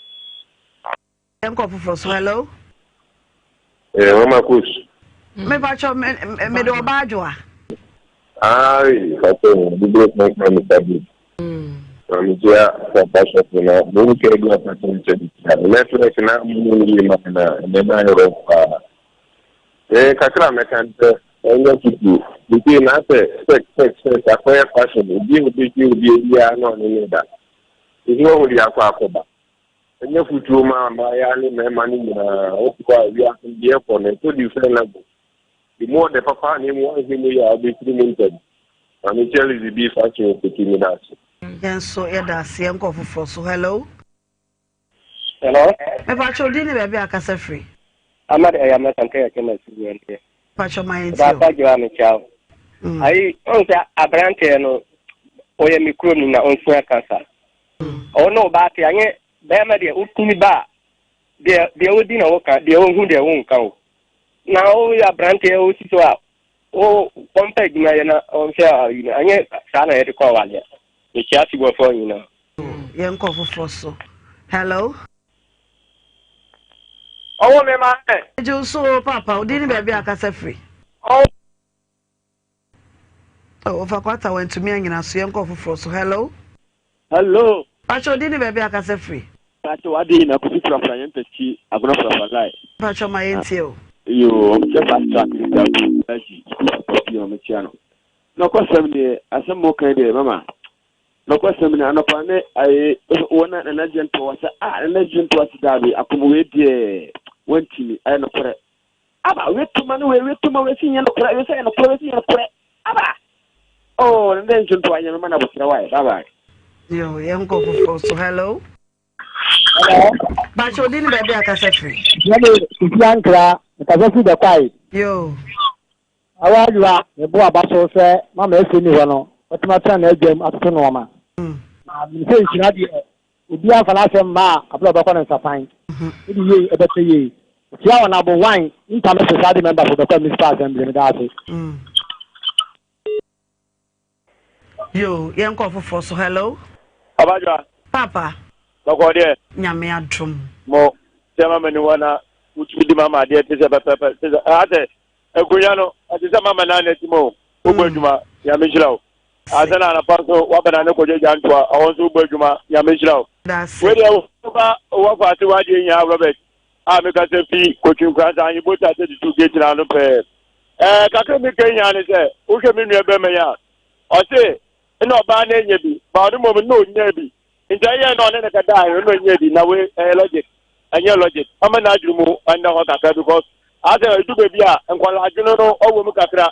Yɛnkɔ foforɔ so hello. Eh, mama coach. Me pacho me me de ɔba adwoa. Ayi, pacho bibire kan kan mi sabi. Na mi tia papa sɔfo na mo mu kɛ bi ɔpa kyɛn kyɛn bi tia. Network na mo mu yi ma na ɛnɛ na ayɛ rɔ paa. Eh, kakra mɛka ntɛ ɛnyɛ tutu. Nti na sɛ sex sex sex akɔyɛ fashion obi obi obi obi a na ɔne ne da. Nti wɔn de akɔ akɔba. Ɛnyɛ futuo ma mmaayaa ne mmarima no nyinaa. Wote hɔ a wiase no deɛ ɛkɔ no ɛkɔ different level. Emu ɔdɛ papa na emu anhwɛ mu yie a wobɛfiri mu ntɛm. Maame Charles bi fa kye wo kotu meda ase. Yɛn nso yɛda ase yɛn kɔ foforɔ so hello. Hello. Mepakyɛ odin ne baabi a akasa firi. Amad ɛyɛ amasa nka yɛ kɛma si wɔ ndeɛ. Pakyɛ ma yɛn tie o. Baapa gyewa me kyɛw. Ayi ɔn sɛ aberanteɛ no ɔyɛ me kurom ni na ɔnsua kasa. Ɔno ɔbaa te anyɛ bɛrima deɛ wotumi ba a deɛ deɛ wodi na woka deɛ wohu deɛ wonka o. Na woyɛ aberanteɛ wosi so a wo wɔmfa adwuma yɛ na ɔnhwɛ ayi no anyɛ saa na yɛde kɔ awadeɛ. Mekyia Sibɔfoɔ nyinaa. Yɛnkɔ foforɔ so. Hello. Ɔwɔ me ma ɛ. Gye wo so o papa, wo din ne baabi a akasa firi. Ɔwɔ. Oh, Ofa Kwata wantumi anyina so, yɛnkɔ foforɔ so. Hello. Hello. Pacho, wo din ne baabi a akasa firi. Pacho, wade yi na kofi frafra yɛn takyi agona frafra lai. Pacho, ma yɛntie o. Yo, ɔmo kyɛ fast track Mr. Abu Alhaji school papa bi a ɔmo kyia no. Nɔkɔsɛm deɛ asɛm mo kan deɛ mama Nokwasɛm ni, anɔpa ne aye wɔ na Nana Gye Ntoa sɛ ah Nana Gye Ntoa se daabi akom wei deɛ wantimi ɛyɛ nokorɛ aba wei toma ne wei wei toma wei se nyɛ nokorɛ wei sɛ yɛ nokorɛ wei se nyɛ nokorɛ aba oh Nana Gye Ntoa nyame ma na abotrɛ wae bye bye. Yo, yɛnkɔ foforɔ so. Hello. Hello. Bakyɛ odi ne baabi akasa firi. Yɛne Kofi Ankra, mekasa firi Bɛkwae. Yo. Awa adwoa, mebɔ aba so sɛ mama Efe nni hɔ no, watumi atena n'adwam atoto nnoɔma. Na menim sɛ nhyira deɛ, obiara mfa n'asɛm mma a aberɛ a ɔbɛkɔ ne nsapan. Wode yei ɛbɛpɛ yei. Tia wɔn abo wan ntame society member for Bɛkwa Municipal Assembly. Meda ase. Yo, yɛnkɔ foforɔ so. Hello. Ɔbadwa. Papa. Bɔkɔ deɛ. Nyame adom. Mo sɛ mama ni hɔ na wotumi di mama adeɛ te sɛ pɛpɛpɛ te sɛ asɛ akonnwa no ɛte sɛ mama naa na ti mu o wobɔ mm. adwuma nyame nhyira wo asɛ na anapa nso wabɛna ne kɔdwa gya ntoa ɔhɔ nso wobɔ adwuma nyame nhyira wo wei deɛ woba wɔfa ase woadeɛ nyinaa Robert a meka sɛ fi kotwi nkoransa anyi bota 32 gate na ano pɛɛ Ɛɛ, kakra mi ka nyinaa ne sɛ, wohwɛ me nua bɛrima yi a, ɔse nna ɔbaa no anya bi, ba ɔno mmom nna ɔnyaa bi. Nti ɛyɛɛ na ɔne no kɛdaa no, nna ɔnyaa bi. Na wei ɛyɛ logic? Ɛnyɛ logic. Ɔma n'adwene mu nna hɔ kakra because asɛ ɛdu baabi a nkwadaa adwene no ɔwɔ mu kakra.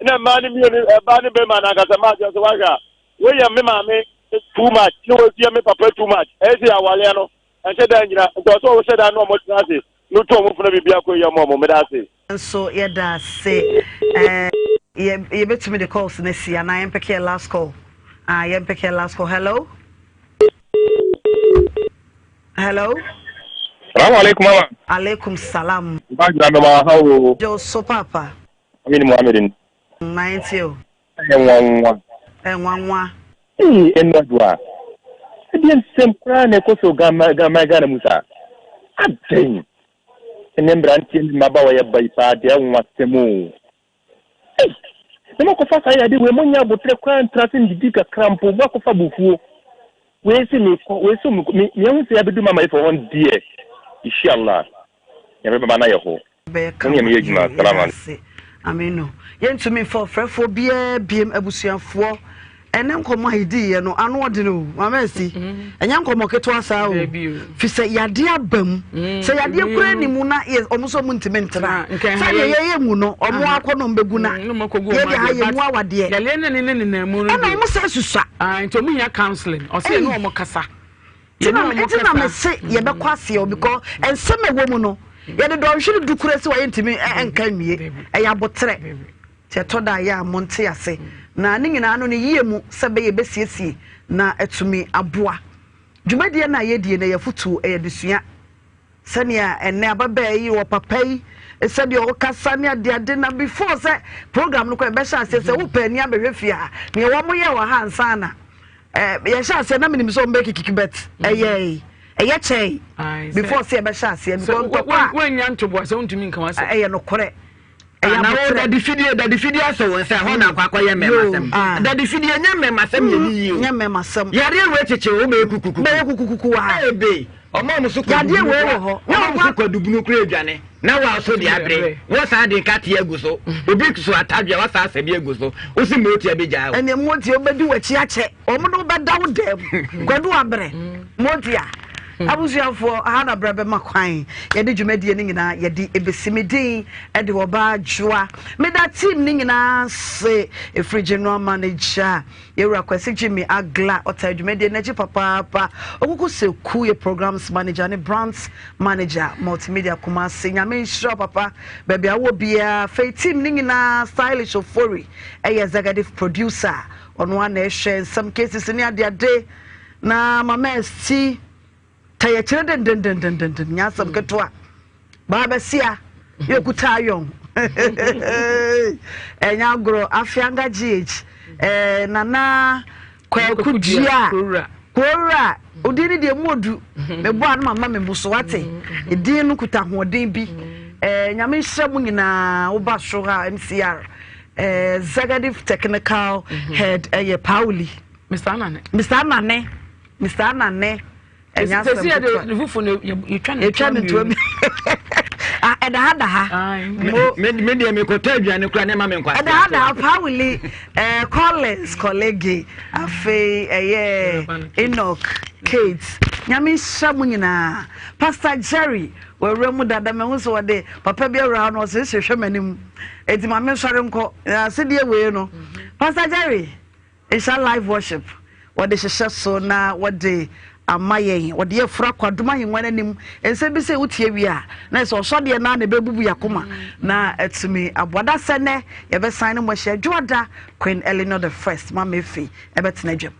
Nna mmaa no mmienu, ɛbaa ne bɛrima no ankasa mmaa adwene sɛ wahwɛ a, wei yɛ me maame too much, ne wei nso yɛ me papa too much. Ɛyɛ sɛ yɛawaleɛ no, ɛnhyɛ da nnyina. Nti ɔsɛ ɔhyɛ da ne wɔn tena ase na otu wɔn fo na biribi akɔ yie ama wɔn. Meda ase. Nso yɛda ase eh, yɛ yɛbɛtumi de calls no asi anaa yɛmpɛkɛ yɛ last call ah yɛmpɛkɛ yɛ last call hello hello. Salamu alaikum mama. Alaikum salam. Mba jura mama ha o. Jo so papa. Amini Muhammad ni. Na yɛntie o. Ɛyɛ nwanwa. Ɛnwanwa. Ee ɛnu adwoa. Ɛdeɛ nsɛm koraa na ɛkɔ so Ghana Ghana mu saa. Adɛn. Ɛnɛ mmeranteɛ ne mmabaawa yɛ ba yi paa deɛ ɛnwa sɛm o. Ei! Na moakɔfa saa yadeɛ wei, monnyɛ aboterɛ koraa ntra ase ndidi kakra mpo, moakɔfa abufuo. Wei se mekɔ, wei se mekɔ, me, meahu sɛ yɛabɛdu mama Ifo hɔ deɛ. Inshallah Nyame bɛma no ayɛ hɔ. Bɛyɛ Mo kama ne yɛn adwuma. yie Salaam yɛda alaikum. ase Aminu. Yɛntumi mfa ɔfrɛfoɔ biara biem abusuafoɔ ɛnɛ nkɔmmɔ a yɛdiiɛ no ano ɔden o Maame Asi ɛnyɛ nkɔmmɔ ketewa saa o fi sɛ yadeɛ aba mu sɛ yadeɛ kura ni mu na yɛ ɔmo nso ɔmo ntumi ntena sɛdeɛ yɛyɛ mu no ɔmo akɔ na ɔmo bɛgu na yɛde ha yɛ mu awadeɛ yadeɛ ne ne nenam mu no ɛna ɔmo sɛ susua nti ɔmo hia counseling ɔsɛ yɛne ɔmo kasa Nti na mese yɛbɛkɔ aseɛ o because nsɛm ɛwɔ mu no yɛde dɔnhwere du kura si wa yɛntumi nka nwie ɛyɛ aboterɛ nti ɛtɔ da yɛ a monte ase na ne nyinaa no ne yie mu sɛ bɛyɛ bɛsiesie na atumi aboa dwumadie no a yɛdie no ɛyɛ fotuo ɛyɛ adesua Sɛnea ɛnnɛ ababaa yi wɔ papa yi sɛdeɛ ɔkasa ne adeade na before sɛ program no kɔ ɛbɛhyɛ aseɛ sɛ wopɛ ani abɛhwɛ fie ha neɛ wɔn yɛ wɔ ha ansa na yɛhyɛ aseɛ na menim sɛ wɔn bɛ kikiki bet ɛyɛ ɛyɛ kyɛn before sɛ yɛbɛhyɛ aseɛ because ntɔkwa a wɔnya ntoboa sɛ wontumi nka wasɛm ɛyɛ nokorɛ. Na wo dade fidie dade fidie asɔ wɔn nsa ɛhɔ na akɔ akɔyɛ mmɛmasɛm ah. Dade fidie nyɛ mmɛmasɛm yɛ ne yie o nyɛ mmɛmasɛm yadeɛ wei kyekye wo bɛyɛ kukukuku bɛyɛ kukukuku wɔ ha ebe ɔmo ɔmo so yadeɛ wei wɔ hɔ ɔmo ɔmo so kwadubunu kura adwane na wa so de abere wɔ saa de nkateɛ agu so obi so atadwe wa saa asɛbi agu so wosi motia bi gyaa o ɛnna motia obɛdi w'akyi akyɛ ɔmo de wobɛda wo dɛm kwadu abere motia. Abusuafoɔ, aha na berɛ bɛma kwan yɛde dwumadie no nyinaa yɛde ɛbɛsi. Me din de Ɔbaa Adwoa. Meda team no nyinaa ase, ɛfiri General Manager Yɛwura Kwasi Jimmy Agla, ɔtaa dwumadie no akyi papaapa, Okuku Seku yɛ Programs Manager ne Brands Manager Multimedia Kumasi. Nyame nhyira wo papa baabi a wowɔ biara. Afei team no nyinaa, Stylish Ofori ɛyɛ Executive Producer, ɔno ara na ɛhwɛ nsɛm cases ne adeade. Na mama asi tayɛkyerɛ dendendendenden nyɛ asɛm mm. ketewa baa bɛsia yɛkuta ayɔn ɛnyɛ agorɔ afianga gh eh, nana kwaku dua kuowura odin no deɛ mu odu mebɔ ano mama me mu so wate edin no kuta ahoɔden bi eh, nyame nhyira mu nyinaa woba soro ha mcr eh, executive technical head ɛyɛ pauli Mr. Anane. Mr. Anane. Mr. Anane. Ɛnyɛ asɛm ketewa. Sɛ ne fufu no yɛtwa ne yɛtwa ne ntoa mi. Ah, ɛda ha da ha. Me me deɛ mekɔtɔ aduane kora ne ma me nkwa. Ɛda ha da ha Pawuli eh, Collins Kɔlege afei ɛyɛ Enoch Kate. Nyame nhyira mu nyinaa. Pastor Jerry wɔawura mu dada mahu sɛ wɔde papa bi awura hɔ no ɔsɛ hwɛ m'anim. Enti ma me nsɔre nkɔ. Asedeɛ wei no. Pastor Jerry. Nhyira Live Worship, wɔde hyehyɛ so na wɔde ama yɛn. Wɔde yɛ fura kɔ adom ahengua no anim. Nsɛm bi sɛ wotie wie a, na ɛsɛ ɔsɔdeɛ no ara na ɛbɛbubu yɛn akoma na atumi aboa. Da sɛ nnɛ yɛbɛsan ne mo ahyia Dwoada Queen Eleanor the First, Mama Efe ɛbɛtena dwam.